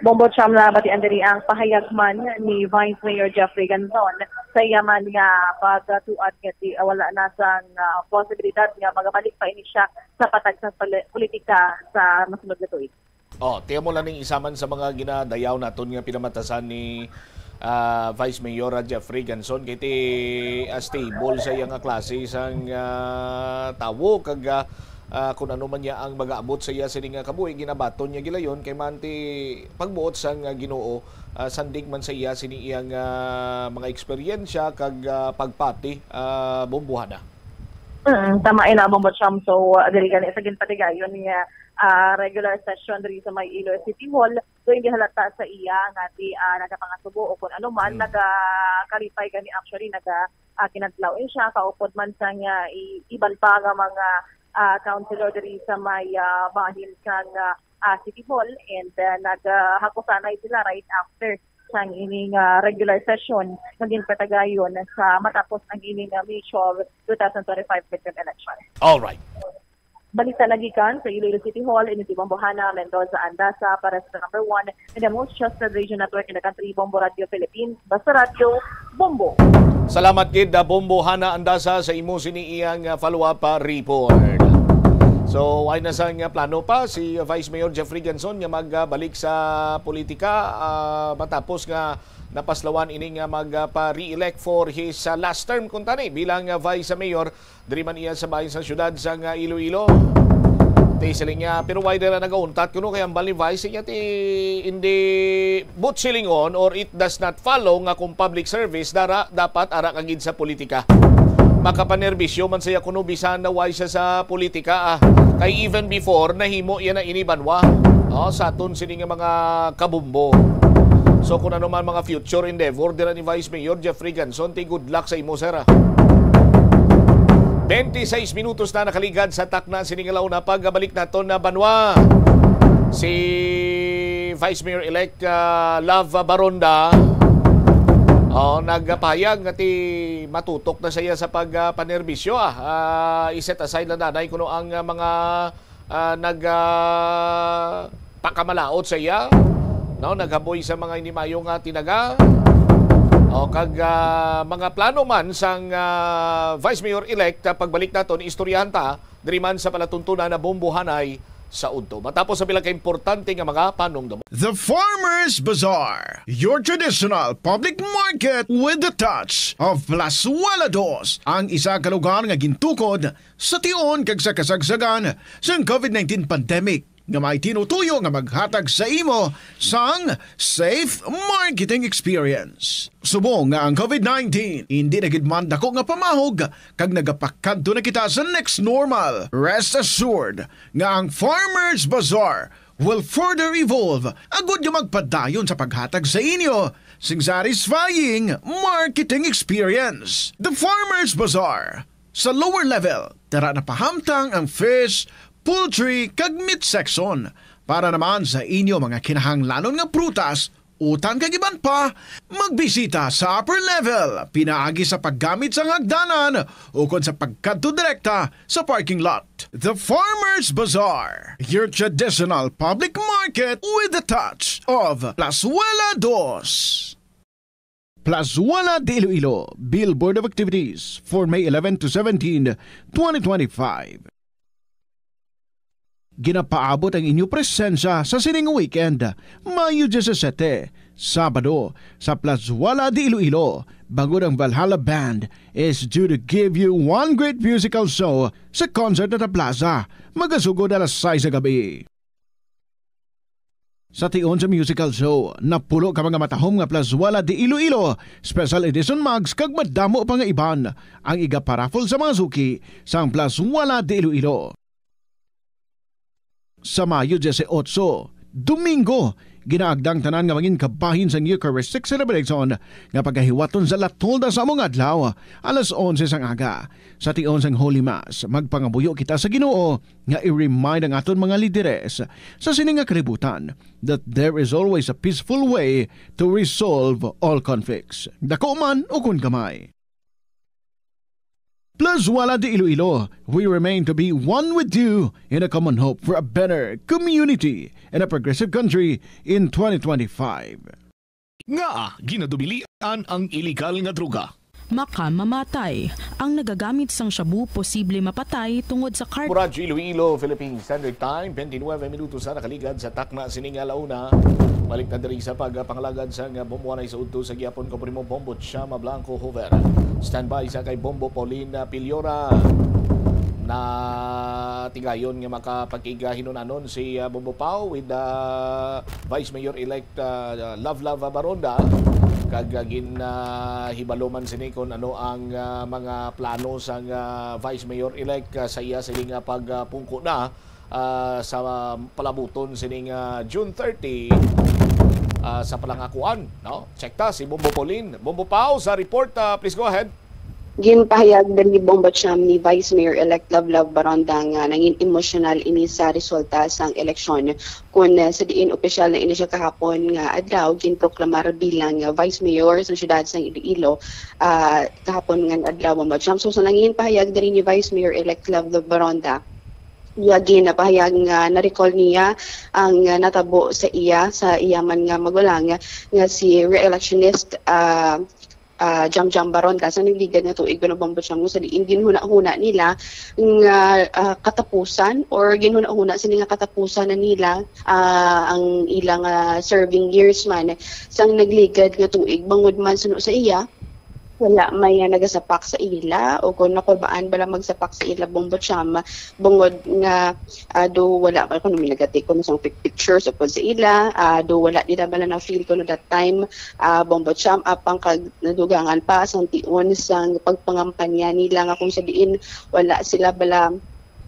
Bombo Cham, nabatian diri ang pahayag man ni Vice Mayor Jeffrey Ganzon sa iya man nga pagtuad nga di, wala na sang, ah, posibilidad nga magabalik pa ini siya sa patag sa pali-, politika sa masunod nga tuig. Oh, tiyan mo lang ning isa man sa mga ginadayaw naton nga pinamatasan ni, ah, Vice Mayor, ah, Jeffrey Ganzon, kay ti, ah, stable sa iya nga klase sang, ah, tawo, kag, ah, ah, kung ano man niya ang mag-aabot sa iya sini nga kabuhi, ginabaton niya gilayon kay man ti pagbuot sang, ah, Ginoo, ah, sandig man sa iya sini iyang, ah, mga eksperyensya kag, ah, pagpati, ah, Bombo Hana. Mm, tama ina, Bombo Cham. So, ah, diri gani sa ginpatigayon niya, ah, regular session diri sa may Iloilo City Hall, so hindi halata sa iya nga di, ah, nagapangasubo o kung ano man, Mm. nagakalipay gani, actually, naga, ah, kinadlaw siya, kaupod man sa nga i-, iban pa nga mga, ah, councilor diri sa may, ah, bahin sang, ah, ah, City Hall, and, ah, nag, ah, hakusanay sila right after sang ining, ah, regular session nga ginpatigayon sa matapos ang ining, ah, mutual two thousand twenty-five midterm election. All right. Balita nagikan sa Iloilo City Hall, ini si Bombo Hana Mendoza Andaza para sa number one and the most trusted radio network in the country, Bombo Radio Philippines. Basta Radyo, Bombo. Salamat gid, ah, Bombo Hana Andaza, sa imo sini iyang, ah, follow-up, ah, report. So, ay na sang, ah, plano pa si Vice Mayor Jeffrey Ganzon nga magbalik sa politika, ah, matapos nga napaslawan ini nga magpa-re-elect for his, ah, last term, kuntani, bilang, ah, Vice Mayor. Diri man iya sa bahin sa siyudad sang Iloilo. Ti siling niya, pero why dira nagauntat kuno kay ang bali vice niya ti hindi but silingon or it does not follow nga kung public service dara dapat ara ka gid sa politika. Makapanerbisyo man siya kuno bisan na why siya sa politika, ah. Kay even before nahimo iya na ini banwa. Oh, sa aton sini nga mga kabumbo. So kung ano man mga future endeavor dira ni Vice Mayor Jeffrey Ganzon, ti good luck sa imo, sir, ah. Twenty-six minutos na nakaligad sa takna sini nga launa. Pagbalik naton na banwa, si Vice Mayor-elect, ah, Love Baronda, oh, nagpahayag nga ti matutok na siya sa pag, ah, panerbisyo, ah. Ah, i-set aside lang nanay kuno ang, ah, mga ah, nag, ah, pakamalaot sa iya, no? Naghaboy sa mga hindi maayo nga tinaga. O, kag, ah, mga plano man sang, ah, Vice Mayor-elect, ah, pagbalik naton, istoryahan ta diri man sa palatuntunan na Bombohanay sa udto. Matapos sa pila ka importante nga mga panumdum. The Farmers Bazaar, your traditional public market with the touch of Plazuela Dos, ang isa ka lugar nga gintukod sa tion kag sa kasagsagan sang COVID nineteen pandemic, nga may tinutuyo nga maghatag sa imo sang safe marketing experience. Subong nga ang COVID nineteen hindi na gid man dako nga pamahog kag nagapakadto na kita sa next normal, rest assured nga ang Farmers Bazaar will further evolve agud nga magpadayon sa paghatag sa inyo sing satisfying marketing experience. The Farmers Bazaar, sa lower level, tara na pahamtang ang fish, poultry, kag meat section. Para naman sa inyo mga kinahanglanon nga prutas, utan kag iban pa, magbisita sa upper level pinaagi sa paggamit sang hagdanan ukon sa pagkadto direkta sa parking lot. The Farmers Bazaar, your traditional public market with the touch of Plazuela Dos. Plazuela de Iloilo, Billboard of Activities for May eleven to seventeen, twenty twenty-five. Ginapaabot ang inyo presensya sa sining weekend, Mayo disisete, Sabado, sa Plazuela de Iloilo, bangod ang Valhalla Band is due to give you one great musical show sa Concert at Plaza, magasugod alas sais sa gabi. Sa tion sa musical show, napulo ka mga matahom nga Plazuela de Iloilo Special Edition mugs kag madamo pa nga iban ang igaparaffle sa mga suki sang Plazuela de Iloilo. Sa Mayo dieciocho, Domingo, ginaagda ang tanan nga mangin kabahin sang Eucharistic celebration nga pagahiwaton sa La Tolda sa amo nga adlaw, alas onse sang aga. Sa tion sang Holy Mass, magpangamuyo kita sa Ginoo nga i-remind ang aton mga lideres sa sini nga kalibutan that there is always a peaceful way to resolve all conflicts, dako man ukon gamay. Plazuela de Iloilo, we remain to be one with you in a common hope for a better community and a progressive country in twenty twenty-five. Ngaa ginadubilian ang iligal nga droga? Makamamatay. Ang nagagamit sang shabu posible mapatay tungod sa car- Radyo Iloilo, Philippine Standard Time, twenty-nine minutos na nakaligad sa takna sini nga alauna. Balik na diri sa pagpangalagad sang Bombohanay sa udto sa gihapon, ko Primo Bombo Chama Blanco Hoover. Standby sa kay Bombo Pauline Piliora. Na tigayon nga makapakig-, ah, hinunanon si, ah, Bombo Pao with, ah, Vice Mayor-elect, ah, Love Love Baronda, kag, ah, gin, ah, hibalo man sini kung ano ang, ah, mga plano sang, ah, Vice Mayor-elect, ah, sa iya sini nga pagpungko na, ah, sa palabuton sining, ah, June thirty, ah, sa palangakuan, no? Check ta si Bombo Pauline. Bombo Pao sa report, ah, please go ahead. Ginpahayag diri, Bombo Cham, ni Vice Mayor-elect Love Love Baronda nga nangin emosyonal ini sa resulta sang eleksyon, kun, ah, sa diin opisyal na ini siya kahapon nga adlaw ginproklamar bilang, ah, Vice Mayor sa siyudad sang Iloilo, ah, kahapon nga adlaw, Bombo Cham. So, sa nangin pahayag diri ni Vice Mayor-elect Love Love Baronda, iya ginapahayag nga na-recall niya ang, ah, natabo sa iya, sa iya man nga magulang nga si re-electionist, ah, ah, Jam Jam Baronda sa nagligad nga tuig, Bombo Cham, sa diin ginhuna-huna nila nga, ah, katapusan or ginhuna-huna sini nga katapusan na nila, ah, ang ilang, ah, serving years man sang nagligad nga tuig, bangod man suno sa iya, wala may, ah, nagasapak sa ila, o kung nakurbaan bala magsapak sa ila, Bombo Cham, bangod nga, ah, do wala man kuno may nagatake kuno sang pic-, pictures o kung sa ila, ah, do wala nila bala na-feel kuno that time, ah, Bombo Cham, apang kag nadugangan pa sang tion sang pagpangampanya nila nga kung sa diin wala sila bala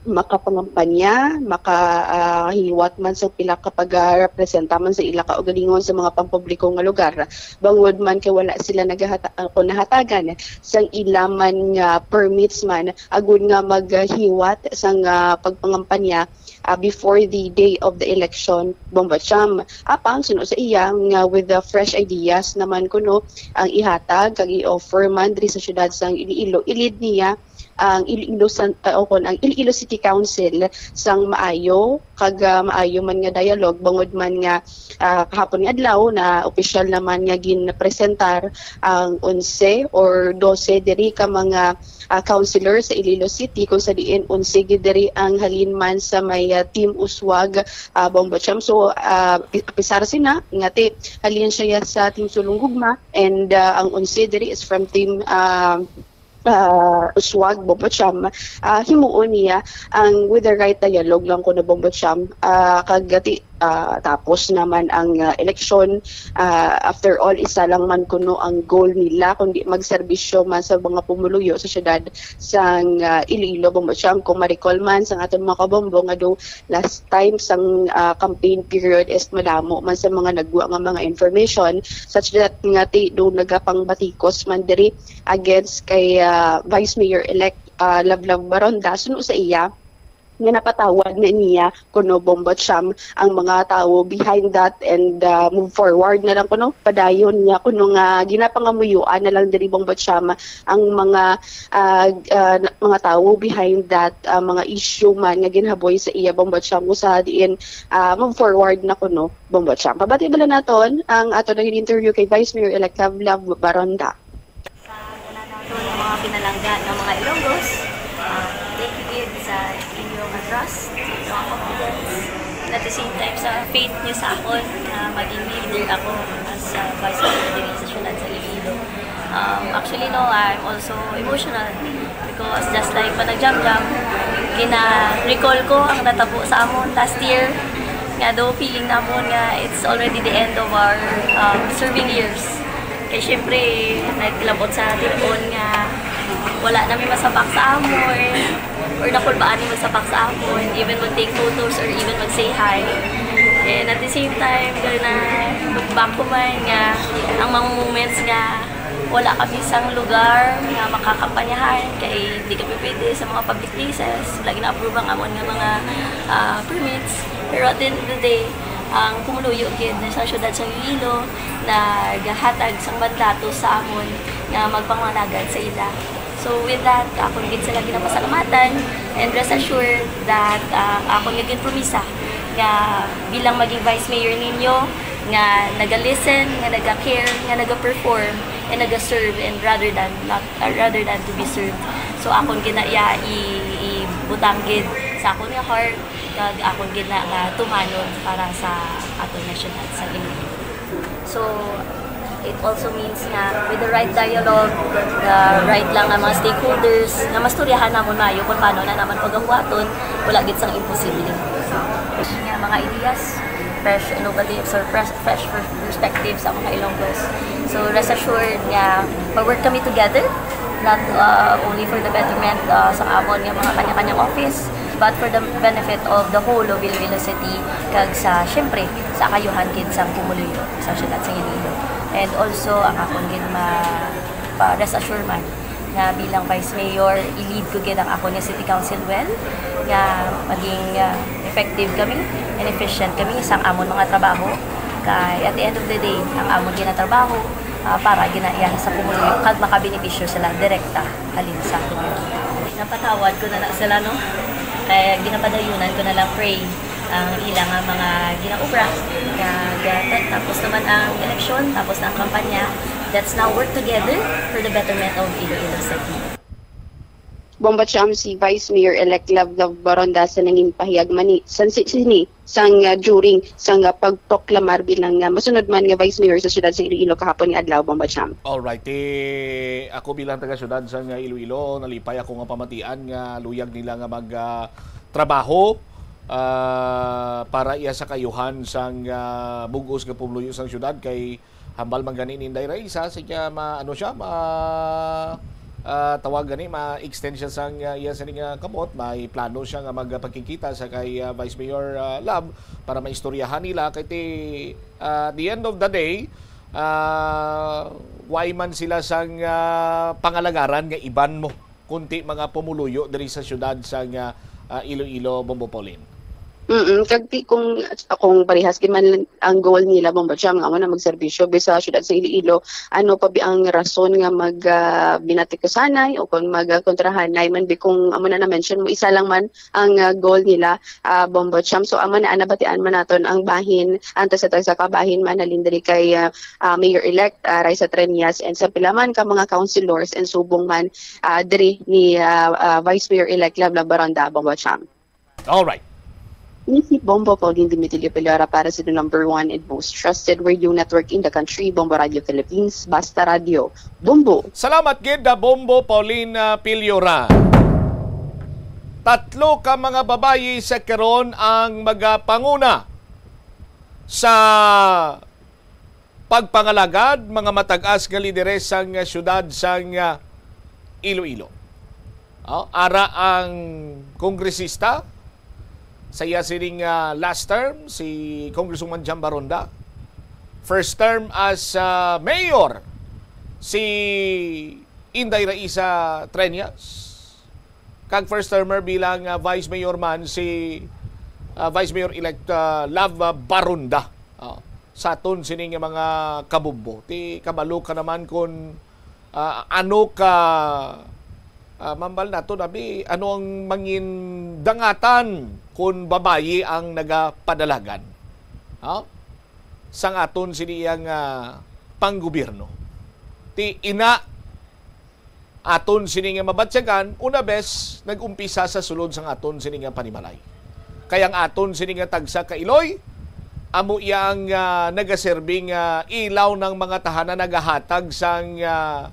makapangampanya, maka, ah, hiwat man sa pila ka pagarepresenta man sa ila kaugalingon sa mga pampubliko nga lugar. Bangod man kay wala sila nagahata-, ah, kung nahatagan sang ila man nga permits man, agud nga maghiwat sang, ah, pagpangampanya, ah, before the day of the election, Bombo Cham. Apang suno sa iya nga with the fresh ideas naman kuno ang ihatag kag i-offer man diri sa siyudad sang Iloilo, ilid niya ang Iloilo San-, ah, o kon ang Iloilo City Council sang maayo kag, ah, maayo man nga dialogue, bangod man nga, ah, kahapon nga adlaw na opisyal naman nga ginpresentar ang onse or dose diri ka mga, ah, councilor sa Iloilo City, kung sa diin onse gid diri ang halin man sa may, ah, Team Uswag, ah, Bombo Cham. So, ah, pi-, apisar sina nga ti halin siya sa Team Sulong Gugma, and, ah, ang onse diri is from Team, ah, ah, Uswag, Bombo Cham. Ah, himuon niya ang with the right dialogue lang kuno, Bombo Cham. Ah, kag ti, ah, tapos naman ang, ah, eleksyon. Ah, after all, isa lang man kuno ang goal nila, kundi magserbisyo man sa mga pumuluyo sa syudad sang, ah, Iloilo, Bombo Cham. Kung ma-recall man sang aton mga kabombo nga do last time sang, ah, campaign period is madamo man sa mga nagwa nga mga information such that nga ti do nagapangbatikos man diri against kay, ah, Vice Mayor-elect, ah, Lovlove Baronda, suno sa iya nga napatawad na niya kuno, Bombo Cham, ang mga tawo behind that, and, ah, move forward na lang kuno, padayon niya kuno nga ginapangamuyuan na lang diri, Bombo Cham, ang mga, ah, ah, na-, mga tawo behind that, ah, mga issue man nga ginhaboy sa iya, Bombo Cham, usa diin, ah, move forward na kuno, Bombo Cham. Pabati bala naton ang ato na interview kay Vice Mayor-elect Lovlove Baronda. Sa tanan naton nga mga pinalangga nga mga Ilonggos, ah, thank you gid sa inyong trust, sa inyong confidence, and at the same time sa faith niyo sa akon nga maging leader ako as, ah, Vice Mayor diri sa siyudad sa Iloilo. Um, actually, no, I'm also emotional because just like panagdamdam, gina-recall ko ang natabo sa amon last year, nga do feeling namon nga it's already the end of our, um, serving years. Kay syempre, nagkilabot sa tipon nga wala na may masapak sa amon, or nakulbaan ni magsapak sa amon, even mag-take photos or even mag-say hi. And at the same time, gana look back ko man nga ang mga moments nga wala kami sang lugar nga makakampanyahan kay di kami pwede sa mga public places, wala gina-approve ang amon nga mga, ah, permits. Pero at the end of the day, ang pumuluyo gid sa siyudad sa Iloilo nagahatag sang mandato sa amon nga magpangalagad sa ila. So with that, akon gid sila ginapasalamatan, and rest assured that, ah, akon nga ginpromisa nga bilang maging vice mayor ninyo, nga naga-listen, nga naga-care, nga naga-perform, and naga-serve, and rather than not, uh, rather than to be served. So akon gid na iya i-, ibutang gid sa akon nga heart, kag akon gid na nga tumanon para sa aton nga syudad sa Iloilo. So it also means nga with the right dialogue, the right lang nga mga stakeholders, nga mastoryahan namon maayo kung paano na naman pagahuwaton, wala gid sang imposible. Nga mga ideas, fresh, innovative, or fresh, fresh per-, perspective sa mga Ilonggos. So rest assured nga mag-work kami together, not, uh, only for the betterment, uh, sa amon nga mga kanya-kanyang office, but for the benefit of the whole of Iloilo City, kag sa, syempre, sa kaayuhan gid sang pumuluyo sa siyudad sa Iloilo. And also, ang akon gid ma-, pa-rest assure man nga bilang Vice Mayor, i-lead ko gid ang akon nga City Council well, nga maging, ah, effective kami and efficient kami sa amon mga trabaho. Kay at the end of the day, ang amon ginatrabaho, ah, para ginaiyahan sa pumuluyo kag makabenepisyo sila direkta halin sa komunidad. Napatawad ko na na sila, no? Kaya ginapadayunan ko na lang pray ang ila nga mga ginaobra. Kag, ah, tapos naman ang eleksyon, tapos na ang kampanya. Let's now work together for the betterment of Iloilo City. Bombo Cham, si Vice Mayor-elect Lovlove Baronda sa nangin pahayag man ni, san-, si-, sini, sang, ah, during sang, ah, pagproklamar bilang, ah, masunod man nga Vice Mayor sa siyudad sa Iloilo kahapon nga adlaw, Bombo Cham. Alright, eh, ako bilang taga-siyudad sang, ah, Iloilo, nalipay ako nga pamatian nga luyag nila nga mag, ah, trabaho, ah, para iya sa kaayuhan sang, ah, bug-os nga pumuluyo sang siyudad, kay hambal man gani ni Inday Raisa, sige, ma-, ano siya, ma-, ah, tawag gani, ma-extend siya sang, ah, iya sini nga kamot, may plano siya nga magpakigkita sa kay, ah, Vice Mayor, ah, Love para maistoryahan nila kay ti, ah, the end of the day, ah, why man sila sang, ah, pangalagaran nga iban mo, kunti mga pumuluyo diri sa siyudad sang, ah, Iloilo, Bombo Pauline. Mm, kag ti-, kung, kung parehas gid man ang goal nila, Bombo Cham, nga amo na magserbisyo bi sa siyudad sa Iloilo, ano pa bi ang rason nga mag, ah, binatikusanay o kung mag, ah, kontrahanay man bi kung amo na na-mention mo, isa lang man ang, ah, goal nila, ah, Bombo Cham. So, amo na, nabatian man naton ang bahin, ang tagsa-tagsa ka bahin man halin diri kay, ah, ah, Mayor-elect, ah, Raisa Treñas and sa pila man ka mga councilors and subong man, ah, diri ni, ah, ah, Vice Mayor-elect Love Love Baronda, Bombo Cham. Alright. Ini si Bombo Pauline Dimitilio Pilora para sa the number one and most trusted radio network in the country, Bombo Radio Philippines, Basta Radio. Bombo! Salamat gid, ah, Bombo Pauline, ah, Pilora. Tatlo ka mga babayi sa karon ang magapanguna sa pagpangalagad, mga matag-as nga lideres sang, ah, siyudad sang, ah, Iloilo. Oh, ara ang kongresista sa iya sining, ah, last term, si Congresswoman Jam Baronda. First term as, ah, mayor, si Inday Raisa Treñas. Kag first termer bilang, ah, vice mayor man si, ah, Vice Mayor-elect, ah, Love, ah, Baronda. Oh, sa aton sini nga mga kabombo. Ti kabalo ka naman kun, ah, ano ka, ah, mambal nato, nabi, ano ang mangin dangatan kun babayi ang nagapadalagan, ha? Sang aton sini iyang, ah, panggobyerno. Ti ina aton sini nga mabatyagan, una bes, nag-umpisa sa sulod sang aton sini nga panimalay. Kay ang aton sini nga tagsa ka iloy, amo iya ang, ah, nagaserbi nga ilaw ng mga tahanan, nagahatag sang, ah,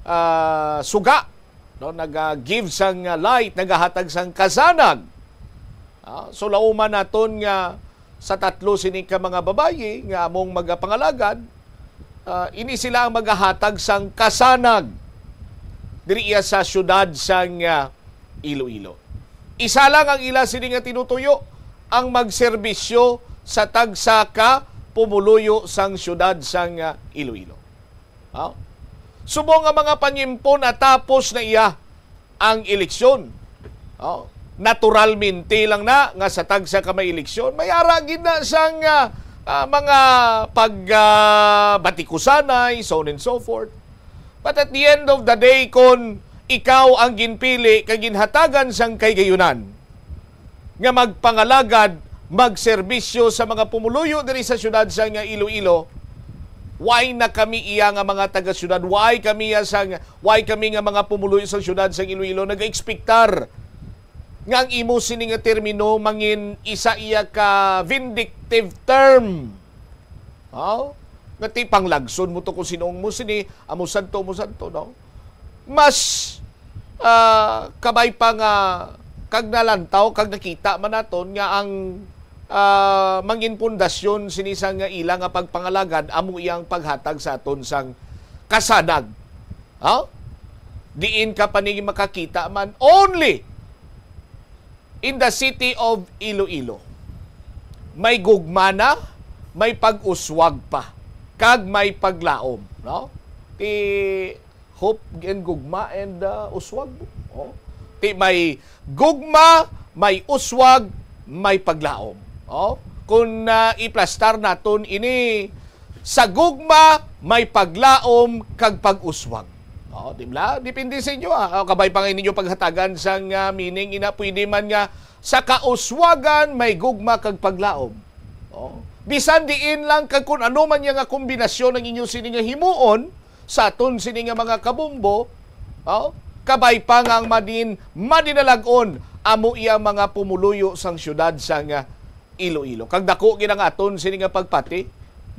ah, suga, no? Naga-give sang, ah, light, nagahatag sang kasanag. Ah, so, lauman naton nga sa tatlo sini ka mga babayi nga among magapangalagad, ah, ini sila ang magahatag sang kasanag diri iya sa siyudad sang, ah, Iloilo. Isa lang ang ila sini nga tinutuyo, ang magserbisyo sa tagsa ka pumuluyo sang siyudad sang, ah, Iloilo. Oh. Subong nga mga panyimpon, natapos na iya ang eleksyon. Oh. Naturalmente lang na nga sa tagsa ka may eleksyon, may ara gid na sang, ah, ah, mga pag, ah, batikusanay, so on and so forth. But at the end of the day, kung ikaw ang ginpili kag ginhatagan sang kahigayonan nga magpangalagad, magserbisyo sa mga pumuluyo diri sa siyudad sang Iloilo, why na kami iya nga mga taga-siyudad? Why kami iya sang, why kami nga mga pumuluyo sa siyudad sang Iloilo nag-expectar nga ang imo sini nga termino mangin isa iya ka vindictive term? Oh, nga ti panglagson mo to kung sino mo sini, amo santo, mo santo, no? Mas, ah, kabay pa nga kag nalantaw, kag nakita man naton nga ang, ah, mangin pundasyon sini sa nga ila nga pagpangalagad, amo iyang paghatag sa aton sang kasanag. Ha? Diin ka pa ni makakita man, only in the city of Iloilo. May gugma na, may pag-uswag pa, kag may paglaom, no? Ti hope and gugma and, uh, uswag. Oh. Ti may gugma, may uswag, may paglaom. Oh. Kung, uh, iplastar naton ini sa gugma, may paglaom kag pag-uswag. Oh, di ba? Depende sa inyo, ah. Oh, kabay pa nga ninyo paghatagan sang, ah, meaning, ina, pwede man nga sa kauswagan may gugma kag paglaom. Oh. Bisan diin lang kag kun ano man niya nga kombinasyon ang inyo sini nga himuon sa aton sini nga mga kabombo, oh, kabay pa nga ang madin-, madinalag-on amo iya mga pumuluyo sang siyudad sang, ah, Iloilo. Kag dako gid ang aton sini nga pagpati,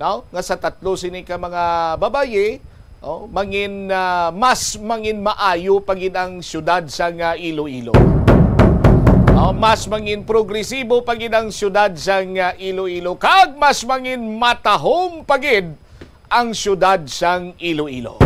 no? Nga sa tatlo sini ka mga babayi, oh, mangin, ah, mas mangin maayo pa gid ang siyudad sang Iloilo. Oh, mas mangin progresibo pa gid ang siyudad sang Iloilo, kag mas mangin matahom pa gid ang siyudad sang Iloilo.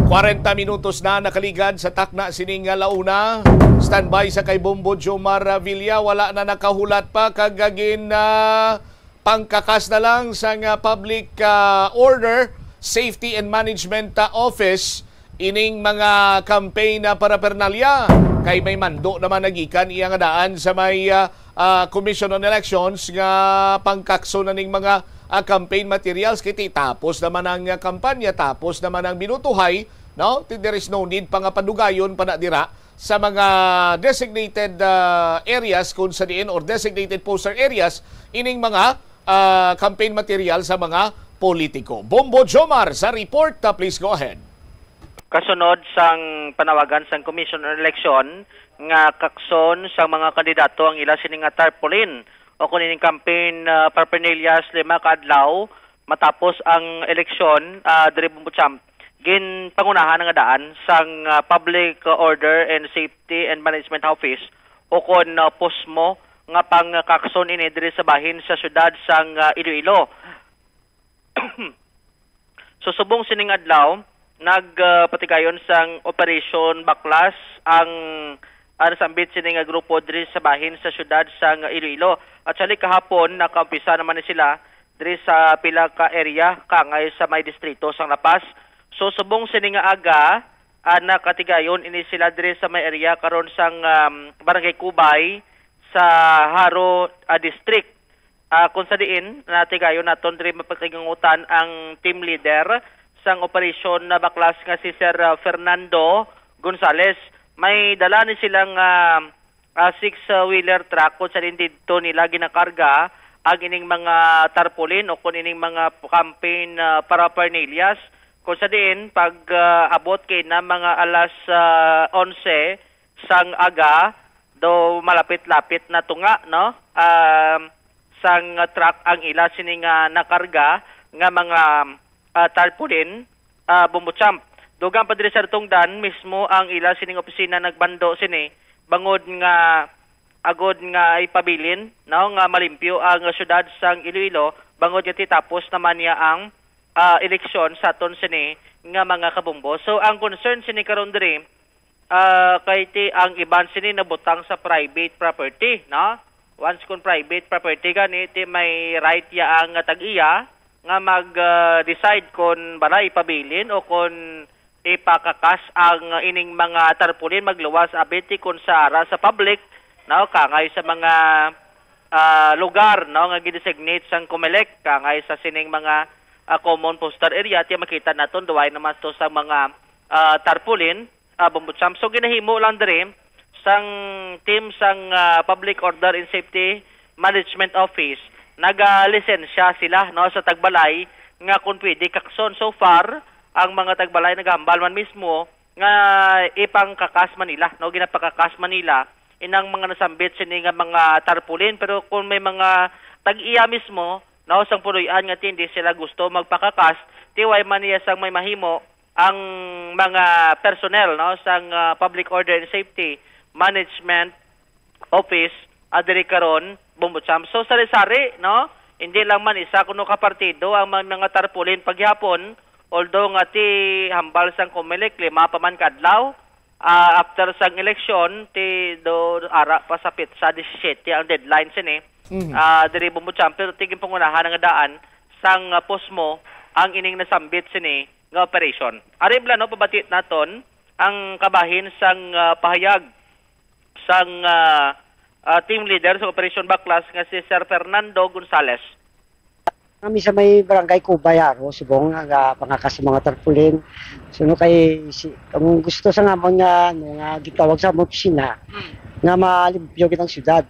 Kwarenta minutos na nakaligad sa takna sining, ah, la una. Standby sa kay Bombo Jomar, ah, Villa. Wala na nakahulat pa kag, ah, gin, ah, pangkakas na lang sa nga public, ah, order, safety and management, ah, office ining mga campaign na paraphernalia, kay may mando naman nagikan iya nga daan sa may, ah, ah, Commission on Elections nga pangkakso na ning mga, ah, campaign materials, kay ti tapos naman ang, ah, kampanya, tapos naman ang binutuhay, no? Ti there is no need pa nga padugayon pa na dira sa mga designated, ah, areas kung sa diin, or designated poster areas, ining mga, ah, campaign material sa mga politiko. Bombo Jomar sa report, ah, please go ahead. Kasunod sang panawagan sang Commission on Election nga kakson sang mga kandidato ang ila sini nga tarpaulin o kun ining campaign, ah, paraphernalia sa lima ka adlaw matapos ang eleksyon, ah, diri Bombo Champ, ginpangunahan nga daan sang, ah, Public Order and Safety and Management Office o kon, ah, POSMO nga pangkakson ini diri sa bahin sa siyudad sang, ah, Iloilo. So, subong sining adlaw, nagpatigayon sang Operation Baklas ang, ah, nasambit sini nga grupo diri sa bahin sa siyudad sang Iloilo. Actually, kahapon, nakaumpisa naman ni sila diri sa pila ka area kaangay sa may distrito sang La Paz. So, subong sini nga aga, ah, nakatigayon ini sila diri sa may area karon sang, um, Barangay Kubay sa Jaro, ah, District. Ah, kung sa diin, natigayon naton diri mapatigangutan ang team leader sang operasyon na baklas nga si Sir, ah, Fernando Gonzales. May dala ni silang, ah, ah, six-wheeler truck kung sa diin didto nila ginakarga ang ining mga tarpaulin o kung ining mga campaign, ah, paraphernalias. Kung sa diin, pag, ah, abot kay na mga alas, ah, onse sang aga, do malapit-lapit na tunga, no? Um, sang truck ang ila sini nga nakarga nga mga, ah, tarpaulin, ah, Bombo Champ. Dugang pa diri sa tungdan mismo ang ila sining opisina nagbando sini bangod nga agod nga ipabilin, no, nga malimpyo ang syudad sang Iloilo bangod nga titapos naman niya ang, ah, eleksyon sa aton sini nga mga kabombo. So ang concern sini karon diri, ah, kay ti ang iban sini nabutang sa private property, no? Once kon private property gani, ti may right ya ang tag-iya nga mag, ah, decide kon bala ipabilin o kon ipakakas ang ining mga tarpaulin magluwas abi ti kon sa ara sa public, no, kangay sa mga, ah, lugar, no, nga gidesignate sang Comelec, kangay sa sining mga, ah, common postal area, ti makita naton duway naman to sa mga, ah, tarpaulin, ah, Bombo Champ. So ginahimo lang diri sang team sang, ah, Public Order and Safety Management Office, nagalisensya sila, no, sa tagbalay nga kung pwede kakson. So far, ang mga tagbalay nagahambal man mismo nga ipangkakas man nila, no, ginapakakas man nila inang mga nasambit sini nga mga tarpaulin. Pero kung may mga tag-iya mismo, no, sang puloy-an nga ti hindi sila gusto magpakakas, ti way man niya sang may mahimo ang mga personnel, no, sang, ah, Public Order and Safety Management Office, ah, diri karon, Bombo Champ. So, sari-sari, no? Hindi lang man isa kuno ka partido ang mga, mga tarpaulin paghihapon, although nga ti hambal sang Comelec, lima pa man ka adlaw, ah, after sang eleksyon, ti do ara pa sa petsa disisyete ang deadline sini. Mhm. Ah, diri Bombo Champ, pero ti ginpangunahan nga daan sang, ah, POSMO ang ining nasambit sini nga operasyon. Ari bala, no, pabati naton ang kabahin sang, ah, pahayag sang, ah, ah, team leader sa Operasyon Baklas nga si Sir Fernando Gonzales. Kami sa may Barangay Kubay, Jaro, subong nga pangakas sa mga tarpaulin. So, no, kay si, ang gusto sa namon nga, ano, nga gitawag sa among opisina, nga malimpyo gid ang syudad.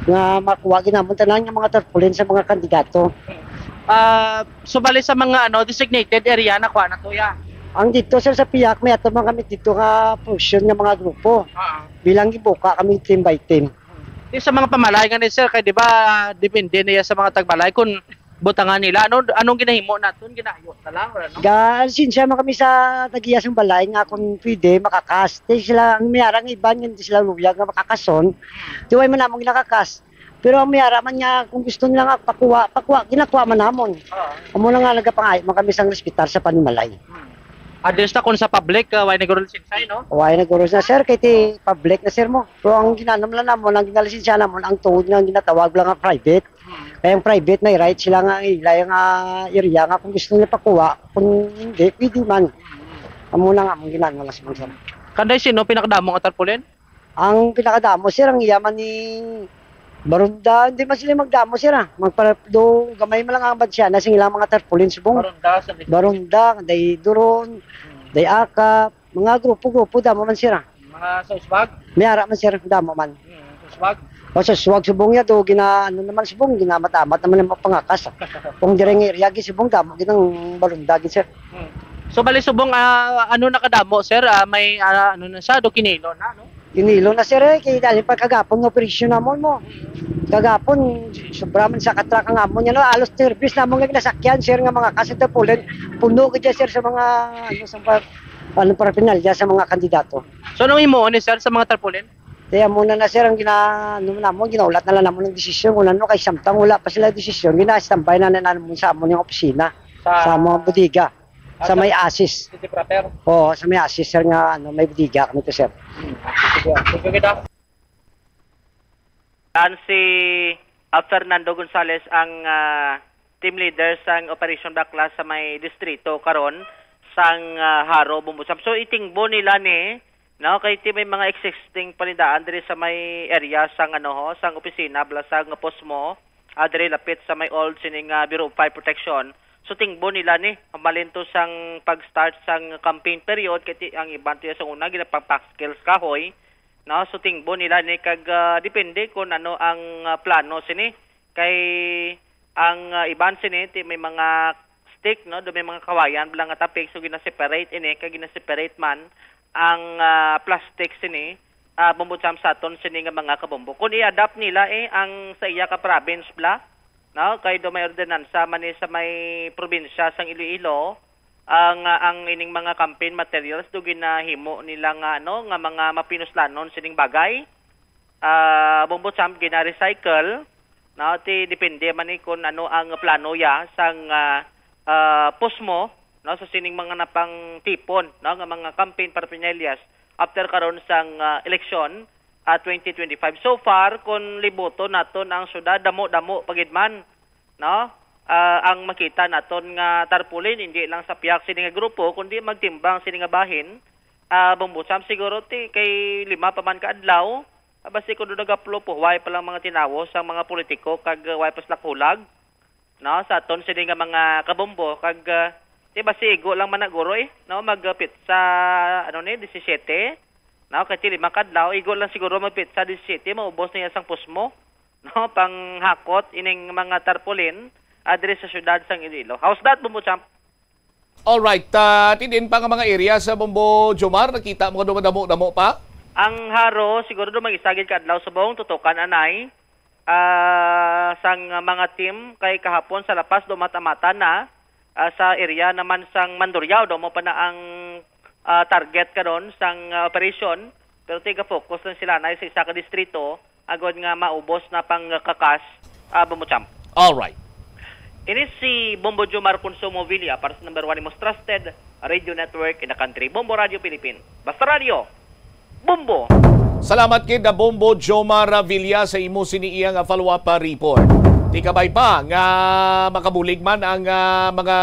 Nga makuha gid namon tanan nga mga tarpaulin sa mga kandidato. Ah, so bali sa mga, ano, designated area, nakuha na to, ya? Ang dito, sir, sa piyak, may ato man kami dito nga portion nga mga grupo. Ah. Bilang gibuka kami team by team. Di sa mga pamalay nga ni, sir, kay di ba depende niya sa mga tagbalay kung butangan nila. Ano, anong ginahimo naton? Ginayo na lang, or ano? Ga-, lisensya man kami sa tag-iya sang balay nga kung pwede, makakas. Di sila, ang may ara nga iban, nga hindi sila luyag nga makakason. Di way man namon ginakakas. Pero ang may ara man nga, kung gusto nila nga pakuha, pakuha, ginakuha man namon. Oo. Amo na nga, nagapangayo man kami sang respetar sa panimalay. Hmm. At least na kung sa public, ah, way naguro lisensya, no? Way naguro na, sir, kay ti public na, sir, mo. Pero ang ginanam lang namon, ang ginalisensya namon, ang tuod nga ginatawag lang nga private. Hmm. Kaya ang private, may right sila nga ila nga area nga kung gusto nila pakuha, kung hindi, pwede man. Hmm. Amo na nga, among ginano lang, Subong, sir. Kanday sino pinakadamo nga tarpaulin? Ang pinakadamo, sir, ang iya man ni Barunda. Hindi man sila magdamo, sir, ah. Magpara-, do, gamay man lang ang bansya na sing ilang mga tarpaulin, Subong. Barunda, sa Barunda, day Duron, Hmm. day Akap, mga grupo-grupo, damo man, sir, ah. Mga sa Uswag? May ara man, sir, damo man. Hmm, sa Uswag? O, sa Uswag, Subong, ya, do, gina, ano naman, Subong, ginamat-amat naman ang mga pangakas, ah. Kung diri nga area, gi, Subong, damo, ginang Barunda, gi, sir. Hmm. So, bali, Subong, ah, ano nakadamo, sir? Ah, may, ah, ano na siya, do kinilo na, no? Kinilo na, sir, eh, kay dali pa kagapon nga operasyon namon mo. Kagapon, sobra man sa katrak ang amon, ano, alos nervous namon nga ginasakyan, sir, nga mga kasintapulan. Puno ka dyan, sir, sa mga, ano, sa pa-, ano, paraphernalia sa mga kandidato. So, anong himuon ni, sir, sa mga tarpaulin? Kaya muna na, sir, ang gina-, ano, namon, ginaulat na lang namon ang desisyon. Kung ano, kay samtang wala pa sila desisyon, gina-standby na, na namon sa amon yung opisina, Sa sa mga bodega, Ah, sa sa may Asis. City proper? Oo, sa may Asis, sir, nga, ano, may bodega kami to, sir. Hmm. Sige, sige kita. Yan si, ah, Fernando Gonzalez, ang, ah, team leader sang Operation Baklas sa may distrito karon sang, ah, Jaro, Bombo Sam. So, itingbo nila ni, no, kay ti may mga existing palindaan diri sa may area sang, ano, ho, sang opisina, bala sang Posmo, ah, diri lapit sa may old sining, ah, Bureau of Fire Protection. So, tingbo nila ni, malinto sang pag-start sang campaign period, kay ti ang iban tiya sa una, ginapang-paskil sa kahoy, no? So, tingbo nila ni kag, ah, depende kung ano ang, ah, plano sini. Kay ang, ah, iban sini, ti may mga stick, no? Do may mga kawayan bala nga tapik, so gina-separate ini, kag gina-separate man ang, ah, plastic sini, ah, Bombo Sam, sa aton sini nga mga kabombo. Kung i-adapt nila, eh, ang sa iya ka province bala, no? Kay do may ordinansa man ni sa may probinsya sang Iloilo, ang, ah, ang ining mga campaign materials do ginahimo nila nga, ano, nga mga mapinuslanon sining bagay. Ah, Bombo Sam, gina-recycle, no? Ti depende man ni kung ano ang plano ya sang, ah, ah, Posmo, no, sa sining mga napangtipon, no, nga mga campaign paraphernalias after karon sang, ah, eleksyon, ah, twenty twenty-five. So far, kung libuton naton ang syudad, damo-damo pa gid man, no? Ah, ang makita naton nga tarpaulin, hindi lang sa pihak sini nga grupo, kundi magtimbang sini nga bahin. Ah, Bombo Sam, siguro ti kay lima pa man ka adlaw, ah, basi kuno nagapulo, puhway pa lang mga tinawo sang mga politiko kag, ah, way pa sila kulag, no? Sa aton sini nga mga kabombo kag, ah, ti basi igo lang man na guro, eh, no? Magpitsa, ano ni, disisiete, no? Kay ti lima ka adlaw, igo lang siguro magpitsa disisiete, maubos na iya sang Posmo, no? Panghakot ining mga tarpaulin, ah, diri sa syudad sang Iloilo. How's that, Bombo Champ? Alright, ah, ti diin pa nga mga area sa Bombo Jomar, nakita mo nga dumadamo-damo pa? Ang Jaro, siguro do mag-isa gid ka adlaw, Subong, tutukan anay, ah, sang mga team kay kahapon sa La Paz, do mata-mata na, ah, sa area naman sang Mandurriao, do mo pa na ang, ah, target karon sang, ah, operation, pero tiga-focus lang sila na sa isa ka distrito, agod nga maubos na pang kakas, ah, Bombo Champ. Alright. Ini si Bombo Jomar Consumo Villa para sa number one, most trusted radio network in the country, Bombo Radio Philippines. Basta Radio, Bombo! Salamat kid na Bombo Jomar Villa sa imo sini iya nga follow-up, ah, report. Ti kabay pa nga makabulig man ang, ah, mga,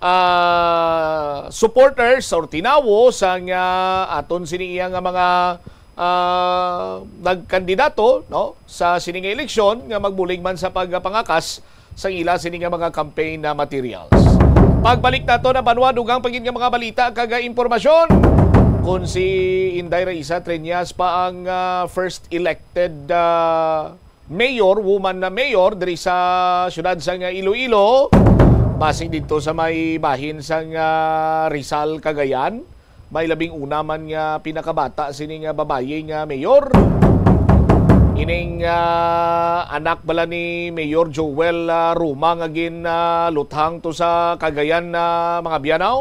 ah, supporters or tinawo sang, ah, aton sini iya nga mga, ah, nagkandidato, no, sa sini nga eleksyon nga magbulig man sa pagpangakas sang ila sini nga mga campaign na materials. Pagbalik nato na banwa, dugang pa gid nga mga balita kag impormasyon. Kung si Inday Raisa Treñas pa ang, ah, first elected, ah, mayor, woman na mayor diri sa siyudad sang Iloilo, basig didto sa may bahin sang, ah, Rizal, Cagayan, may labing una man nga pinakabata sini nga babayi nga mayor. Ining, ah, anak bala ni Mayor Joel, ah, Roma nga gin, ah, luthang to sa Cagayan, ah, mga biyanaw.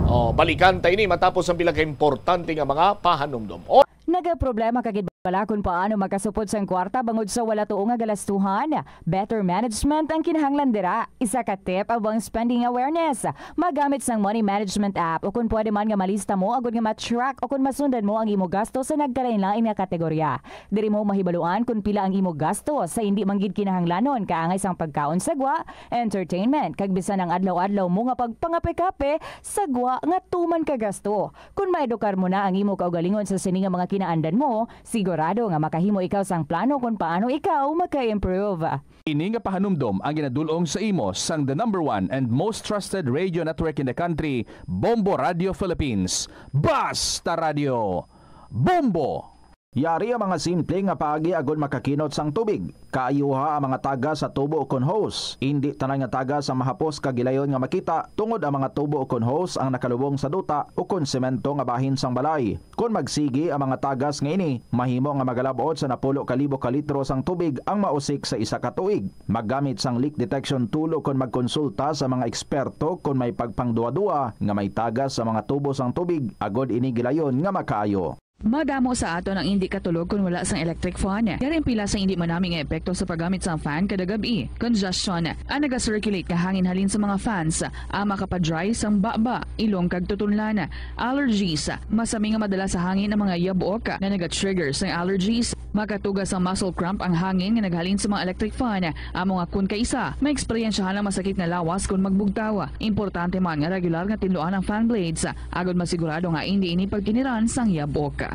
Oh, balikan ta ini matapos ang pila ka importante nga mga pahanumdom. Oh. Nagaproblema ka gid bala kon paano makasupod sang kwarta bangod sa wala tuo nga galastuhan? Better management ang kinahanglan dira. Isa ka tip amo ang spending awareness. Magamit sang money management app, o kon pwede man nga malista mo agud nga ma-track o kon masundan mo ang imo gasto sa nagkalainlain nga kategorya. Diri mo mahibaluan kon pila ang imo gasto sa indi man gid kinahanglanon, kaangay sang pagkaon sa gwa, entertainment, kag bisan ang adlaw-adlaw mo nga pagpangape-kape sa gwa nga tuman ka gasto. Kon maedukar mo na ang imo kaugalingon sa sini nga mga kinaandan mo, sigurado nga makahimo ikaw sang plano kon paano ikaw maka-improve. Ini nga pahanumdom ang ginadul-ong sa imo sang the number one and most trusted radio network in the country, Bombo Radio Philippines. Basta Radio, Bombo! Yari ang mga simple nga paagi agod makakinot sang tubig. Kaayuha ang mga tagas sa tubo ukon hose. Indi tanan nga tagas ang mahapos kag gilayon nga makita, tungod ang mga tubo ukon hose ang nakalubong sa duta ukon semento nga bahin sang balay. Kon magsigi ang mga tagas nga ini, mahimo nga magalab-ot sa napulo ka libo ka litro sang tubig ang mausik sa isa ka tuig. Maggamit sang leak detection tool ukon magkonsulta sa mga eksperto kon may pagpangduwa-duwa nga may tagas sa mga tubo sang tubig, agod ini gilayon nga makaayo. Madamo sa aton ang indi katulog kon wala sang electric fan. Yari ang pila sa indi manami nga epekto sa paggamit sang fan kada gab-i. Congestion, ang naga-circulate nga hangin halin sa mga fans, ang makapadry sang baba, ilong kag tutunlan. Allergies, masami nga madala sa hangin ang mga yabok nga naga-trigger sang allergies. Makatuga sang muscle cramp ang hangin nga naghalin sa mga electric fan. Amo nga kon kaisa, maeksperiensyahan ang masakit nga lawas kon magbugtaw. Importante man nga regular nga tinluan ang fan blades, agod masigurado nga indi ini pagkiniran sang yabok.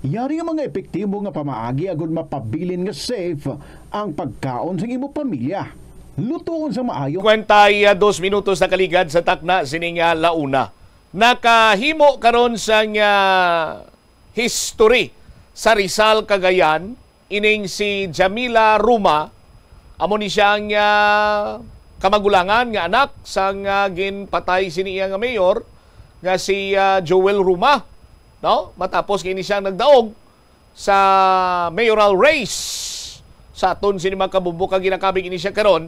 Yari nga mga epektibo nga pamaagi agud mapabilin nga safe ang pagkaon sang imo pamilya. Lutoon sa maayo. Kwenta, ah, dos minutos na kaligad sa takna sining, ah, la una. Nakahimo karon sang, ah, history sa Rizal, Cagayan, ining si Jamila Ruma. Amo ni siya ang, ah, kamagulangan nga anak sang, ah, ginpatay sini iya nga mayor nga si, ah, Joel Ruma, no? Matapos nga ini siya nagdaog sa mayoral race sa aton sini mga kabumbo, kag ginakabig ini siya karon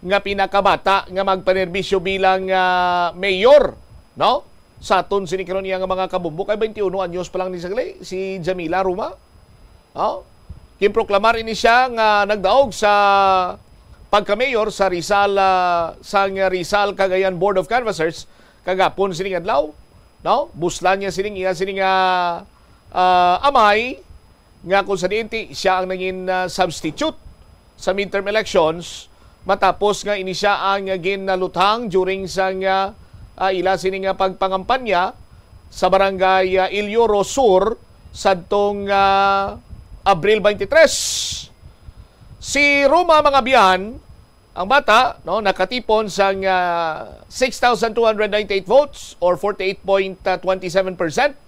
nga pinakabata nga magpanerbisyo bilang, ah, mayor, no? Sa aton sini karon iya nga mga kabumbo, kay twenty-one anyos pa lang ni sa gali, si Jamila Ruma. Oh? Ginproklamar ini siya nga nagdaog sa pagka-mayor sa Rizal, ah, sang Rizal Cagayan Board of Canvassers kagapon sining adlaw, no? Buslan niya sining iya sining, ah, ah, amay nga kung sa diin ti siya ang nangin, ah, substitute sa midterm elections, matapos nga ini siya ang ginaluthang during sang, ah, ah, ila sini nga pagpangampanya sa barangay, ah, Ilyoro Sur sadtong, ah, Abril twenty-three. Si Ruma, mga biyan, ang bata, no, nakatipon sang, ah, six thousand two hundred ninety-eight votes or forty-eight point twenty-seven percent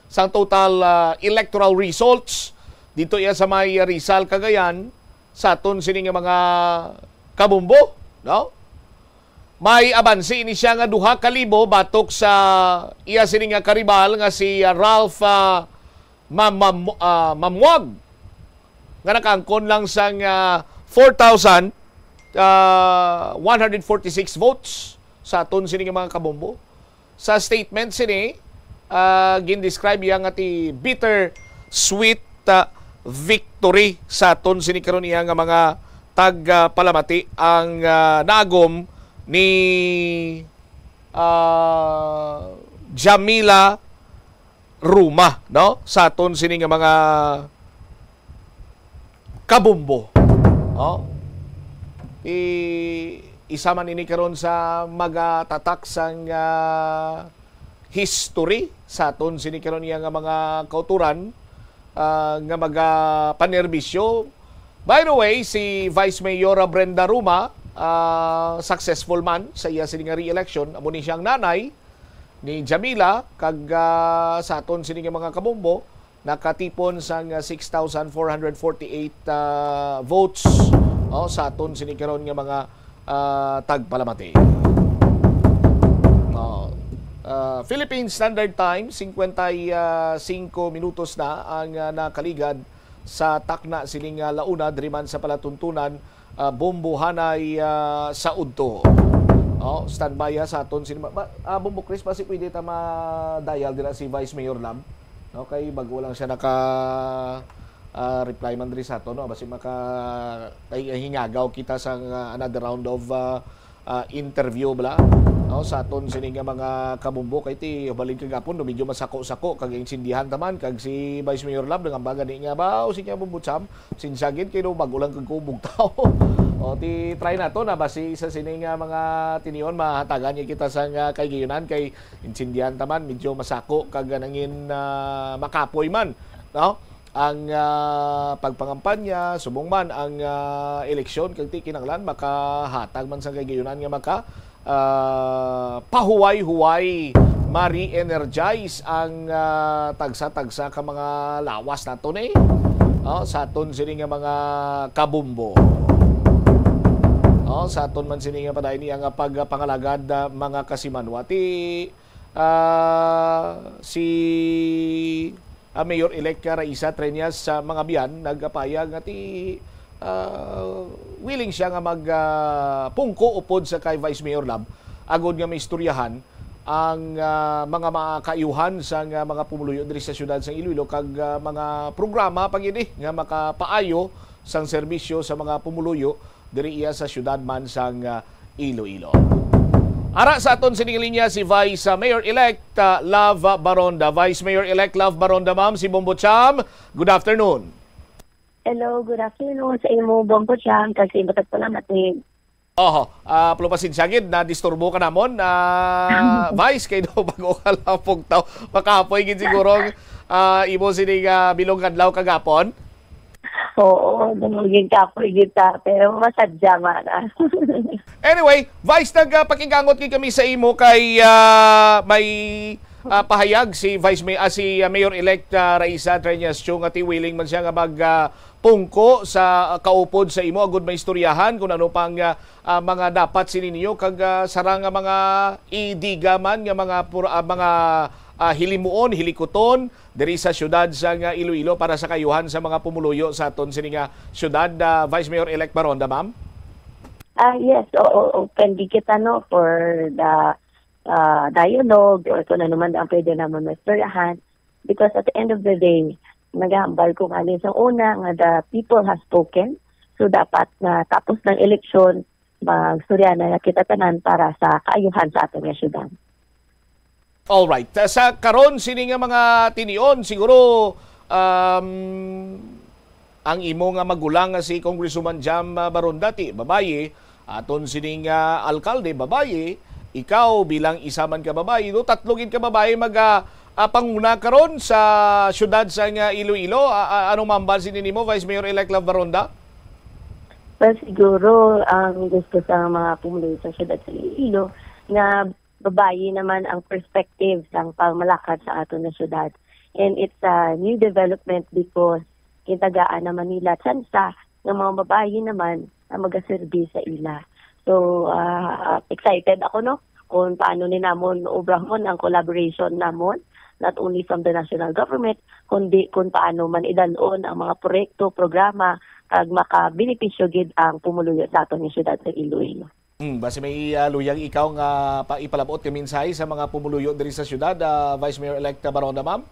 sang total, ah, electoral results dito iya sa may Rizal, Cagayan, sa aton sini nga mga kabumbo, no? May abanse ini siya nga duha ka libo batok sa iya sini nga karibal nga si, ah, Ralph, ah, Ma-, Mam-, ah, Mamuag, nga nakaangkon lang sang, ah, four thousand, ah, one hundred forty-six votes sa aton sini nga mga kabombo. Sa statement sini, ah, gindescribe iya nga ti bitter sweet, ah, victory sa aton sini karon iya nga mga tagpalamati ang, ah, naagom ni, ah, Jamila Ruma, no? Sa aton sini nga mga kabumbo. Oh. I-, isa man ini karon sa magatatak sang, ah, history sa aton sini karon iya nga mga kauturan, ah, nga magapanerbisyo. By the way, si Vice Mayor Brenda Ruma, ah, successful man sa iya sini nga re-election. Amo ni siyang nanay ni Jamila, kag, ah, sa aton sini nga mga kabombo, nakatipon sang, ah, six thousand four hundred forty-eight, ah, votes, oh, sa aton sini karon nga mga, ah, tagpalamati. Oh, ah, Philippine Standard Time, singkwenta y singko minutos na ang, ah, nakaligad sa takna sining, ah, la una diri man sa palatuntunan, ah, Bombohanay, ah, sa udto. Oh, standby, ah, sa aton sini-, ma-, ah, Bombo Chris, basi pwede ta ma-dial dira si Vice Mayor Lam? Okay, bago lang siya naka, ah, reply man diri sa ato, no? Basi maka, kay hingagaw kita sa, ah, another round of, ah, ah, interview, bala, no? Sa aton sini nga mga kabumbo, kay ti, balin kagapon, no? Medyo masako-sako, kag insindihan taman, kag si Vice Mayor Lab, nangamba gani nga ba, o si nga bumbo Cham, sinsagin, kay no, bago lang kag kubog tao. O, ti, try nato na, basi sa sini nga mga tinion, mahatagan niya kita sa nga kay gayunan, kay insindihan taman, medyo masako, kag nangin, ah, makapoy man, no? Ang, ah, pagpangampanya, subong man ang, ah, eleksyon, kag ti kinahanglan makahatag man sang kagayunan nga maka, ah, pahuway-huway, ma-re-energize ang, ah, tagsa-tagsa ka mga lawas nato ni, oh, sa aton sini nga mga kabumbo. Oh, sa aton man sini nga padayon niya nga pagpangalagad, ah, mga kasimanwa. Ti, ah, si ah, Mayor-elect nga Raisa Treñas sa mga biyan nagapayag nga ti, ah, willing siya nga mag, ah, pungko upod sa kay Vice Mayor Lab agod nga maistoryahan ang, ah, mga makaayuhan sa nga mga pumuluyo diri sa siyudad sang Iloilo kag, ah, mga programa pa gid nga makapaayo sang serbisyo sa mga pumuluyo diri iya sa siyudad man sang, ah, Iloilo. Ara sa aton sining linya si Vice, ah, Mayor-elect, ah, Love Baronda. Vice Mayor-elect Love Baronda, ma'am, si Bombo Cham, good afternoon. Hello, good afternoon sa imo, Bombo Cham, kag sa imo tagpalamat ni. Oho, ah, pero pasensya gid, nadisturbo ka namon. Ah, Vice, kay do bago ka lang pugtaw, makapoy gid siguro ang, ah, imo sining, ah, bilog adlaw kagapon. Oo, dumugin ka ako, igita, pero masadya man. Ah. Anyway, Vice, nagpakigangot gid kami sa imo kay, ah, may, ah, pahayag si Vice May, ah, si, ah, Mayor-elect, ah, Raisa Treñas Chiu nga ti willing man siya nga mag, ah, pungko sa, ah, kaupod sa imo agud maistoryahan kung ano pang, ah, ah, mga dapat sini niyo kag, ah, sara nga mga idiga man nga mga pur-, ah, mga, ah, hilimuon, hilikuton diri sa siyudad sa nga Iloilo para sa kaayuhan sa mga pumuluyo sa aton sini nga siyudad, ah, Vice Mayor-elect Baronda, ma'am? Ah, yes, oo, open di kita, no, for the ah, dialogue or kung ano man ang pwede namon maistoryahan. Because at the end of the day, nagahambal ko nga sa una nga the people has spoken. So dapat na tapos ng eleksyon, magstorya na kita tanan para sa kaayuhan sa aton nga syudad. Alright. Sa karon sini nga mga tinion, siguro, um, ang imo nga magulang nga si Congresswoman Jam, ah, Baronda, ti babayi, aton sining, ah, alkalde, babayi, ikaw bilang isa man ka babayi, do, tatlo gid ka babayi mag, ah, ah, panguna karon sa syudad sa nga Iloilo. Ah, ah, anong mambal sini nimo, Vice Mayor-elect Love Baronda? Well, siguro ang gusto sa mga pumuluyo sa syudad sa Iloilo nga babayi naman ang perspective sang pangmalakad sa aton nga syudad. And it's a new development because gintagaan naman nila tsansa nga mga babayi naman ang magaserbi sa ila. So, ah, excited ako, no, kung paano ni namon obrahon ang collaboration namon, not only from the national government, kundi kung paano man idalon ang mga proyekto, programa, kag makabenepisyo gid ang pumuluyo sa aton nga syudad sa Iloilo. Hmm, basi may, ah, luyag ikaw nga pa ipalabot nga mensahe sa mga pumuluyo diri sa syudad, ah, Vice Mayor-elect Baronda, ma'am?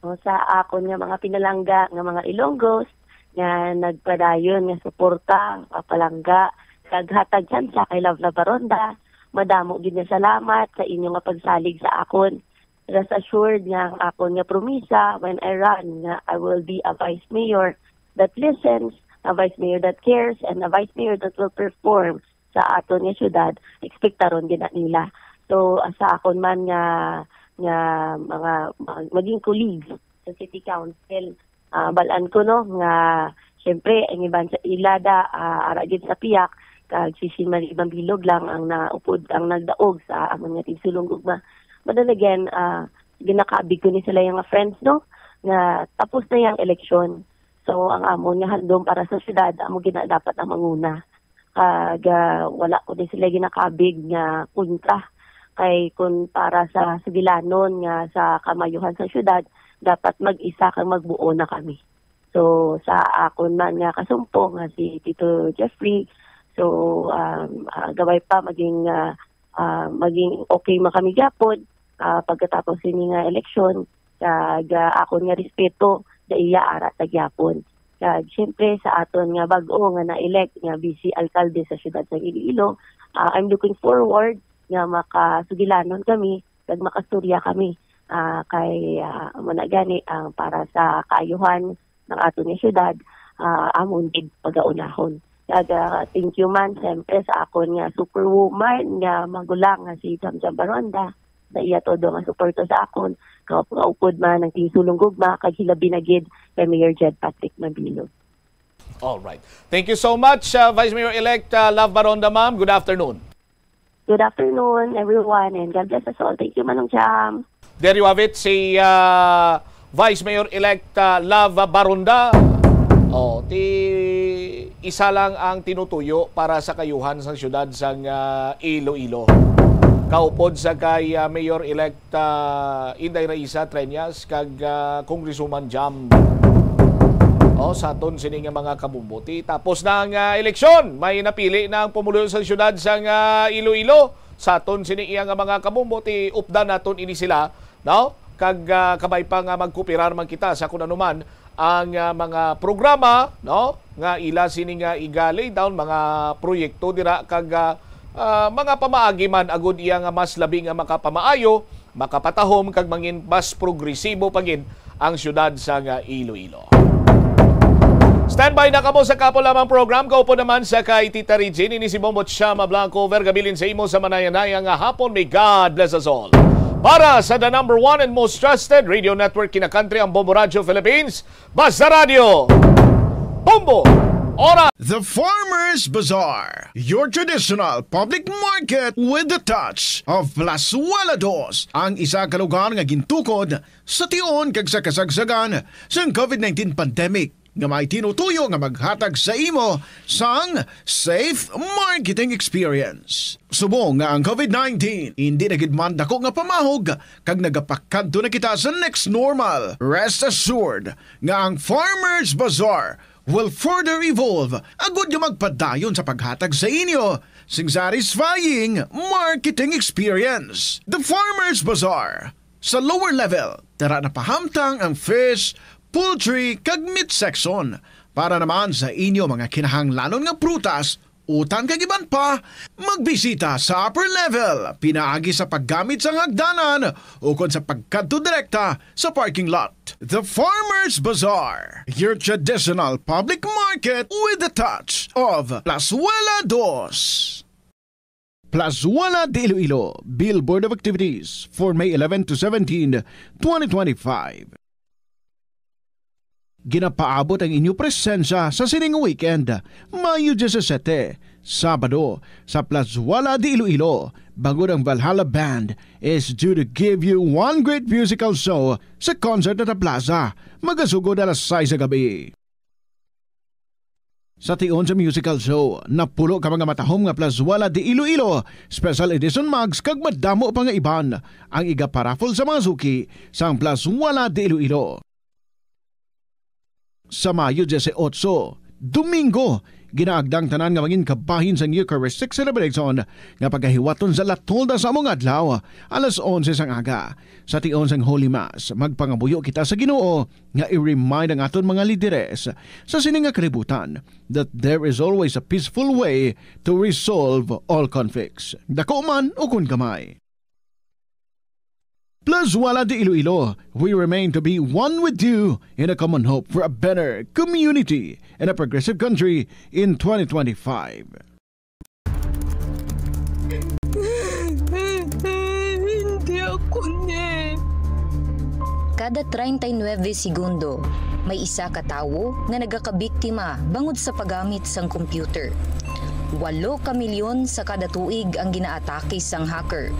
O, sa akon nga mga pinalangga nga mga Ilonggos nga nagpadayon nga suporta, papalangga, kag hatag tsansa kay Love Love Baronda, madamo gid nga salamat sa inyo nga pagsalig sa akon. Rest assured nga ang akon nga promisa when I run nga I will be a vice mayor that listens, a vice mayor that cares, and a vice mayor that will perform sa aton nga syudad, ekspektaron gid na nila. So, ah, sa akon man nga, nga mga, mga maging colleagues sa city council, ah, balan ko, no, nga syempre ang iban sa ila da, ah, ara gid sa piyak, kag si Shimari Bambilog lang ang naupod, ang nagdaog sa amon nga tigsulong gugma. But then again, ah, ginakabig ko ni sila nga friends, no, nga tapos na yang eleksyon. So, ang amon nga handom para sa syudad, amo gina dapat ang manguna. Kag, ah, wala ko ni sila ginakabig nga kontra. Kay kun para sa sugilanon nga sa kamayuhan sa syudad, dapat mag-isa kag magbuo na kami. So, sa akon man nga kasumpong nga si Tito Jeffrey, so, um, ah, gabay pa maging, ah, ah, maging okay man kami gyapon, ah, pagkatapos sini nga eleksyon. kag, ah, akon nga respeto sa iya ara sa gyapon. Kag siyempre sa aton nga bag-o nga na-elect nga vice alkalde sa siyudad sa Iloilo, ah, I'm looking forward nga makasugilanon kami kag makastorya kami, ah, kay, ah, amo na gani ang para sa kaayuhan ng aton nga syudad, ah, amon gid pagaunahon. Kag, ah, thank you man, siyempre, sa akon nga superwoman nga magulang nga si Jam Jam Baronda, sa iya todo nga suporta sa akon, kaupod man ang tingsulong gugma, kag hilabi na gid kay Mayor Jed Patrick Mabilo. All right. Thank you so much, uh, Vice Mayor-elect, uh, Love Baronda, ma'am. Good afternoon. Good afternoon, everyone, and God bless us all. Thank you, Manong Jam. There you have it, si, uh, Vice Mayor-elect, uh, Love Baronda. Oh, ti isa lang ang tinutuyo para sa kayuhan sang siyudad sang, uh, Iloilo. Kaupod sa kay, uh, Mayor-elect, uh, Inday Raisa Treñas kag, ah, Congresswoman Jam. Oh, sa aton sini nga mga kabumbuti. Tapos na ang, ah, eleksyon, may napili na ang pumuluyo sa siyudad sang, ah, Iloilo. Sa aton sini iya nga mga kabumbuti, updan naton ini sila, no? Kag, ah, kabay pa nga magkooperar man kita sa kun ano man ang, ah, mga programa, no, nga ila sini nga iga-lay down, mga proyekto dira kag, ah, ah, mga pamaagi man agud iya nga mas labi nga makapamaayo, makapatahom kag mangin mas progresibo pa gid ang siyudad sang Iloilo. Standby na kamo sa kapo lamang program. Kaupod naman sa kay Tita Regine, ini si Bombo Chama Blanco, vergabilin sa imo sa manayanaya nga hapon. May God bless us all. Para sa the number one and most trusted radio network kinakantri, ang Bombo Radio Philippines, Basta Radio, Bombo, Oras. The Farmers Bazaar, your traditional public market with the touch of Plazuela Dos, ang isa ka lugar nga gintukod sa tion kag sa kasagsagan sang COVID nineteen pandemic, nga may tinutuyo nga maghatag sa imo sang safe marketing experience. Subong nga ang COVID nineteen indi na gid man dako nga pamahog kag nagapakadto na kita sa next normal, rest assured nga ang Farmers Bazaar will further evolve agud nga magpadayon sa paghatag sa inyo sing satisfying marketing experience. The Farmers Bazaar, sa lower level, dara na pahamtang ang fish, poultry, kag meat section. Para naman sa inyo mga kinahanglanon nga prutas, utan kag iban pa, magbisita sa upper level pinaagi sa paggamit sang hagdanan ukon sa pagkadto direkta sa parking lot. The Farmers Bazaar, your traditional public market with the touch of Plazuela Dos. Plazuela de Iloilo, Billboard of Activities for May eleven to seventeen, twenty twenty-five. Ginapaabot ang inyo presensya sa sining weekend, Mayo disisete, Sabado, sa Plazuela de Iloilo, bangod ang Valhalla Band is due to give you one great musical show sa concert at the plaza, magasugod alas sais sa gabi. Sa tion sa musical show, napulo ka mga matahom nga Plazuela de Iloilo Special Edition mugs kag madamo pa nga iban ang igaparaffle sa mga suki sang Plazuela de Iloilo. Sa Mayo dieciocho, Domingo, ginaagda ang tanan nga mangin kabahin sang Eucharistic Celebration nga pagahiwaton sa La Tolda sa among adlaw, alas onse sang aga. Sa tion sang Holy Mass, magpangamuyo kita sa Ginoo nga i-remind ang aton mga lideres sa sini nga kalibutan that there is always a peaceful way to resolve all conflicts, dako man ukon gamay. Plazuela de Iloilo, we remain to be one with you in a common hope for a better community and a progressive country in twenty twenty-five. Hindi ako ni. Kada treinta y nueve segundo, may isa ka tawo nga nagakabiktima bangod sa paggamit sang computer. Walo ka milyon sa kada tuig ang ginaatake sang hacker.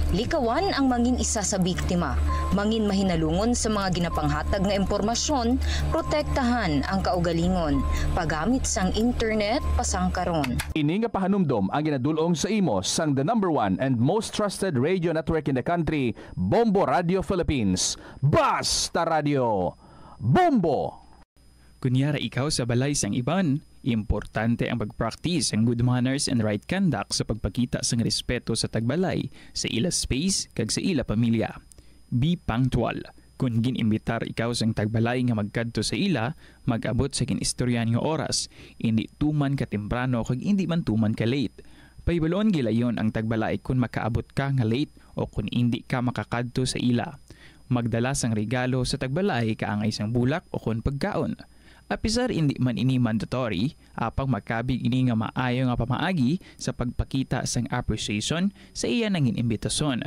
Likawan ang mangin isa sa biktima, mangin mahinalungon sa mga ginapanghatag nga impormasyon, protektahan ang kaugalingon, paggamit sang internet pasangkaron. Ini nga pahanumdom ang ginadul-ong sa imo sang the number one and most trusted radio network in the country, Bombo Radio Philippines. Basta Radio! Bombo! Kon yara ikaw sa balay sang iban, importante ang pag-practice sang good manners and right conduct sa pagpakita sang respeto sa tagbalay, sa ila space, kag sa ila pamilya. Be punctual. Kon gin-imbitar ikaw sang tagbalay nga magkadto sa ila, mag-abot sa gin-istoryahan nga oras, indi tuman ka temprano kag indi man tuman ka late. Pahibalon, gilayon ang tagbalay kon makaabot ka nga late o kon indi ka makakadto sa ila. Magdala sang regalo sa tagbalay kaangay sang bulak o kon pagkaon. Apisar indi man ini mandatory, apang makabig ini nga maayo nga pamaagi sa pagpakita sang appreciation sa iya nangin imbitason.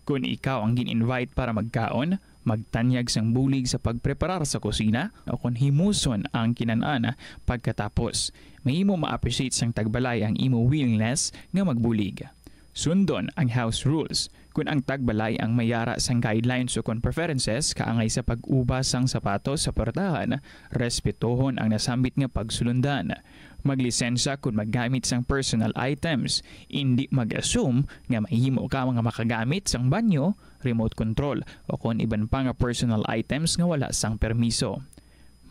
Kon ikaw ang gin-invite para magkaon, magtanyag sang bulig sa pagpreparar sa kusina o kon himuson ang kinan-an pagkatapos. Mahimo ma-appreciate sang tagbalay ang imo willingness nga magbulig. Sundon ang house rules. Kon ang tagbalay ang may yara sang guidelines o kon preferences kaangay sa pag-uba sang sapatos sa puwertahan, respetuhon ang nasambit nga pagsulundan. Maglisensya kon maggamit sang personal items. Indi mag-assume nga mahimo ka nga makagamit sang banyo, remote control, o kon iban pa nga personal items nga wala sang permiso.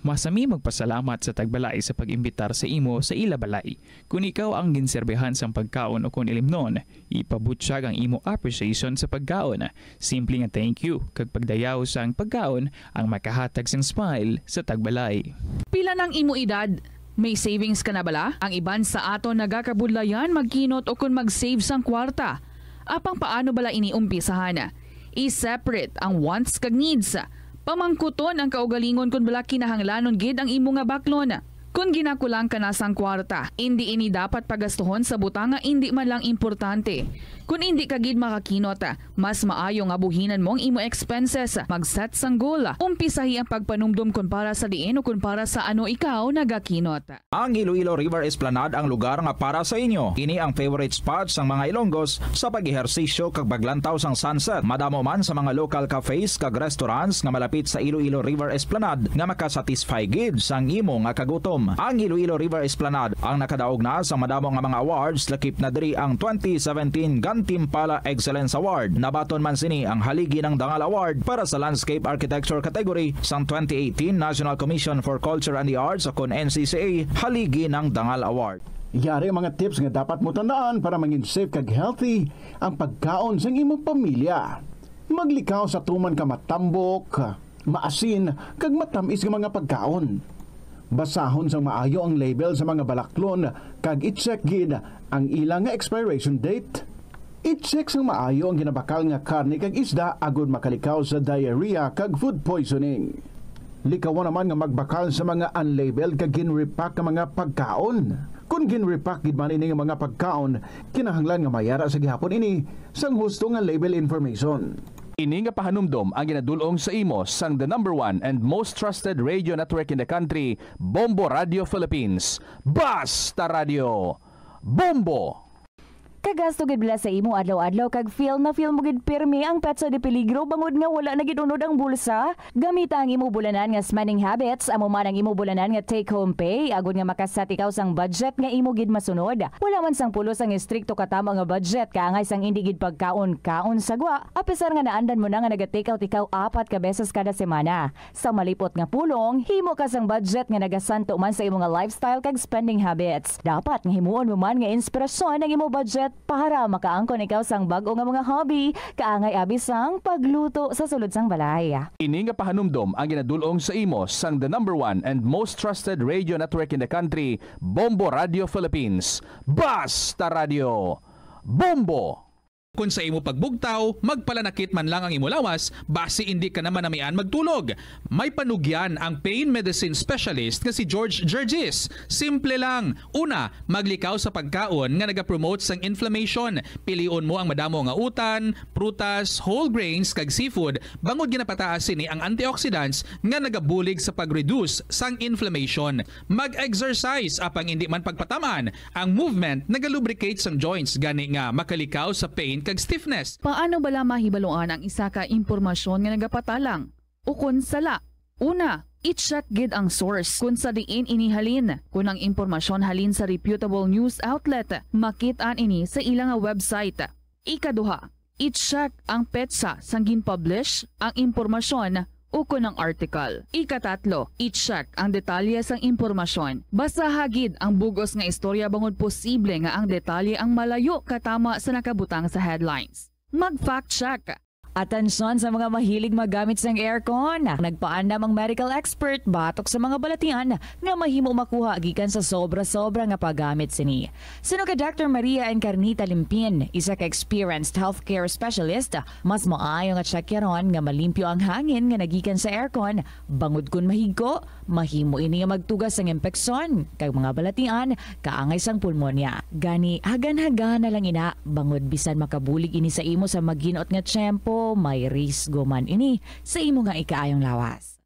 Masami magpasalamat sa tagbalay sa pag-imbitar sa imo sa ila balay. Kon ikaw ang ginserbihan sang pagkaon o kon ilimnon, ipabutyag ang imo appreciation sa pagkaon. Simple nga thank you kag pagdayaw sang pagkaon ang makahatag sang smile sa tagbalay. Pila nang imo edad? May savings ka na bala? Ang iban sa aton nagakabudlayan magkinot ukon mag-save sang kwarta. Apang paano bala ini umpisahan? I-separate ang wants kag needs. Pamangkuton ang kaugalingon kon bala kinahanglanon gid ang imo nga baklon. Kon ginakulang ka na sang kwarta, indi ini dapat pagastuhon sa butang nga indi man lang importante. Kon indi ka gid makakinot, mas maayo nga buhinan mo ang imo expenses. Mag-set sang goal. Umpisahi ang pagpanumdom kon para sa diin o kon para sa ano ikaw nagakinot. Ang Iloilo River Esplanade ang lugar nga para sa inyo. Ini ang favorite spot sang mga Ilonggos sa pag-ehersisyo kag paglantaw sang sunset. Madamo man sa mga local cafes kag restaurants nga malapit sa Iloilo River Esplanade nga makasatisfy gid sang imo nga kagutom. Ang Iloilo River Esplanade ang nakadaog na sa madamo nga mga awards, lakip na diri ang twenty seventeen Gantimpala Excellence Award. Nabaton man sini ang Haligi ng Dangal Award para sa Landscape Architecture category sang twenty eighteen National Commission for Culture and the Arts o kon N C C A Haligi ng Dangal Award. Yari ang mga tips nga dapat mo tandaan para mangin safe kag healthy ang pagkaon sang imong pamilya. Maglikaw sa tuman ka matambok, maasin, kag matamis nga mga pagkaon. Basahon sang maayo ang label sa mga balaklon kag i-check gid ang ila nga expiration date. I-check sang maayo ang ginabakal nga karne kag isda agod makalikaw sa diarrhea kag food poisoning. Likawa naman nga magbakal sa mga unlabeled kag gin-repack nga mga pagkaon. Kon gin-repack gid man ini nga mga pagkaon, kinahanglan nga mayara sa gihapon ini sang husto nga label information. Ini nga pahanumdom ang ginadul-ong sa imo sang the number one and most trusted radio network in the country, Bombo Radio Philippines. Basta Radio, Bombo! Kagasto gid bala sa imo adlaw-adlaw kag feel na feel mo gid pirmi ang petsa de peligro bangod nga wala na gid unod ang bulsa? Gamita ang imo bulanan nga spending habits, amo man ang imo bulanan nga take-home pay, agod nga makaset ikaw sang budget nga imo gid masunod. Wala man sang pulos ang estrikto katama nga budget, kaangay sang indi gid pagkaon-kaon sa gwa, apisar nga naandan mo na nga naga-take out ikaw apat ka beses kada semana. Sa malipot nga pulong, himo ka sang budget nga nagasanto man sa imo nga lifestyle kag spending habits. Dapat nga himuon mo man nga inspirasyon ang imo budget para makaangkon ikaw sang bag-o nga mga hobby, kaangay abi sang pagluto sa sulod sang balay. Ini nga pahanumdom ang ginadul-ong sa imo sang the number one and most trusted radio network in the country, Bombo Radio Philippines. Basta Radio, Bombo! Kon sa imo pagbugtaw, magpalanakit man lang ang imo lawas, basi indi ka na manamian magtulog. May panugyan ang pain medicine specialist nga si George Gergis. Simple lang. Una, maglikaw sa pagkaon nga nagapromote sang inflammation. Pilion mo ang madamo nga utan, prutas, whole grains, kag seafood, bangod ginapataas sini ang antioxidants nga nagabulig sa pag-reduce sang inflammation. Mag-exercise, apang indi man pagpataman. Ang movement nagalubricate sang joints, gani nga makalikaw sa pain kag stiffness. Paano bala mahibaluan ang isa ka impormasyon nga nagapatalang ukon sala? Una, i-check gid ang source kon sa diin ini halin. Kon ang impormasyon halin sa reputable news outlet, makit-an ini sa ila nga website. Ikaduha, i-check ang petsa sang gin-publish ang impormasyon ukon ang article. Ikatatlo, i-check ang detalye sang impormasyon. Basaha gid ang bug-os nga istorya bangod posible nga ang detalye ang malayo katama sa nakabutang sa headlines. Mag-fact check. Atensyon sa mga mahilig maggamit sang aircon. Nagpaandam ang medical expert batok sa mga balatian nga mahimo makuha gikan sa sobra-sobra nga paggamit sini. Suno kay Doctor Maria Encarnita Limpin, isa ka experienced healthcare specialist, mas maayo nga tsakyaron nga malimpyo ang hangin nga nagikan sa aircon, bangod kon mahigko, mahimo ini nga magtuga sang impeksyon kag mga balatian kaangay sang pulmonya. Gani, hagan-hagan na lang ina, bangod bisan makabulig ini sa imo sa maginot nga tiyempo, may risgo man ini sa imo nga ikaayong lawas.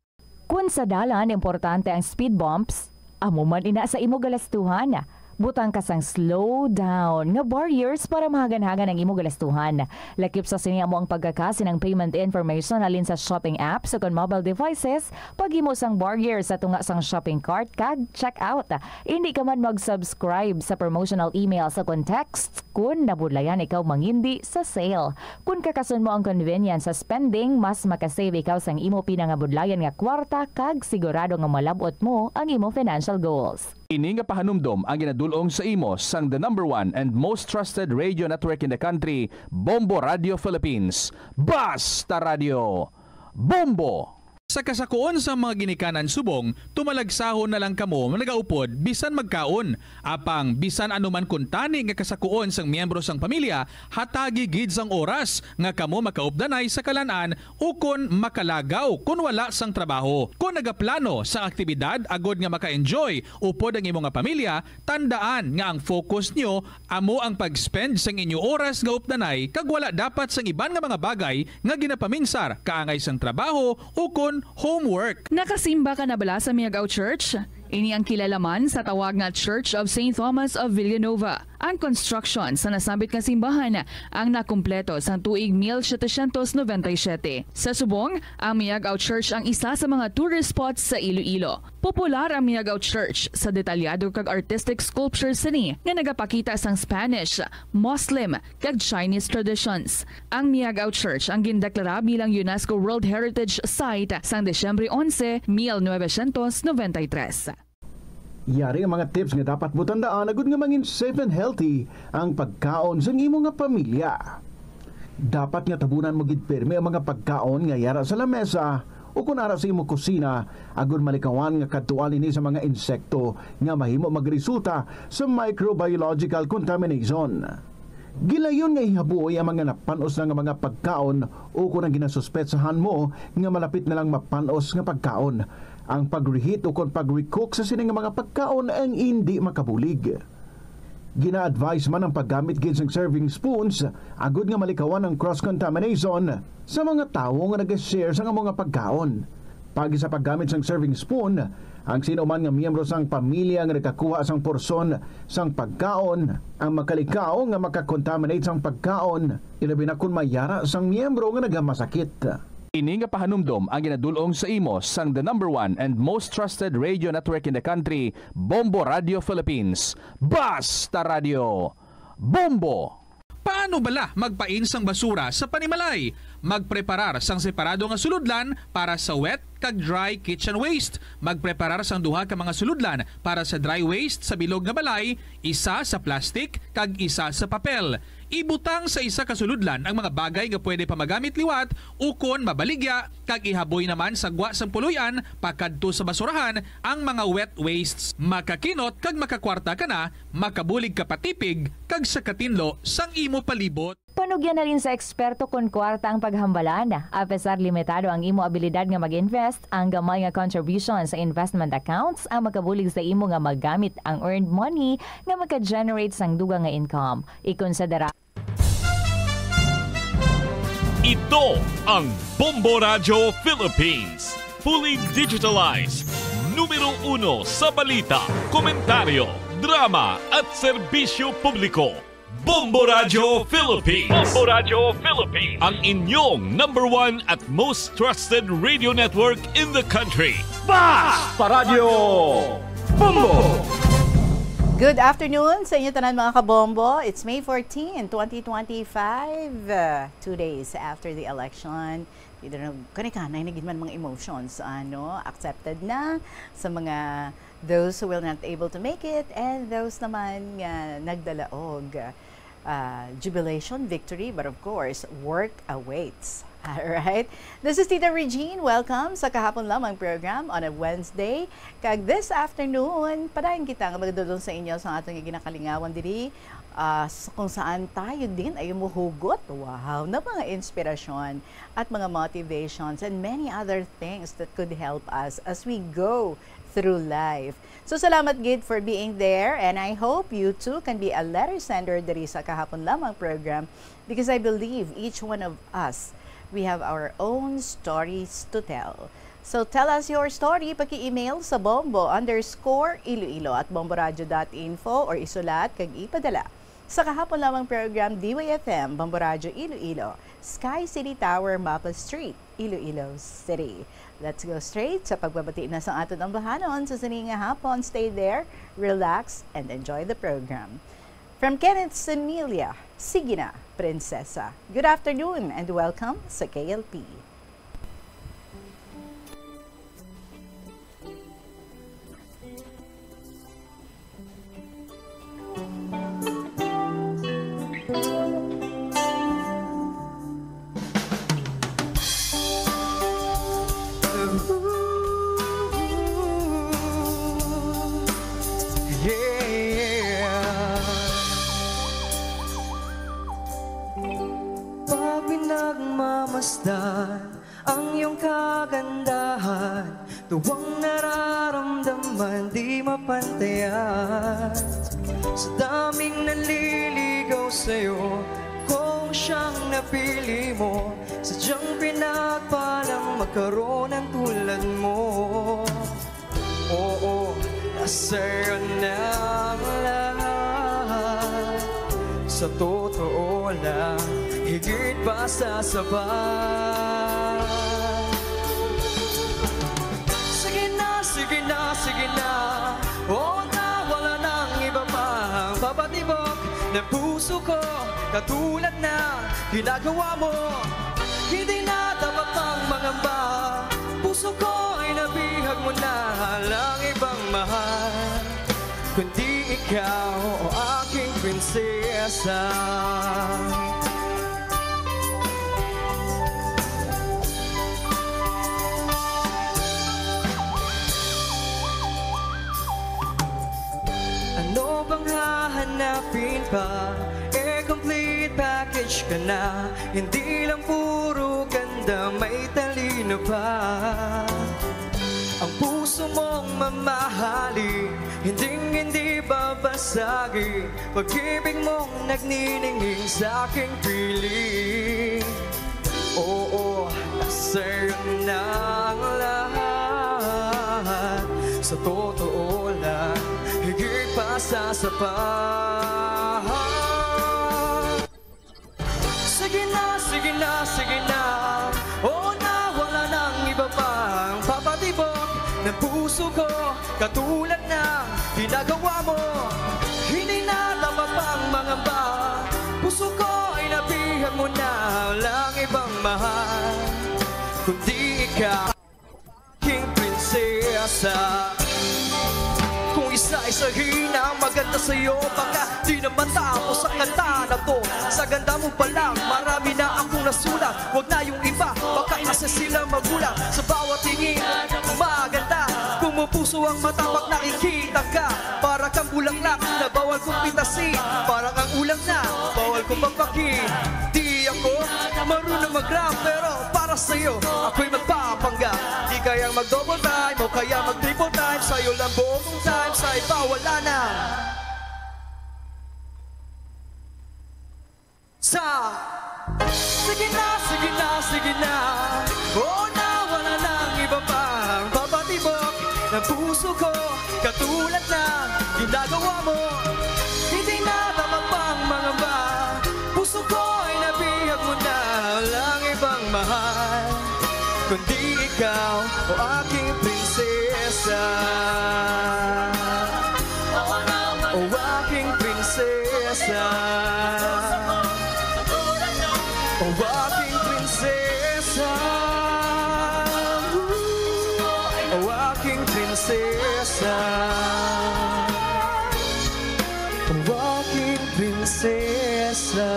Kun sa dalan importante ang speed bumps, amo man ina sa imo galastuhan. Butang ka sang slow down nga barriers para mahagan-hagan ang imo galastuhan. Lakip sa sini amo ang pagkakasi ng payment information halin sa shopping apps o kon mobile devices, paghimo sang barriers sa tunga sang shopping cart kag checkout. Hindi ka man mag-subscribe sa promotional emails o kon texts kun nabudlayan ikaw mangindi sa sale. Kun kakason mo ang convenience sa spending, mas makasave ikaw sang imo pinangabudlayan nga kwarta kag sigurado nga malab-ot mo ang imo financial goals. Ini nga pahanumdom ang ginadul-ong sa imo sang the number one and most trusted radio network in the country, Bombo Radio Philippines. Basta Radio, Bombo! Sa kasakuon sang mga ginikanan subong, tumalagsahon na lang kamo nagaupod bisan magkaon. Apang bisan ano man kuntani nga kasakuon sang miyembro sang pamilya, hatagi gid sang oras nga kamo makaupdanay sa kalan-an ukon makalagaw kon wala sang trabaho. Kon nagaplano sang aktibidad agod nga maka-enjoy upod ang imo nga pamilya, tandaan nga ang focus nyo amo ang pag-spend sang inyo oras nga updanay kag wala dapat sang iban nga mga bagay nga ginapaminsar kaangay sang trabaho ukon homework. Nakasimba ka na bala sa Miagao Church? Ini ang kilala man sa tawag nga Church of Saint Thomas of Villanova. Ang construction sa nasambit nga simbahan ang nakumpleto sang tuig mil setecientos noventa y siete. Sa subong, ang Miagao Church ang isa sa mga tourist spots sa Iloilo. Popular ang Miagao Church sa detalyado kag artistic sculptures sini nga nagapakita sang Spanish, Muslim, kag Chinese traditions. Ang Miagao Church ang gindeklara bilang UNESCO World Heritage Site sang Disyembre onse, mil novecientos noventa y tres. Yari ang mga tips nga dapat mo tandaan agud nga mangin safe and healthy ang pagkaon sang imo nga pamilya. Dapat nga tabunan mo gid pirme ang mga pagkaon nga yara sa lamesa o kon ara sa imo kusina, agud malikawan nga kadtuan ini sa mga insekto nga mahimo magresulta sa microbiological contamination. Gilayon nga ihabuoy ang mga napan-os na nga mga pagkaon o kon ang ginasuspetsahan mo nga malapit na lang mapan-os nga pagkaon. Ang pag-reheat o kon pag-recook sa sini nga mga pagkaon ang indi makabulig. Gina-advise man ang paggamit gid sang serving spoons agud nga malikawan ang cross-contamination sa mga tawo nga naga-share sang amo nga pagkaon. Paagi sa paggamit sang serving spoon, ang sino man nga miyembro sang pamilya nga nagkakuha sang porsyon sang pagkaon ang makalikaw nga maka-contaminate sang pagkaon, ilabi na kon may yara sang miyembro nga nagamasakit. Ini nga pahanumdom ang ginadul-ong sa imo sang the number one and most trusted radio network in the country, Bombo Radio Philippines. Basta Radio, Bombo! Paano bala magpain sang basura sa panimalay? Magpreparar sang separado nga sulodlan para sa wet kag dry kitchen waste. Magpreparar sang duha ka mga sulodlan para sa dry waste sa bilog nga balay, isa sa plastic kag isa sa papel. Ibutang sa isa ka sulodlan ang mga bagay nga pwede pa magamit liwat ukon mabaligya, kag ihaboy naman sa gwa sang puloy-an pakadto sa basurahan ang mga wet wastes. Makakinot kag makakwarta ka na, makabulig ka patipig, kag sa katinlo sang imo palibot. Panugyan halin sa eksperto kon kwarta ang paghambalan. Apesar limitado ang imo abilidad nga mag-invest, ang gamay nga contribution sa investment accounts ang makabulig sa imo nga magamit ang earned money nga maka-generate sang dugang nga income. Ikonsidera. Ito ang Bombo Radyo Philippines. Fully digitalized. Numero uno sa balita, komentaryo, drama at serbisyo publiko. Bombo Radyo Philippines. Bombo Radyo Philippines. Ang inyong number one at most trusted radio network in the country. Basta Radyo Bombo! Good afternoon sa inyo tanan, mga kabombo. It's May fourteen, twenty twenty-five. Uh, two days after the election, medyo nagkanikanay na gid man mga emotions, ano, accepted na sa mga those who will not able to make it, and those naman nga nagdalaog, uh, jubilation, victory, but of course, work awaits. Alright. This is Tita Regine. Welcome sa Kahapon Lamang program on a Wednesday. Kag this afternoon, padayon kita nga magadulong sa inyo sa aton nga ginakalingawan diri, ah, s-, kung saan tayo din ay muhugot, wow, ng mga inspirasyon at mga motivations and many other things that could help us as we go through life. So, salamat gid for being there, and I hope you too can be a letter sender diri sa Kahapon Lamang program, because I believe each one of us, we have our own stories to tell. So, tell us your story, paki-email sa bombo underscore iloilo at bomboradio dot info or isulat kag ipadala sa Kahapon Lamang program, D Y F M, Bombo Radyo Iloilo, Sky City Tower, Mapa Street, Iloilo City. Let's go straight sa pagbabati na sang aton ambahanon sa sini nga hapon. Stay there, relax, and enjoy the program. From Kenneth Semilia, sige na, Prinsesa. Good afternoon and welcome sa K L P. Yeah. Pag pinagmamasdan ang iyong kagandahan, tuwang nararamdaman di mapantayan. Sa daming nanliligaw sa'yo, kung siyang napili mo, sadyang pinagpalang magkaroon ng tulad mo. Oo, nasa'yo na ang lahat. Sa totoo lang, higit pa sa sapat. Sige na, sige na, sige na. Oo na, wala nang iba pang papatibok ng puso ko. Katulad na ginagawa mo, hindi na dapat pang mangamba. Puso ko, inabihag mo na lang ibang mahal, kundi ikaw, o aking prinsesa. Ano bang hahanapin pa? Eh, complete package ka na. Hindi lang puro ganda, may talino pa. Ang puso mong mamahalin, hinding hindi babasagin. Pag-ibig mong nagniningning sa aking piling. Oo, nasa'yo na ang lahat. Sa totoo lang, higit pa sa sapat. Sige na, sige na, sige na. Oo na, wala nang iba pang papatibok ng puso ko. Katulad na ginagawa mo, hindi na dapat pang mangamba. Puso ko, inabihag mo na lang ibang mahal, kundi ikaw, aking prinsesa. Kung isa-isahin ang maganda sa'yo, baka di na matapos ang kanta na to. Sa ganda mo pa lang, marami na akong nasulat. Wag na yung iba, baka kasi sila magulat. Sa bawat tingin, maganda. Pumupuso ang mata pag nakikita ka. Para kang bulaklak na bawal kong pitasin. Parang ang ulang na bawal kong papakin. Di ako marunong mag-rap, pero para sa'yo, ako'y magpapanggap. Di kayang mag-double time o kaya mag-triple time. Sa'yo lang buong time, sa iba wala na. Sa, sige na, sige na, sige na. Oo na, wala nang iba pang papatibok ng puso ko. Katulad na ginagawa mo, hindi na dapat pang mangamba. Puso ko, inabihag mo na lang ibang mahal, kundi ikaw, o aking prinsesa. O aking prinsesa. O aking prinsesa. O aking prinsesa. O aking prinsesa.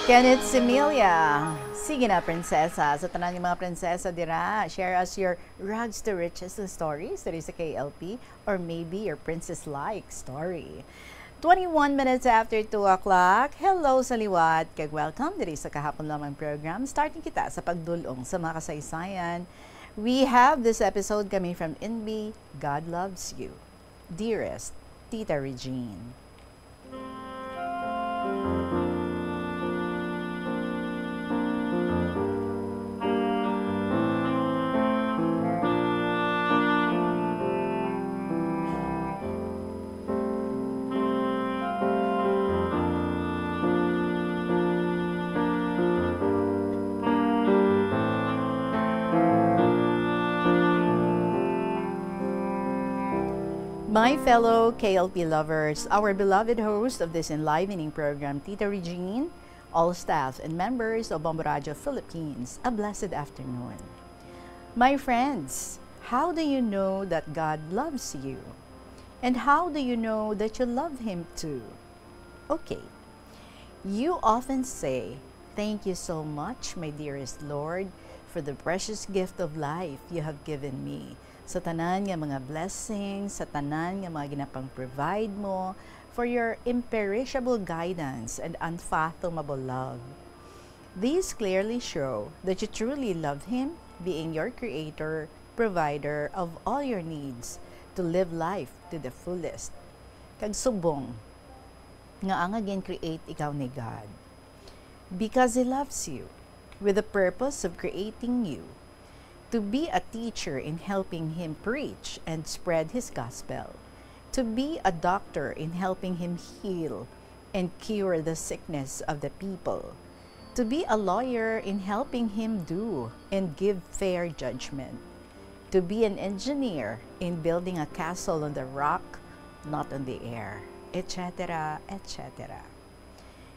Kenneth Similia. Sige na, prinsesa. Sa tanan nga mga prinsesa dira, share us your rags to riches stories diri sa K L P, or maybe your princess-like story. Twenty-one minutes after two o'clock. Hello sa liwat, kag welcome diri sa Kahapon Lamang program. Starting kita sa pagdul-ong sa mga kasaysayan. We have this episode coming from N B, God Loves You. Dearest Tita Regine. My fellow K L P lovers, our beloved host of this enlivening program, Tita Regine, all staff and members of Bombo Radio Philippines, a blessed afternoon. My friends, how do you know that God loves you? And how do you know that you love Him too? Okay. You often say, "Thank you so much, my dearest Lord, for the precious gift of life you have given me." Sa tanan nga mga blessings, sa tanan nga mga ginapang-provide mo, for your imperishable guidance and unfathomable love. These clearly show that you truly love Him, being your creator, provider of all your needs to live life to the fullest. Kag subong nga ang gin-create ikaw ni God. Because He loves you, with the purpose of creating you to be a teacher in helping Him preach and spread His gospel, to be a doctor in helping Him heal and cure the sickness of the people, to be a lawyer in helping Him do and give fair judgment, to be an engineer in building a castle on the rock, not on the air, et cetera, et cetera.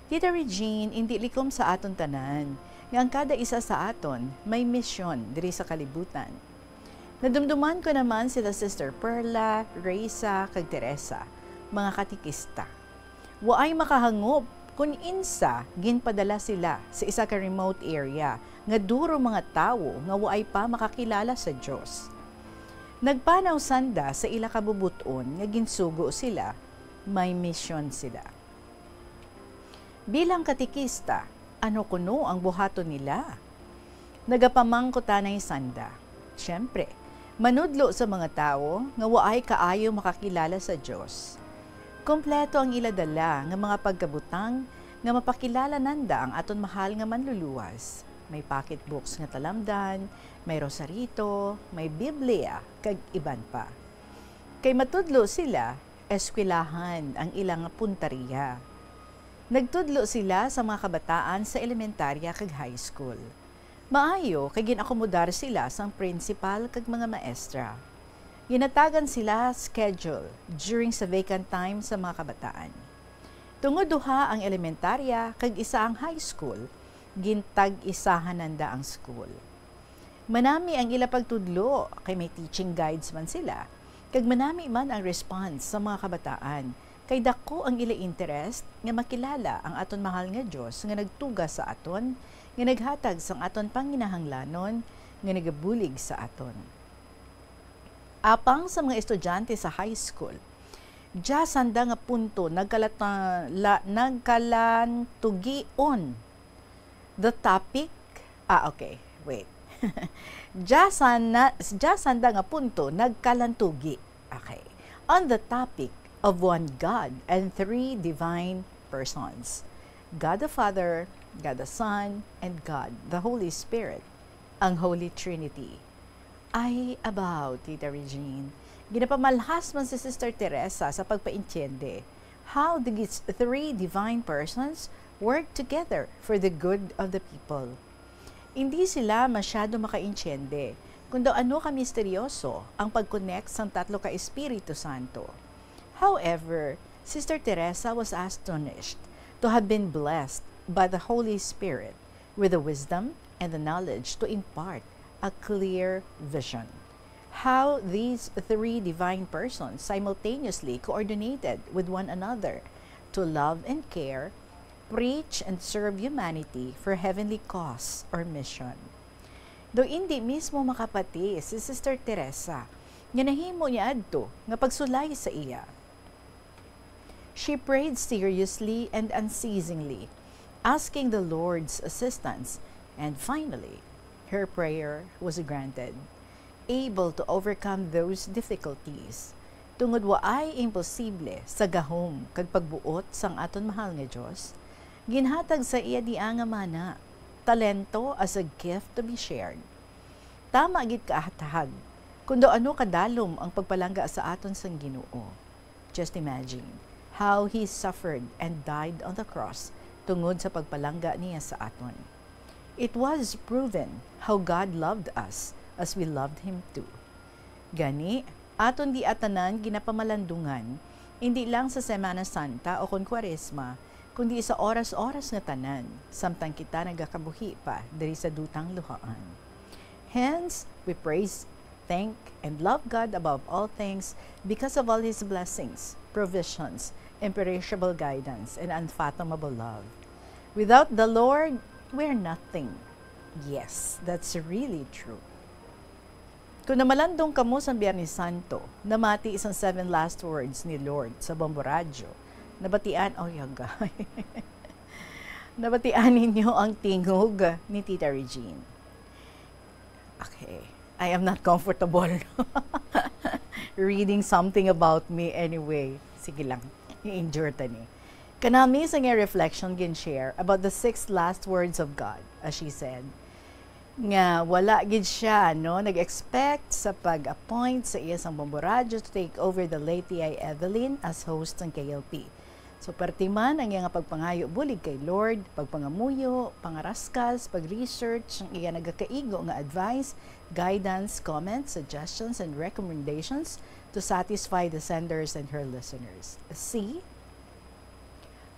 Tita Regine, indi likom sa aton tanan nga ang kada isa sa aton may misyon diri sa kalibutan. Nadumduman ko naman sila Sister Perla, Reza, kag Teresa, mga katikista. Waay makahangop kon insa ginpadala sila sa isa ka remote area nga duro mga tawo nga waay pa makakilala sa Dios. Nagpanaw sanda sa ila kabubot-on nga ginsugo sila may misyon sila. Bilang katikista, ano kuno ang buhaton nila? Nagapamangkutanay sanda. Siyempre, manudlo sa mga tawo nga waay kaayo makakilala sa Dios. Kompleto ang ila dala nga mga pagkabutang nga mapakilala nanda ang aton mahal nga Manluluwas. May pocketbooks nga talamdan, may rosarito, may Biblia, kag iban pa. Kay matudlo sila, eskwelahan ang ilang puntaria. Nagtudlo sila sa mga kabataan sa elementarya kag high school. Maayo kay gin-akomodar sila sang prinsipal kag mga maestra. Ginatagan sila schedule during sa vacant time sa mga kabataan. Tungod duha ang elementarya kag isa ang high school, gintag-isahan nanda ang school. Manami ang ila pagtudlo kay may teaching guides man sila, kag manami man ang response sa mga kabataan, kay daku ang ila interest nga makilala ang aton mahal nga Dios nga nagtuga sa aton, nga naghatag sang aton panginahanglanon, nga nagabulig sa aton. Apang sa mga estudyante sa high school, dya sanda nga punto nagkalata-, la-, nagkalantugion. The topic, ah, okay, wait. Dya sana, dya sanda nga punto nagkalantugi. Okay. On the topic of one God and three divine persons, God the Father, God the Son, and God the Holy Spirit, ang Holy Trinity. Ay, abaw, Tita Regine. Ginapamalhas man si Sister Teresa sa pagpaintiende. How these three divine persons work together for the good of the people. Hindi sila masyado makaintiende kung daw ano ka misteryoso ang pag-connect sang tatlo ka Espiritu Santo. However, Sister Teresa was astonished to have been blessed by the Holy Spirit with the wisdom and the knowledge to impart a clear vision. How these three divine persons simultaneously coordinated with one another to love and care preach and serve humanity for heavenly cause or mission. Do indi mismo makapati si Sister Teresa nga nahimo niya adto nga pagsulay sa iya. She prayed seriously and unceasingly, asking the Lord's assistance, and finally, her prayer was granted. Able to overcome those difficulties, tungod waay imposible sa gahom kag pagbuot sang aton mahal nga Dios, ginhatag sa iya dia nga mana, talento as a gift to be shared. Tama gid kaathag kun daw ano kadalom ang pagpalangga sa aton sang Ginoo. Just imagine how he suffered and died on the cross tungod sa pagpalangga niya sa aton. It was proven how God loved us as we loved him too. Gani, aton dia tanan ginapamalandungan, indi lang sa Semana Santa o kon Kwaresma, kundi sa oras-oras nga tanan, samtang kita nagakabuhi pa diri sa dutang luhaan. Hence, we praise, thank, and love God above all things because of all His blessings, provisions, imperishable guidance, and unfathomable love. Without the Lord, we're nothing. Yes, that's really true. Kung namalandong kamo sa Biyernes Santo, namati sang seven last words ni Lord sa Bombo Radyo, nabatian, oh, yagay. Nabatian ninyo ang tingog ni Tita Regine. Okay. I am not comfortable reading something about me anyway. Sige lang, i-endure ta ni. Kanami sa nga reflection gin-share about the six last words of God, as she said, nga wala gid siya, no, nag-expect sa pag-appoint sa iya sang Bombo Radyo to take over the late T I Evelyn as host sang K L P. So, perti man ang iya nga pagpangayo bulig kay Lord, pagpangamuyo, pangaraskas, pag-research, ang iya nagakaigo nga advice, guidance, comments, suggestions, and recommendations to satisfy the senders and her listeners. See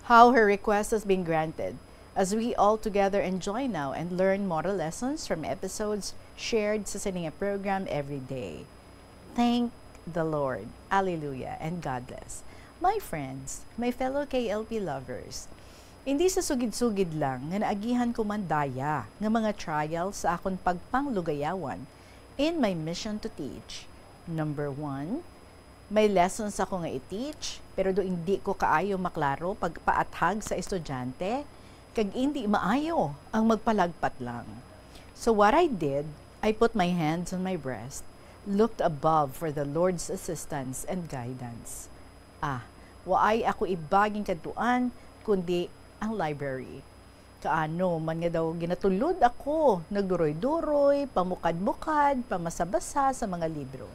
how her request has been granted as we all together enjoy now and learn moral lessons from episodes shared sa sini nga program every day. Thank the Lord. Alleluia and God bless. My friends, my fellow K L P lovers, indi sa sugid-sugid lang nga naagihan ko man daya nga mga trial sa akon pagpanglugayawan in my mission to teach. Number one, may lessons ako nga i-teach, pero do indi ko kaayo maklaro pagpaathag sa estudyante, kag indi maayo ang magpalagpat lang. So what I did, I put my hands on my breast, looked above for the Lord's assistance and guidance. Ah, waay ako iba ginkadtuan kundi ang library. Kaano man nga daw ginatulod ako, nagduroy-duroy, pamukad-mukad, pamasa-basa sa mga libro.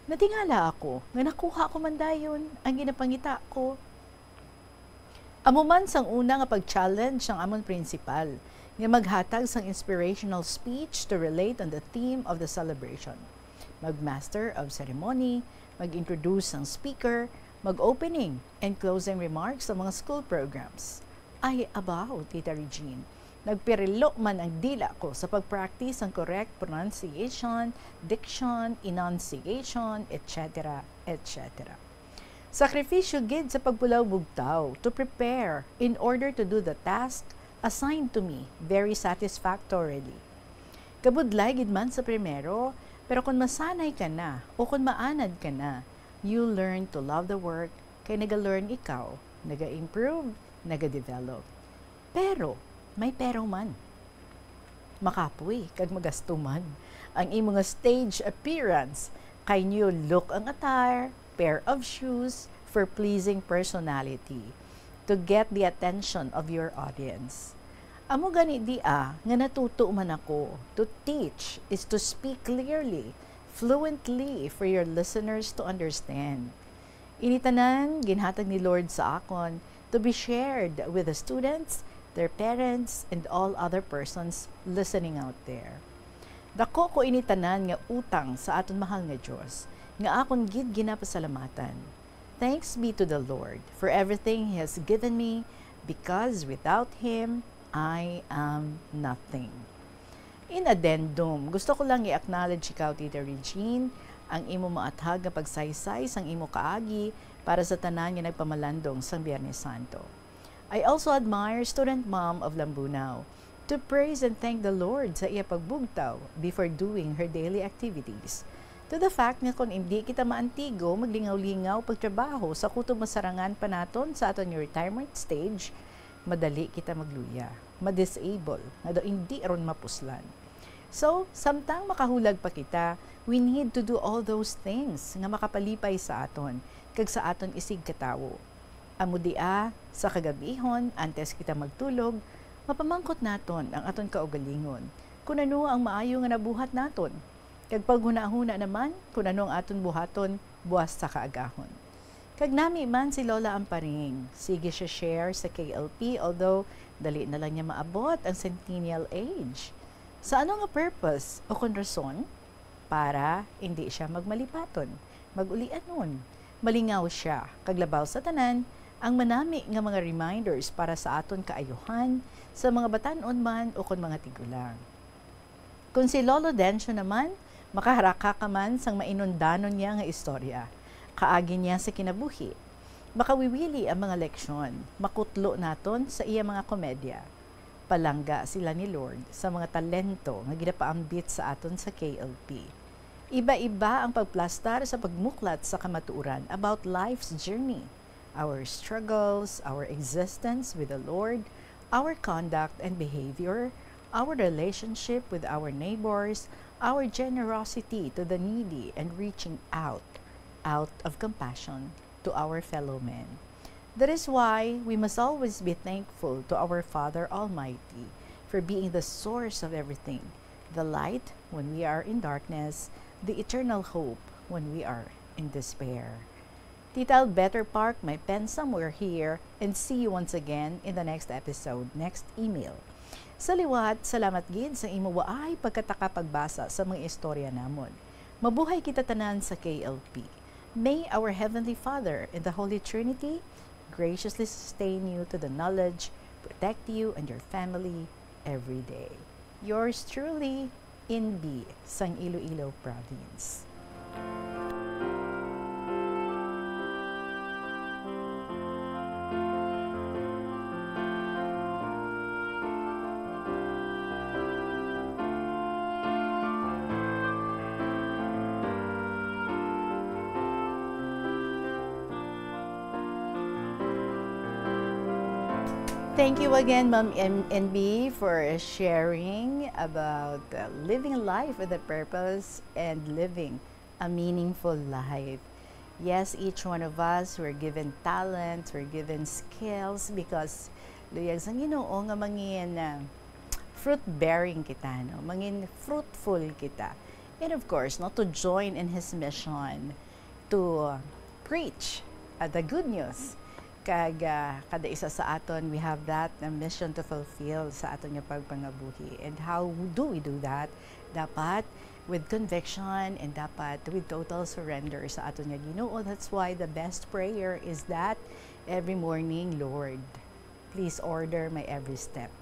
Natingala ako nga nakuha ko man dayon ang ginapangita ko. Amo man sang una nga pag-challenge sang amon principal nga maghatag sang inspirational speech to relate on the theme of the celebration. Mag-master of ceremony, mag-introduce sang speaker, mag-opening and closing remarks sa mga school programs. Ay, abaw, Tita Regine, nagpirilo man ang dila ko sa pag-practice sang correct pronunciation, diction, enunciation, et cetera, et cetera. Sakrifisyo gid sa pagpulaw bugtaw to prepare in order to do the task assigned to me very satisfactorily. Kabudlay gid man sa primero, pero kon masanay ka na o kon maanad ka na, you learn to love the work kay naga-learn ikaw, naga-improve, naga-develop. Pero, may pero man. Makapoy kag magasto man ang imo nga stage appearance kay new look ang attire, pair of shoes for pleasing personality to get the attention of your audience. Amo gani dia nga natuto man ako to teach is to speak clearly, fluently for your listeners to understand. Ini tanan ginhatag ni Lord sa akon to be shared with the students, their parents, and all other persons listening out there. Dako ko ini tanan nga utang sa aton mahal nga Dios, nga akon gid ginapasalamatan. Thanks be to the Lord for everything He has given me, because without Him, I am nothing. In addendum, gusto ko lang i-acknowledge ikaw, Tita Regine, ang imo maathag nga pagsaysay sang imo kaagi para sa tanan nga nagpamalandong sang Biyernes Santo. I also admire student mom of Lambunao to praise and thank the Lord sa iya pagbugtaw before doing her daily activities. To the fact nga kung hindi kita maantigo, maglingaw-lingaw pagtrabaho sa kutob masarangan pa naton sa aton retirement stage, madali kita magluya, ma-disable, nga daw hindi ron mapuslan. So, samtang makahulag pa kita, we need to do all those things nga makapalipay sa aton kag sa aton isigkatawo. Amo dia, sa kagabihon, antes kita magtulog, mapamangkot naton ang aton kaugalingon, kun ano ang maayo nga nabuhat naton, kag paghunahuna naman kun ano ang aton buhaton buas sa kaagahon. Kag nami man si Lola Amparing, sige siya share sa K L P, although dali na lang niya maabot ang centennial age. Sa ano nga purpose o kon rason? Para indi siya magmalipaton, mag-ulianon, malingaw siya, kag labaw sa tanan, ang manami nga mga reminders para sa aton kaayuhan, sa mga batan-on man ukon mga tigulang. Kon si Lolo Dencio naman, makaharaka ka man sang mainundanon niya nga istorya. Kaagi niya sa kinabuhi, makawiwili ang mga leksyon, makutlo naton sa iya mga komedya. Palangga sila ni Lord sa mga talento nga ginapaambit sa aton sa K L P. Iba-iba ang pagplastar sa pagmuklat sa kamatuoran about life's journey, our struggles, our existence with the Lord, our conduct and behavior, our relationship with our neighbors, our generosity to the needy and reaching out, out of compassion to our fellow men. That is why we must always be thankful to our Father Almighty for being the source of everything, the light when we are in darkness, the eternal hope when we are in despair. Tita, I'll better park my pen somewhere here and see you once again in the next episode, next email. Sa liwat, salamat gid sa imo waay pagkataka pagbasa sa mga istorya namon. Mabuhay kita tanan sa K L P. May our Heavenly Father and the Holy Trinity graciously sustain you to the knowledge, protect you and your family every day. Yours truly, Inbi, sang Iloilo Province. Thank you again, Ma'am M-, N B, for sharing about, uh, living life with a purpose and living a meaningful life. Yes, each one of us, we're given talents, we're given skills because luyag sang Ginoo nga mangin, uh, fruit-bearing kita, no? Mangin fruitful kita. And of course, no, to join in His mission to preach, uh, the good news. Kag, uh, kada isa sa aton, we have that, uh, mission to fulfill sa aton nga pagpangabuhi. And how do we do that? Dapat with conviction and dapat with total surrender sa aton nga Ginoo. That's why the best prayer is that every morning, "Lord, please order my every step."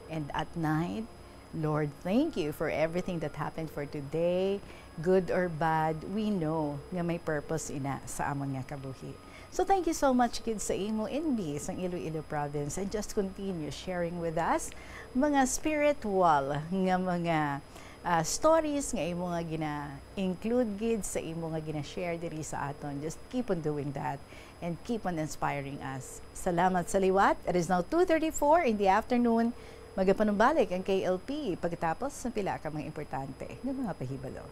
And at night, "Lord, thank you for everything that happened for today. Good or bad, we know nga may purpose ina sa amon nga kabuhi." So thank you so much gid sa imo, N B, sang Iloilo Province, and just continue sharing with us mga spiritual nga mga, ah, stories nga imo nga gina-include gid sa imo nga gina-share diri sa aton. Just keep on doing that and keep on inspiring us. Salamat sa liwat. It is now two thirty-four in the afternoon. Magapanumbalik ang K L P pagkatapos ng pila ka mga importante nga mga pahibalo.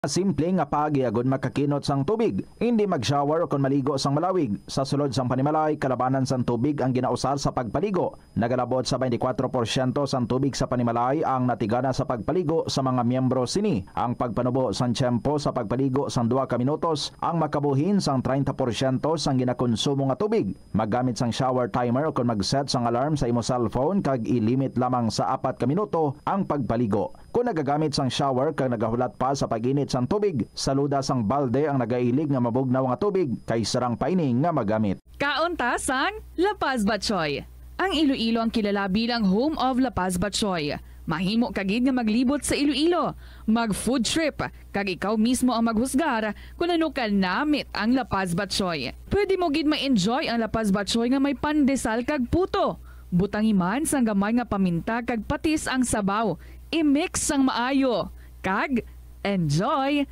Simple nga paagi agud makakinot sang tubig. Indi mag-shower o kon maligo sang malawig. Sa sulod sang panimalay, kalabanan sang tubig ang ginausar sa pagpaligo. Nagalabot sa twenty-four porsyento sang tubig sa panimalay ang natigana sa pagpaligo sa mga miyembro sini. Ang pagpanubo sang tiyempo sa pagpaligo sang duha ka minutos ang makabuhin sang treinta porsyento sang ginakonsumo nga tubig. Maggamit sang shower timer o kon mag-set sang alarm sa imo cellphone kag i-limit lamang sa apat ka minuto ang pagpaligo. Kon nagagamit sang shower kag nagahulat pa sa pag-init sang tubig, saluda sang balde ang nagailig nga mabugnaw nga tubig kay sarang pa ini nga magamit. Kaon ta sang La Paz Batchoy. Ang Iloilo ang kilala bilang home of La Paz Batchoy. Mahimo ka gid nga maglibot sa Iloilo, mag-food trip, kag ikaw mismo ang maghusgar kon ano ka namit ang La Paz Batchoy. Pwede mo gid ma-enjoy ang La Paz Batchoy nga may pandesal kag puto. Butangi man sang gamay nga paminta kag patis ang sabaw. I-mix sang maayo. Kag enjoy!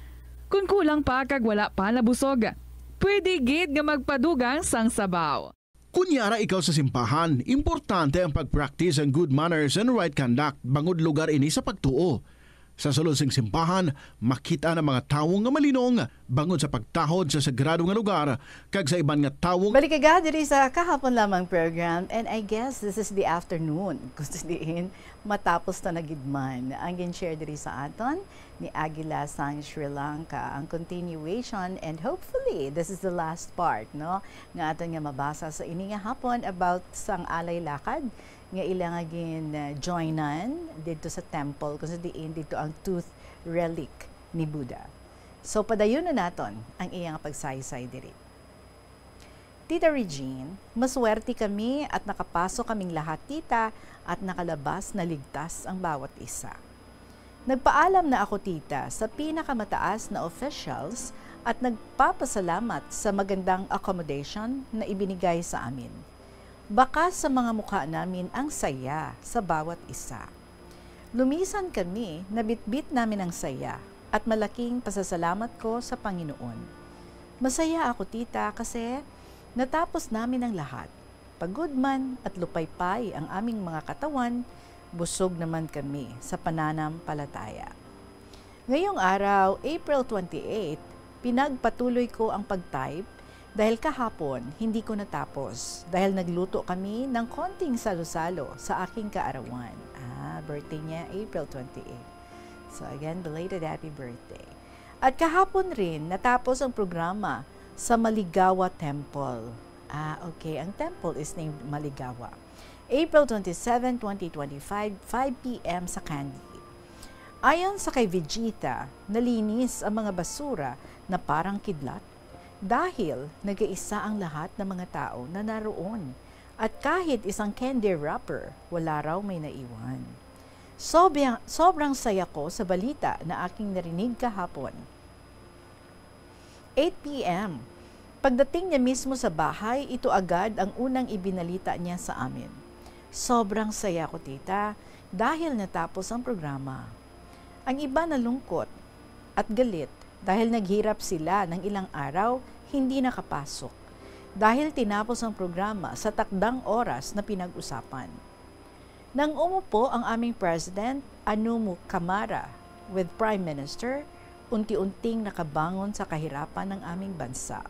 Kon kulang pa kag wala pa nabusog, pwede gid nga magpadugang sang sabaw. Kon yara ikaw sa simbahan, importante ang pag-practice ang good manners and right conduct, bangod lugar ini sa pagtuo. Sa sulod sing simbahan, makit-an ang mga tawo nga malinong bangod sa pagtahod sa sagrado nga lugar kag sa iban nga tawo. Balik ka diri sa Kahapon Lamang program, and I guess this is the afternoon, kung sa diin matapos na na gid man ang gin-share diri sa aton ni Aguila sang Sri Lanka, ang continuation, and hopefully this is the last part, no, nga aton nga mabasa sa ini nga hapon about sang alay lakad nga ila nga gin-joinan didto sa temple, kung sa diin didto ang tooth relic ni Buddha. So, padayonon naton ang iya nga pagsaysay diri. Tita Regine, maswerte kami at nakapasok kaming lahat, tita, at nakalabas na ligtas ang bawat isa. Nagpaalam na ako, tita, sa pinakamataas na officials at nagpapasalamat sa magandang accommodation na ibinigay sa amin. Bakas sa mga mukha namin ang saya sa bawat isa. Lumisan kami, nabitbit namin ang saya, at malaking pasasalamat ko sa Panginoon. Masaya ako, tita, kasi natapos namin ang lahat. Pagod man at lupaypay ang aming mga katawan, busog naman kami sa pananampalataya. Ngayong araw, April twenty-eight, pinagpatuloy ko ang pag-type dahil kahapon hindi ko natapos dahil nagluto kami ng konting salo-salo sa aking kaarawan. Ah, birthday niya, April twenty-eight. So again, belated happy birthday. At kahapon rin, natapos ang programa sa Maligawa Temple. Ah, okay. Ang temple is named Maligawa. April twenty-seven, twenty twenty-five, five P M sa Kandy. Ayon sa kay Vegeta, nalinis ang mga basura na parang kidlat dahil nagaisa ang lahat ng mga tao na naroon at kahit isang candy wrapper, wala raw may naiwan. Sobra-, sobrang saya ko sa balita na aking narinig kahapon. Eight P M. Pagdating niya mismo sa bahay, ito agad ang unang ibinalita niya sa amin. Sobrang saya ko, tita, dahil natapos ang programa. Ang iba nalungkot at galit dahil naghirap sila ng ilang araw hindi nakapasok dahil tinapos ang programa sa takdang oras na pinag-usapan. Nang umupo ang aming President, Anumu Kamara, with Prime Minister, unti-unting nakabangon sa kahirapan ng aming bansa.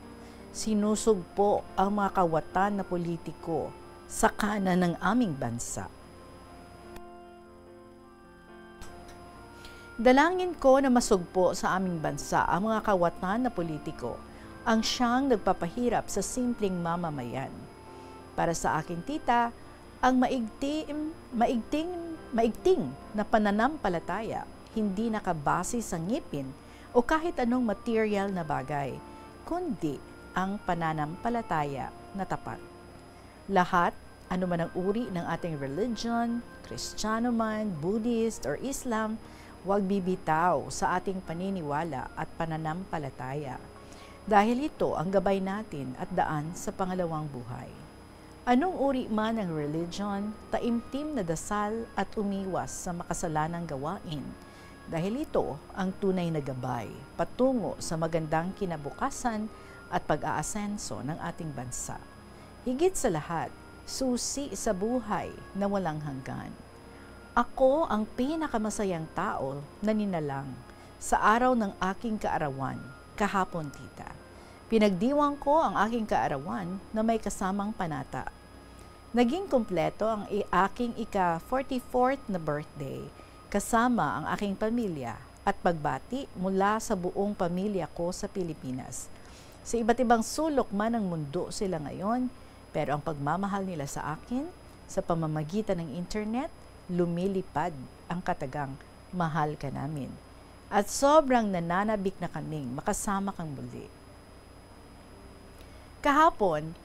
Sinusugpo ang mga kawatan na politiko sa kanan ng aming bansa. Dalangin ko na masugpo sa aming bansa ang mga kawatan na politiko, ang siyang nagpapahirap sa simpleng mamamayan. Para sa akin, tita, ang maigtim, maigting, maigting na pananampalataya hindi nakabase sa ngipin o kahit anong material na bagay, kundi ang pananampalataya na tapat. Lahat, ano man ang uri ng ating religion, Kristiyano man, Buddhist, or Islam, huwag bibitaw sa ating paniniwala at pananampalataya, dahil ito ang gabay natin at daan sa pangalawang buhay. Anong uri man ang religion, taimtim na dasal at umiwas sa makasalanang gawain, dahil ito ang tunay na gabay patungo sa magandang kinabukasan at pag-aasenso ng ating bansa. Higit sa lahat, susi sa buhay na walang hanggan. Ako ang pinakamasayang tao na ninalang sa araw ng aking kaarawan kahapon, tita. Pinagdiwang ko ang aking kaarawan na may kasamang panata. Naging kompleto ang i-, aking ika-forty-fourth na birthday kasama ang aking pamilya at pagbati mula sa buong pamilya ko sa Pilipinas. Sa iba't ibang sulok man ng mundo sila ngayon, pero ang pagmamahal nila sa akin sa pamamagitan ng internet, lumilipad ang katagang "Mahal ka namin." At sobrang nananabik na kaming makasama kang muli. Kahapon,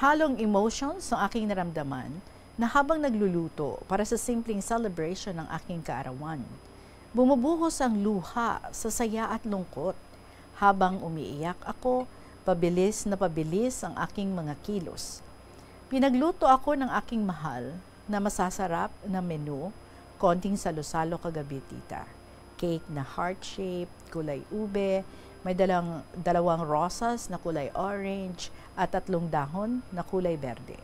halong emotions ang aking naramdaman Na habang nagluluto para sa simpleng celebration ng aking kaarawan, bumubuhos ang luha sa saya at lungkot. Habang umiiyak ako, pabilis na pabilis ang aking mga kilos. Pinagluto ako ng aking mahal na masasarap na menu, konting salo-salo kagabi, tita. Cake na heart shape, kulay ube, may dalang, dalawang rosas na kulay orange, at tatlong dahon na kulay berde.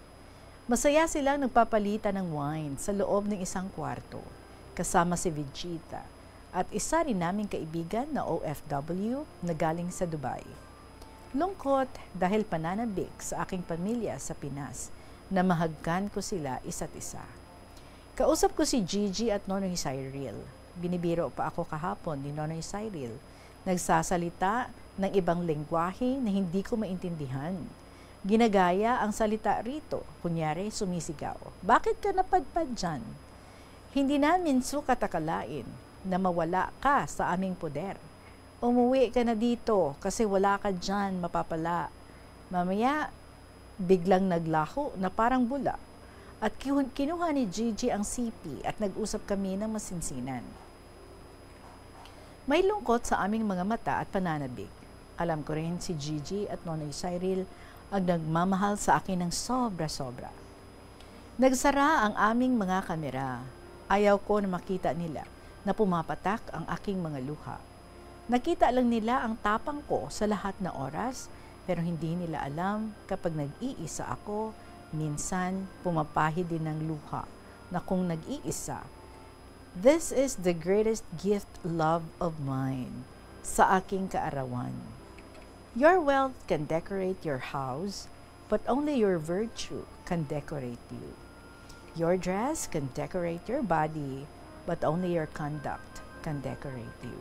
Masaya silang nagpapalitan ng wine sa loob ng isang kwarto, kasama si Vegeta at isa rin naming kaibigan na O F W na galing sa Dubai. Lungkot dahil pananabik sa aking pamilya sa Pinas na mahagkan ko sila isa't isa. Kausap ko si Gigi at Nonoy Cyril. Binibiro pa ako kahapon ni Nonoy Cyril. Nagsasalita ng ibang lengguwahe na hindi ko maintindihan. Ginagaya ang salita rito, kunyari sumisigaw, "Bakit ka napadpad dyan?" Hindi namin sukat akalain na mawala ka sa aming poder. "Umuwi ka na dito kasi wala ka dyan mapapala." Mamaya, biglang naglaho na parang bula at kihu-, kinuha ni Gigi ang sipi at nag-usap kami ng masinsinan. May lungkot sa aming mga mata at pananabik. Alam ko rin si Gigi at Nonoy Cyril ang nagmamahal sa akin ng sobra-sobra. Nagsara ang aming mga kamera. Ayaw ko na makita nila na pumapatak ang aking mga luha. Nakita lang nila ang tapang ko sa lahat na oras, pero hindi nila alam kapag nag-iisa ako, minsan pumapahid din ng luha na kung nag-iisa. This is the greatest gift, love of mine, sa aking kaarawan. Your wealth can decorate your house, but only your virtue can decorate you. Your dress can decorate your body, but only your conduct can decorate you.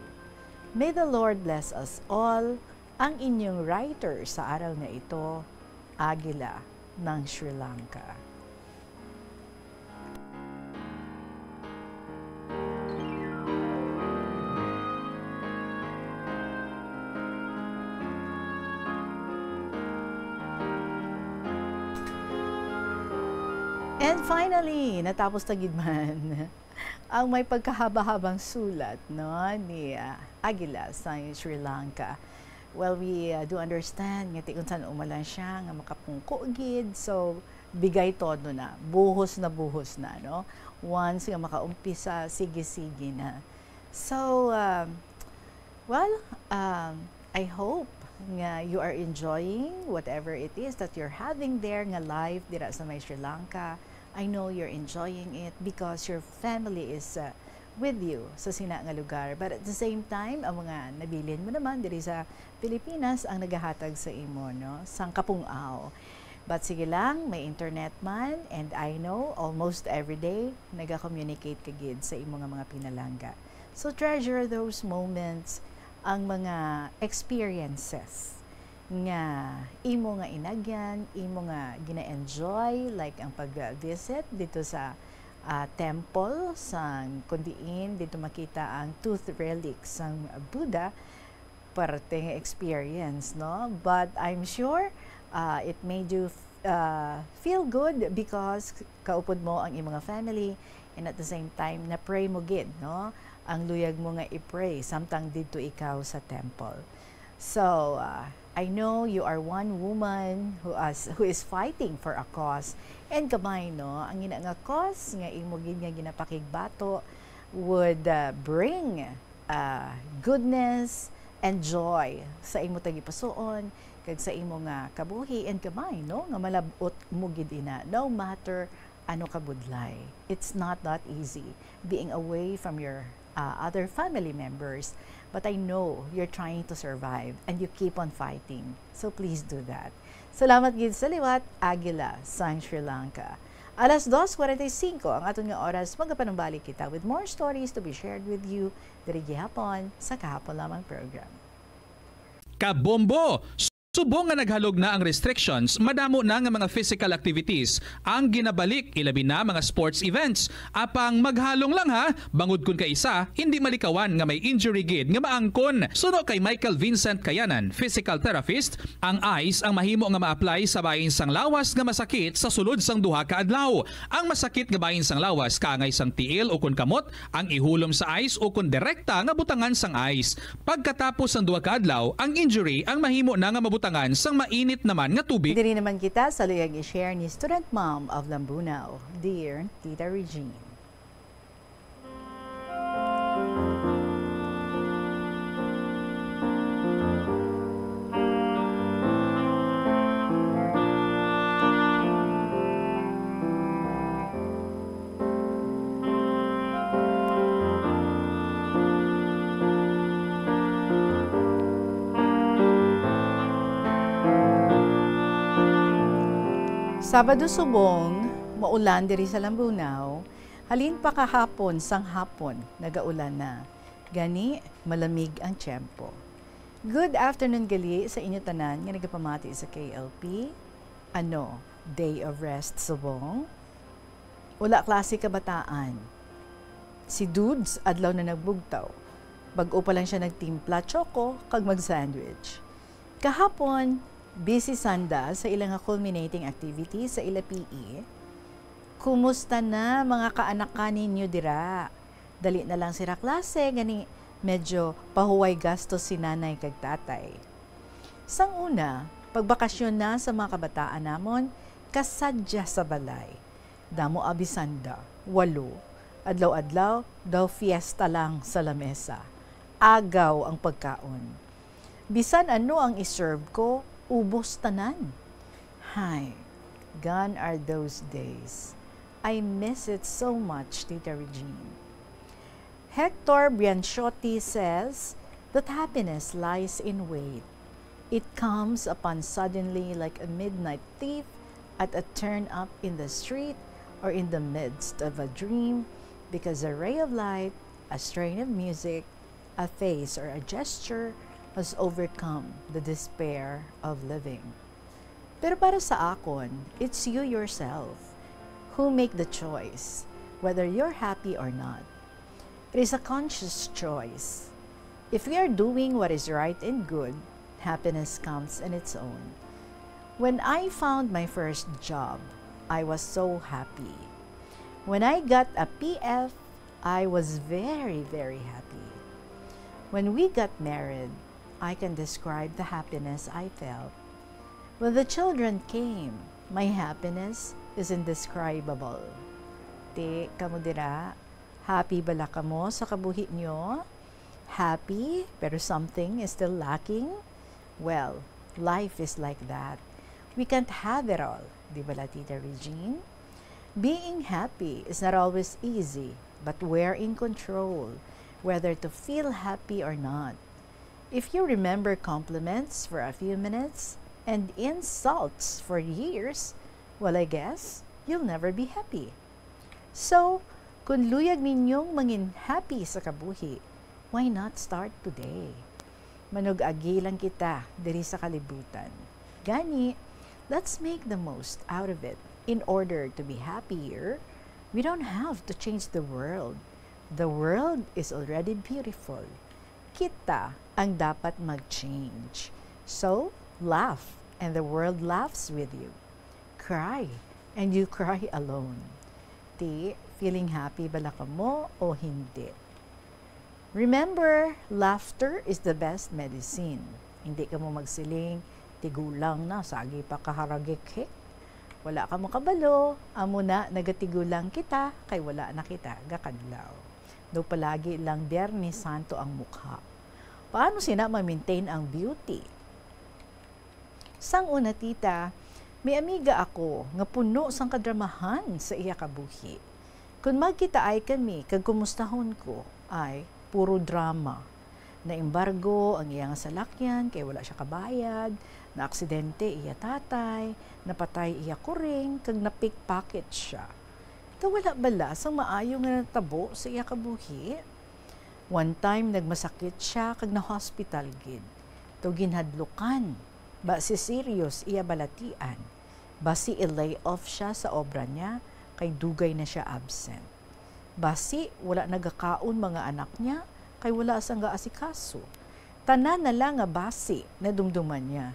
May the Lord bless us all. Ang inyong writer sa araw na ito, Agila ng Sri Lanka. And finally, natapos na gid man ang may pagkahaba-habang sulat, no, ni, ah, Agila sa Sri Lanka. Well, we, ah, do understand nga ti-, kung san-o man lang siya nga makapungko gid, so bigay todo na, buhos na buhos na, no? Once nga makaumpisa, sige-sige na. So, um, well, um, I hope nga you are enjoying whatever it is that you're having there nga life dira sa may Sri Lanka. I know you're enjoying it because your family is, uh, with you sa sina nga lugar. But at the same time, ang mga nabilin mo naman diri sa Pilipinas ang nagahatag sa imo, no, sang kapung-aw. But sige lang, may internet man, and I know almost every day naga-communicate ka gid sa imo nga mga pinalangga. So treasure those moments, ang mga experiences nga imo nga inagyan, imo nga gina-enjoy, like ang pag-visit dito sa, ah, temple, sang, kung diin dito makita ang tooth relic sang Buddha, parte nga experience, no? But I'm sure, ah, it made you, ah, feel good because kaupod mo ang imong family, and at the same time, na-pray mo gid, no? Ang luyag mo nga i-pray samtang didto ikaw sa temple. So, ah, I know you are one woman who as-, who is fighting for a cause. And gamay, no? Ang ina nga cause nga imo gid nga ginapakigbato would, ah, bring, ah, goodness and joy sa imo tagipusoon kag sa imo nga kabuhi, and gamay, no, nga malab-ot mo gid ina, no matter ano kabudlay. It's not that easy being away from your, uh, other family members. But I know you're trying to survive and you keep on fighting. So please do that. Salamat gid sa liwat, Agila sang Sri Lanka. Alas dos cuarenta y cinco ang aton nga oras. Magapanumbalik kita with more stories to be shared with you diri gihapon sa Kahapon Lamang program. Kabombo! Subong nga naghalog na ang restrictions, madamo na nga mga physical activities ang ginabalik, ilabi na mga sports events. Apang maghalong lang ha, bangod kun kaisa, hindi malikawan nga may injury gid nga maangkon. Suno kay Michael Vincent Kayanan, physical therapist, ang ice ang mahimo nga ma-apply sa bahin sang lawas nga masakit sa sulod sang duha ka adlaw. Ang masakit nga bahin sang lawas kaangay sang tiil ukon kamot, ang ihulom sa ice ukon direkta nga butangan sang ice. Pagkatapos sang duha ka adlaw, ang injury ang mahimo na nga mabutangan sang mainit naman nga tubig. Diri naman kita sa luyag i-share ni Student Mom of Lambunao, Dear Tita Regine. Sabado subong, maulan diri sa Lambunao. Halin pa kahapon sang hapon, nagaulan na. Gani, malamig ang tiyempo. Good afternoon gali sa inyo tanan nga nagapamati sa K L P. Ano, day of rest subong? Wala klase kabataan. Si Dudes adlaw na nagbugtaw. Bag-o pa lang siya nagtimpla choco kag mag-sandwich. Kahapon, busy sanda sa ila nga culminating activity sa ila P E. Kumusta na mga kaanakan ninyo dira? Dali na lang sira klase, gani medyo pahuway gastos si nanay kag tatay. Sang una, pagbakasyon na sa mga kabataan namon, kasadya sa balay. Damo abi sanda, walo. Adlaw-adlaw, daw fiesta lang sa lamesa. Agaw ang pagkaon. Bisan ano ang i-serve ko, ubos tanan. Hay, gone are those days. I miss it so much, Tita Regine. Hector Bianchotti says that happiness lies in wait. It comes upon suddenly like a midnight thief at a turn up in the street or in the midst of a dream, because a ray of light, a strain of music, a face or a gesture has overcome the despair of living. Pero para sa akon, it's you yourself who make the choice whether you're happy or not. It is a conscious choice. If we are doing what is right and good, happiness comes on its own. When I found my first job, I was so happy. When I got a P F, I was very, very happy. When we got married, I can describe the happiness I felt. When the children came, my happiness is indescribable. Ti, kamo dira, happy bala kamo sa kabuhi nyo? Happy, pero something is still lacking? Well, life is like that. We can't have it all, di bala, Tita Regine? Being happy is not always easy, but we're in control whether to feel happy or not. If you remember compliments for a few minutes and insults for years, well, I guess you'll never be happy. So, kung luyag ninyong mangin happy sa kabuhi, why not start today? Manug-agi lang kita diri sa kalibutan. Gani, let's make the most out of it. In order to be happier, we don't have to change the world. The world is already beautiful. Kita ang dapat mag-change. So, laugh, and the world laughs with you. Cry, and you cry alone. Ti, feeling happy bala kamo o hindi? Remember, laughter is the best medicine. Hindi kamo magsiling, "Tigulang na, sagi pa kaharagik-hik." Wala kamo kabalo, amo na nagatigulang kita kay wala na kita gakadlaw. Daw palagi lang Biyernes Santo ang mukha. Paano sina ma-maintain ang beauty? Sang una, tita, may amiga ako nga puno sang kadramahan sa iya kabuhi. Kon magkitaay kami kag kumustahon ko, ay, puro drama. Naembargo ang iya nga salakyan kay wala sia kabayad, naaksidente iya tatay, napatay iya kuring, kag na-pickpocket sia. Daw wala bala sang maayo nga natabo sa iya kabuhi? One time, nagmasakit sia kag na-hospital gid. Daw ginhadlukan. Basi serious iya balatian. Basi i-lay off siya sa obra niya kay dugay na siya absent. Basi wala nagakaon mga anak niya kay wala sang gaasikaso. Tanan na lang nga basi nadumduman niya.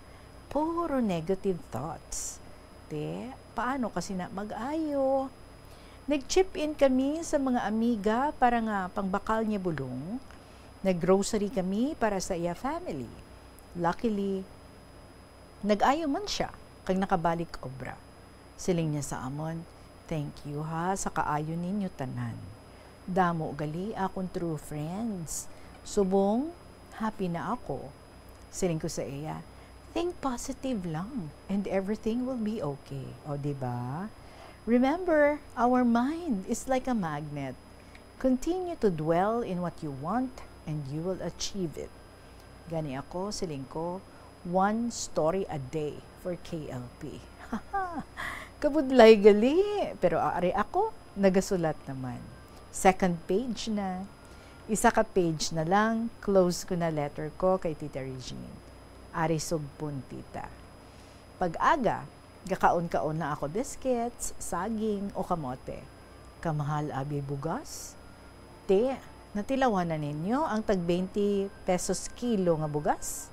Puro negative thoughts. Te, paano kasi na mag-ayo? Nag-chip in kami sa mga amiga para nga pangbakal niya bulong. Nag-grocery kami para sa iya family. Luckily, nag-ayo man sia kag nakabalik obra. Siling niya sa amon, "Thank you ha sa kaayo ninyo tanan. Damo gali akon true friends. Subong, happy na ako." Siling ko sa iya, "Think positive lang and everything will be okay." O, di ba? Remember, our mind is like a magnet. Continue to dwell in what you want and you will achieve it. Gani ako, siling ko, one story a day for K L P. Kabudlay gali, pero ari ako, nagasulat naman. Second page na. Isa ka page na lang, close ko na letter ko kay Tita Regine. Ari sugpon, Tita. Pag-aga, gakaon-kaon lang ako biscuits, saging, o kamote. Kamahal abi bugas? Te, natilawan na ninyo ang tag twenty pesos kilo nga bugas?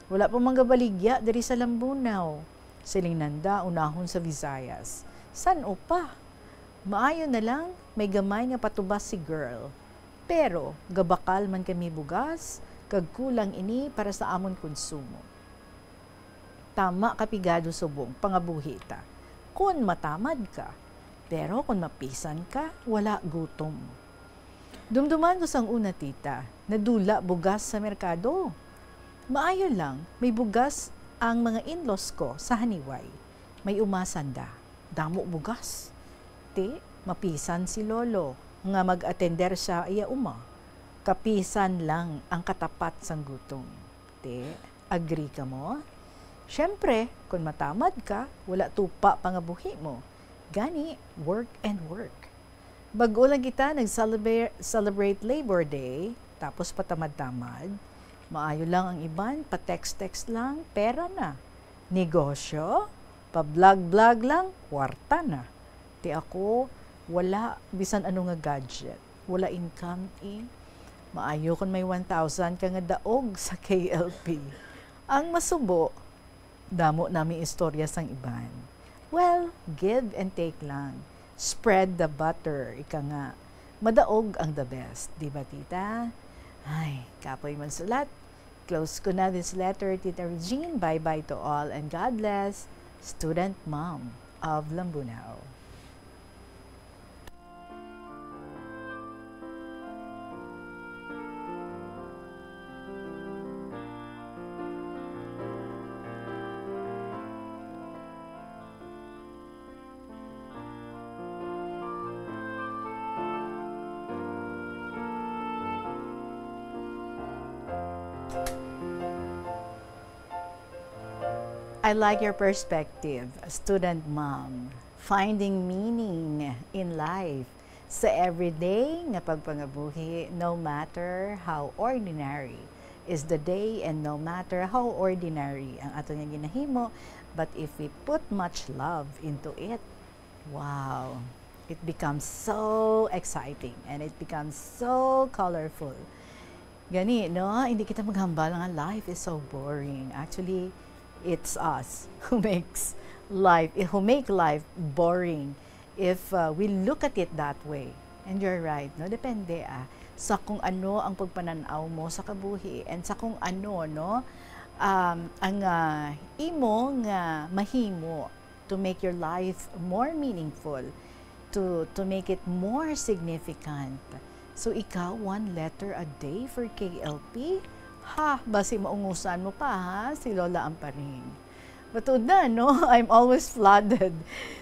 Wala pa man gabaligya diri sa Lambunaw. Siling nanda unahon sa Visayas. San-o pa? Maayo na lang may gamay nga patubas si girl. Pero gabakal man kami bugas, kag kulang ini para sa amon konsumo. Tama ka pigado subong pangabuhi ta, kon matamad ka. Pero kon mapisan ka, wala gutom. Dumduman ko sang una, Tita, nadula bugas sa merkado. Maayo lang, may bugas ang mga in-laws ko sa Haniway. May uma sanda. Damo bugas. Ti, mapisan si Lolo nga mag-atender sa iya uma. Kapisan lang ang katapat sang gutom. Ti, agree ka mo? Siyempre, kung matamad ka, wala tupa pangabuhi mo. Gani, work and work. Bag-o lang kita nag-celebrate, celebrate Labor Day, tapos patamad-tamad. Maayo lang ang iban, pa-text-text lang, pera na. Negosyo, pa-vlog-vlog lang, kwarta na. Ti ako, wala bisan ano nga gadget. Wala income, eh. Maayo kon may one thousand ka nga daog sa K L P. Ang masubo, damo nami istorya sang iban. Well, give and take lang. Spread the butter, ika nga. Madaog ang the best, di ba, Tita? Ay, kapoy magsulat. Close ko na this letter, Tita Regine. Bye-bye to all and God bless. Student Mom of Lambunao. I like your perspective, student mom. Finding meaning in life sa everyday nga pagpangabuhi, no matter how ordinary is the day and no matter how ordinary ang ato nga ginahimo, but if we put much love into it, wow, it becomes so exciting and it becomes so colorful. Gani, no? Hindi kita maghambal nga life is so boring. Actually, it's us who makes life, who make life boring if, uh, we look at it that way. And you're right, no? Depende, ah, sa kung ano ang pagpananaw mo sa kabuhi and sa kung ano, no, um, ang, ah, imo nga mahimo to make your life more meaningful, to, to make it more significant. So, ikaw, one letter a day for K L P? Ha, basi maungusan mo pa, ha, si Lola Amparing. Matuod na, no? I'm always flooded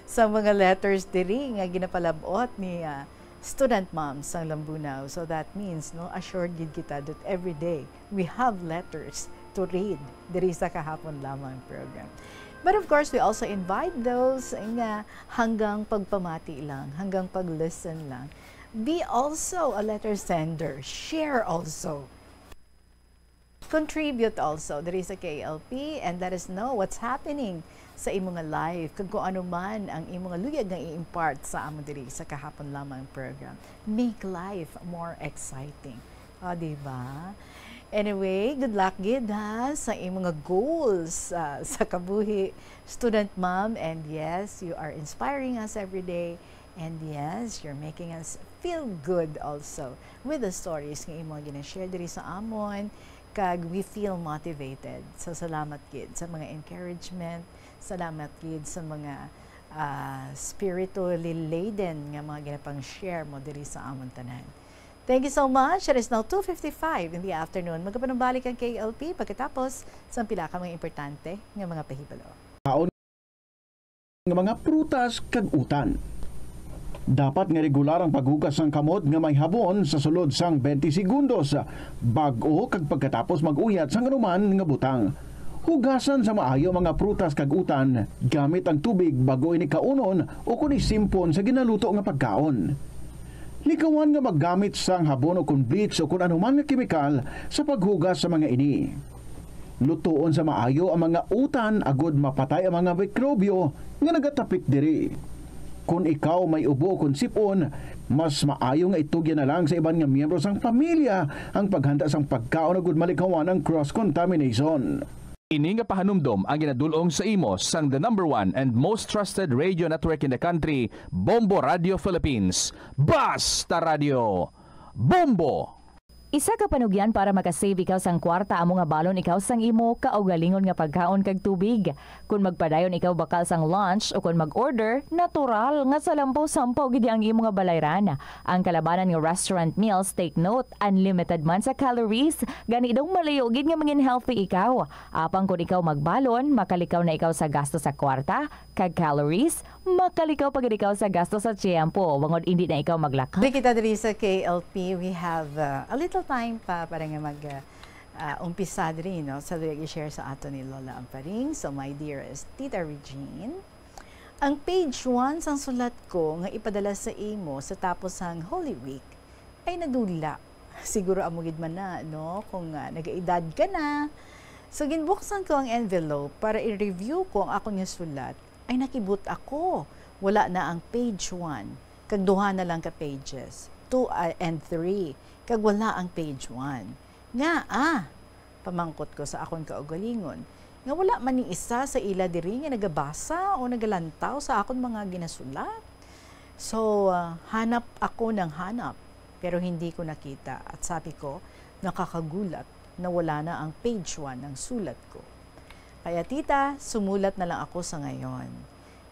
sa mga letters diri nga ginapalab-ot ni, ah, student mom sang Lambunao. So that means, no, assured gid kita that every day we have letters to read diri sa Kahapon Lamang program. But of course, we also invite those nga hanggang pagpamati lang, hanggang pag-listen lang. Be also a letter sender. Share also. contribute also diri sa K L P and let us know what's happening sa imo nga life, kag kung ano man ang imo nga luyag nga i-impart sa amo diri sa Kahapon Lamang program. Make life more exciting. O, di ba? Anyway, good luck gid, ha, sa imo nga goals, ah, sa kabuhi, student mom. And yes, you are inspiring us every day. And yes, you're making us feel good also with the stories nga imo gina-share diri sa amon. Kag we feel motivated. So, salamat gid sa mga encouragement. Salamat gid sa mga, ah, spiritually laden nga mga ginapang-share mo diri sa amon tanan. Thank you so much. It is now two fifty-five in the afternoon. Magapanumbalik ang K L P pagkatapos sa pila ka mga importante nga mga pahibalo. Kaon nga mga prutas kag utan. Dapat nga regular ang paghugas sang kamot nga may habon sa sulod sang twenty segundos bag-o kag pagkatapos mag-uyat sang anuman nga butang. Hugasan sa maayo ang mga prutas kag utan gamit ang tubig bag-o ini kaunon o kon isimpon sa ginaluto nga pagkaon. Likawan nga maggamit sang habon o kon bleach o kon anuman nga kemikal sa paghugas sa mga ini. Lutoon sa maayo ang mga utan agod mapatay ang mga mikrobyo nga nagatapik diri. Kon ikaw may ubo o kon sip-on, mas maayo nga itugyan na lang sa iban nga miyembro sang pamilya ang paghanda sang pagkaon agud malikawan ang cross-contamination. Ini nga pahanumdom ang ginadul-ong sa imo sang the number one and most trusted radio network in the country, Bombo Radio Philippines. Basta Radio! Bombo! Isa ka panugyan para makasave ikaw sang kwarta amo nga balon ikaw sang imo kaugalingon nga pagkaon kag tubig. Kon magpadayon ikaw bakal sang lunch o kon mag-order, natural nga salampaw-sampaw gid ang imo nga balayran. Ang kalabanan nga restaurant meals, take note, unlimited man sa calories, gani daw malayo gid nga mangin healthy ikaw. Apang kon ikaw magbalon, makalikaw na ikaw sa gasto sa kwarta kag calories, makalikaw pa gid ikaw sa gasto sa tiyempo, bangod indi na ikaw maglakad. Di kita diri sa K L P, we have, uh, a little time pa para nga mag, uh, uh, umpisa diri, no, sa luyag i-share sa ato ni Lola Amparing. So, my dearest Tita Regine, ang page one sang sulat ko nga ipadala sa imo sa tapos sang Holy Week ay nadula. Siguro amo gid man na, no? Kung, ah, nagaedad ka na. So, ginbuksan ko ang envelope para i-review ko ang akon nga sulat. Ay, nakibot ako. Wala na ang page one. Kag duha na lang ka pages, two, ah, and three. Kag wala ang page one. Ngaa? Pamangkot ko sa akon kaugalingon, nga wala man ni isa sa ila diri nga nagabasa o nagalantaw sa akon mga ginasulat. So, ah, hanap ako ng hanap, pero hindi ko nakita. At sabi ko, "Nakakagulat na wala na ang page one ng sulat ko." Kaya, tita, sumulat na lang ako sa ngayon.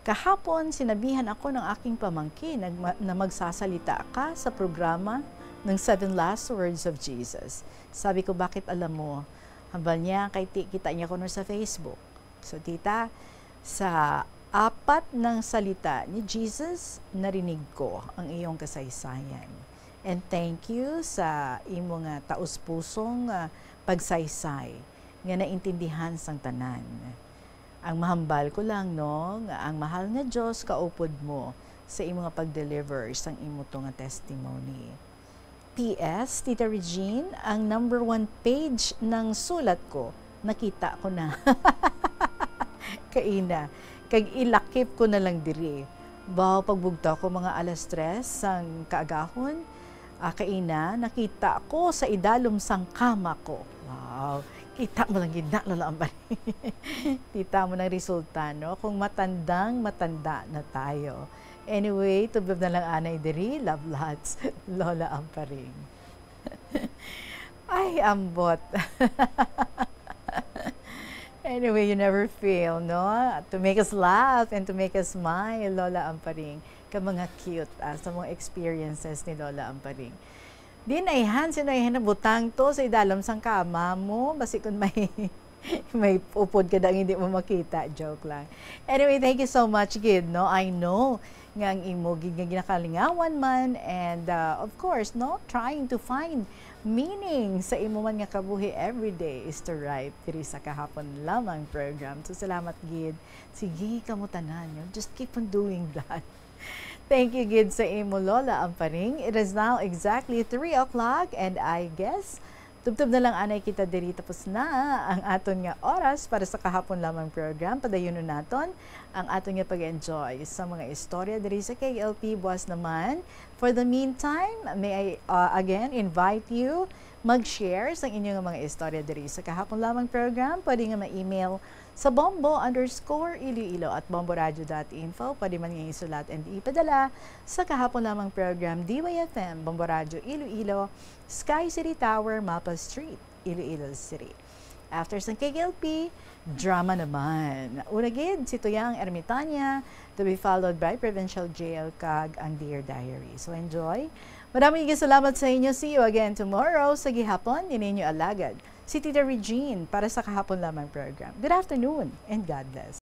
Kahapon, sinabihan ako ng aking pamangkin na, na magsasalita ka sa programa ng Seven Last Words of Jesus. Sabi ko, "Bakit alam mo?" Hambal niya, "Kay ti-, kita niya kuno sa Facebook." So, tita, sa apat ng salita ni Jesus, narinig ko ang iyong kasaysayan. And thank you sa imo nga taus-pusong, ah, pagsaysay nga naintindihan sang tanan. Ang mahambal ko lang, no, nga ang mahal nga Dios kaupod mo sa imo nga pag-deliver sang imo to nga testimony. P S, Tita Regine, ang number one page ng sulat ko, nakita ko na. Kaina. Kag ilakip ko na lang diri. Baw, pagbugtaw ko mga alas tres sang kaagahon, ah, kaina, nakita ko sa idalom sang kama ko. Wow! Kita mo lang gid na, Lola Amber. Kita mo ng resulta, no? Kung matandang matanda na tayo. Anyway, tublob na lang anay diri. Love lots, Lola Amparing. Ay, ambot. Anyway, you never fail, no? To make us laugh and to make us smile, Lola Amparing. Ka mga cute, ah, sa mga experiences ni Lola Amparing. Di na ihan, sino ihan na butang to sa idalom sang kama mo? Basi kun may, may upod ka dang hindi mo makita. Joke lang. Anyway, thank you so much, gid, no? I know nga ang imo gid nga ginakalingawan man, and, uh, of course, no, trying to find meaning sa imo man nga kabuhi every day is to write diri sa Kahapon Lamang program. So, salamat gid. Sige, kamo tanan, no? Just keep on doing that. Thank you gid sa imo, Lola Amparing. It is now exactly three o'clock, and I guess Tubtob na lang anay kita diri, tapos na ang aton nga oras para sa kahapon lamang program. Padayunon naton ang aton nga pag-enjoy sa mga istorya diri sa K L P buwas naman. For the meantime, may I, uh, again invite you mag-share sa inyo nga mga istorya diri sa kahapon lamang program. Pwede nga ma-email sa bombo underscore iloilo at bomboradio dot info. Pwede man nga isulat and ipadala sa kahapon lamang program, D Y F M, Bombo Radio Iloilo, Sky City Tower, Mapa Street, Iloilo City. After sang K L P, drama naman. Una gid, si Tuyang Ermitania, to be followed by Provincial Jail kag ang Dear Diary. So enjoy. Maraming salamat sa inyo. See you again tomorrow sa gihapon. Ini inyo alagad, si Tita Regine, para sa kahapon lamang program. Good afternoon and God bless.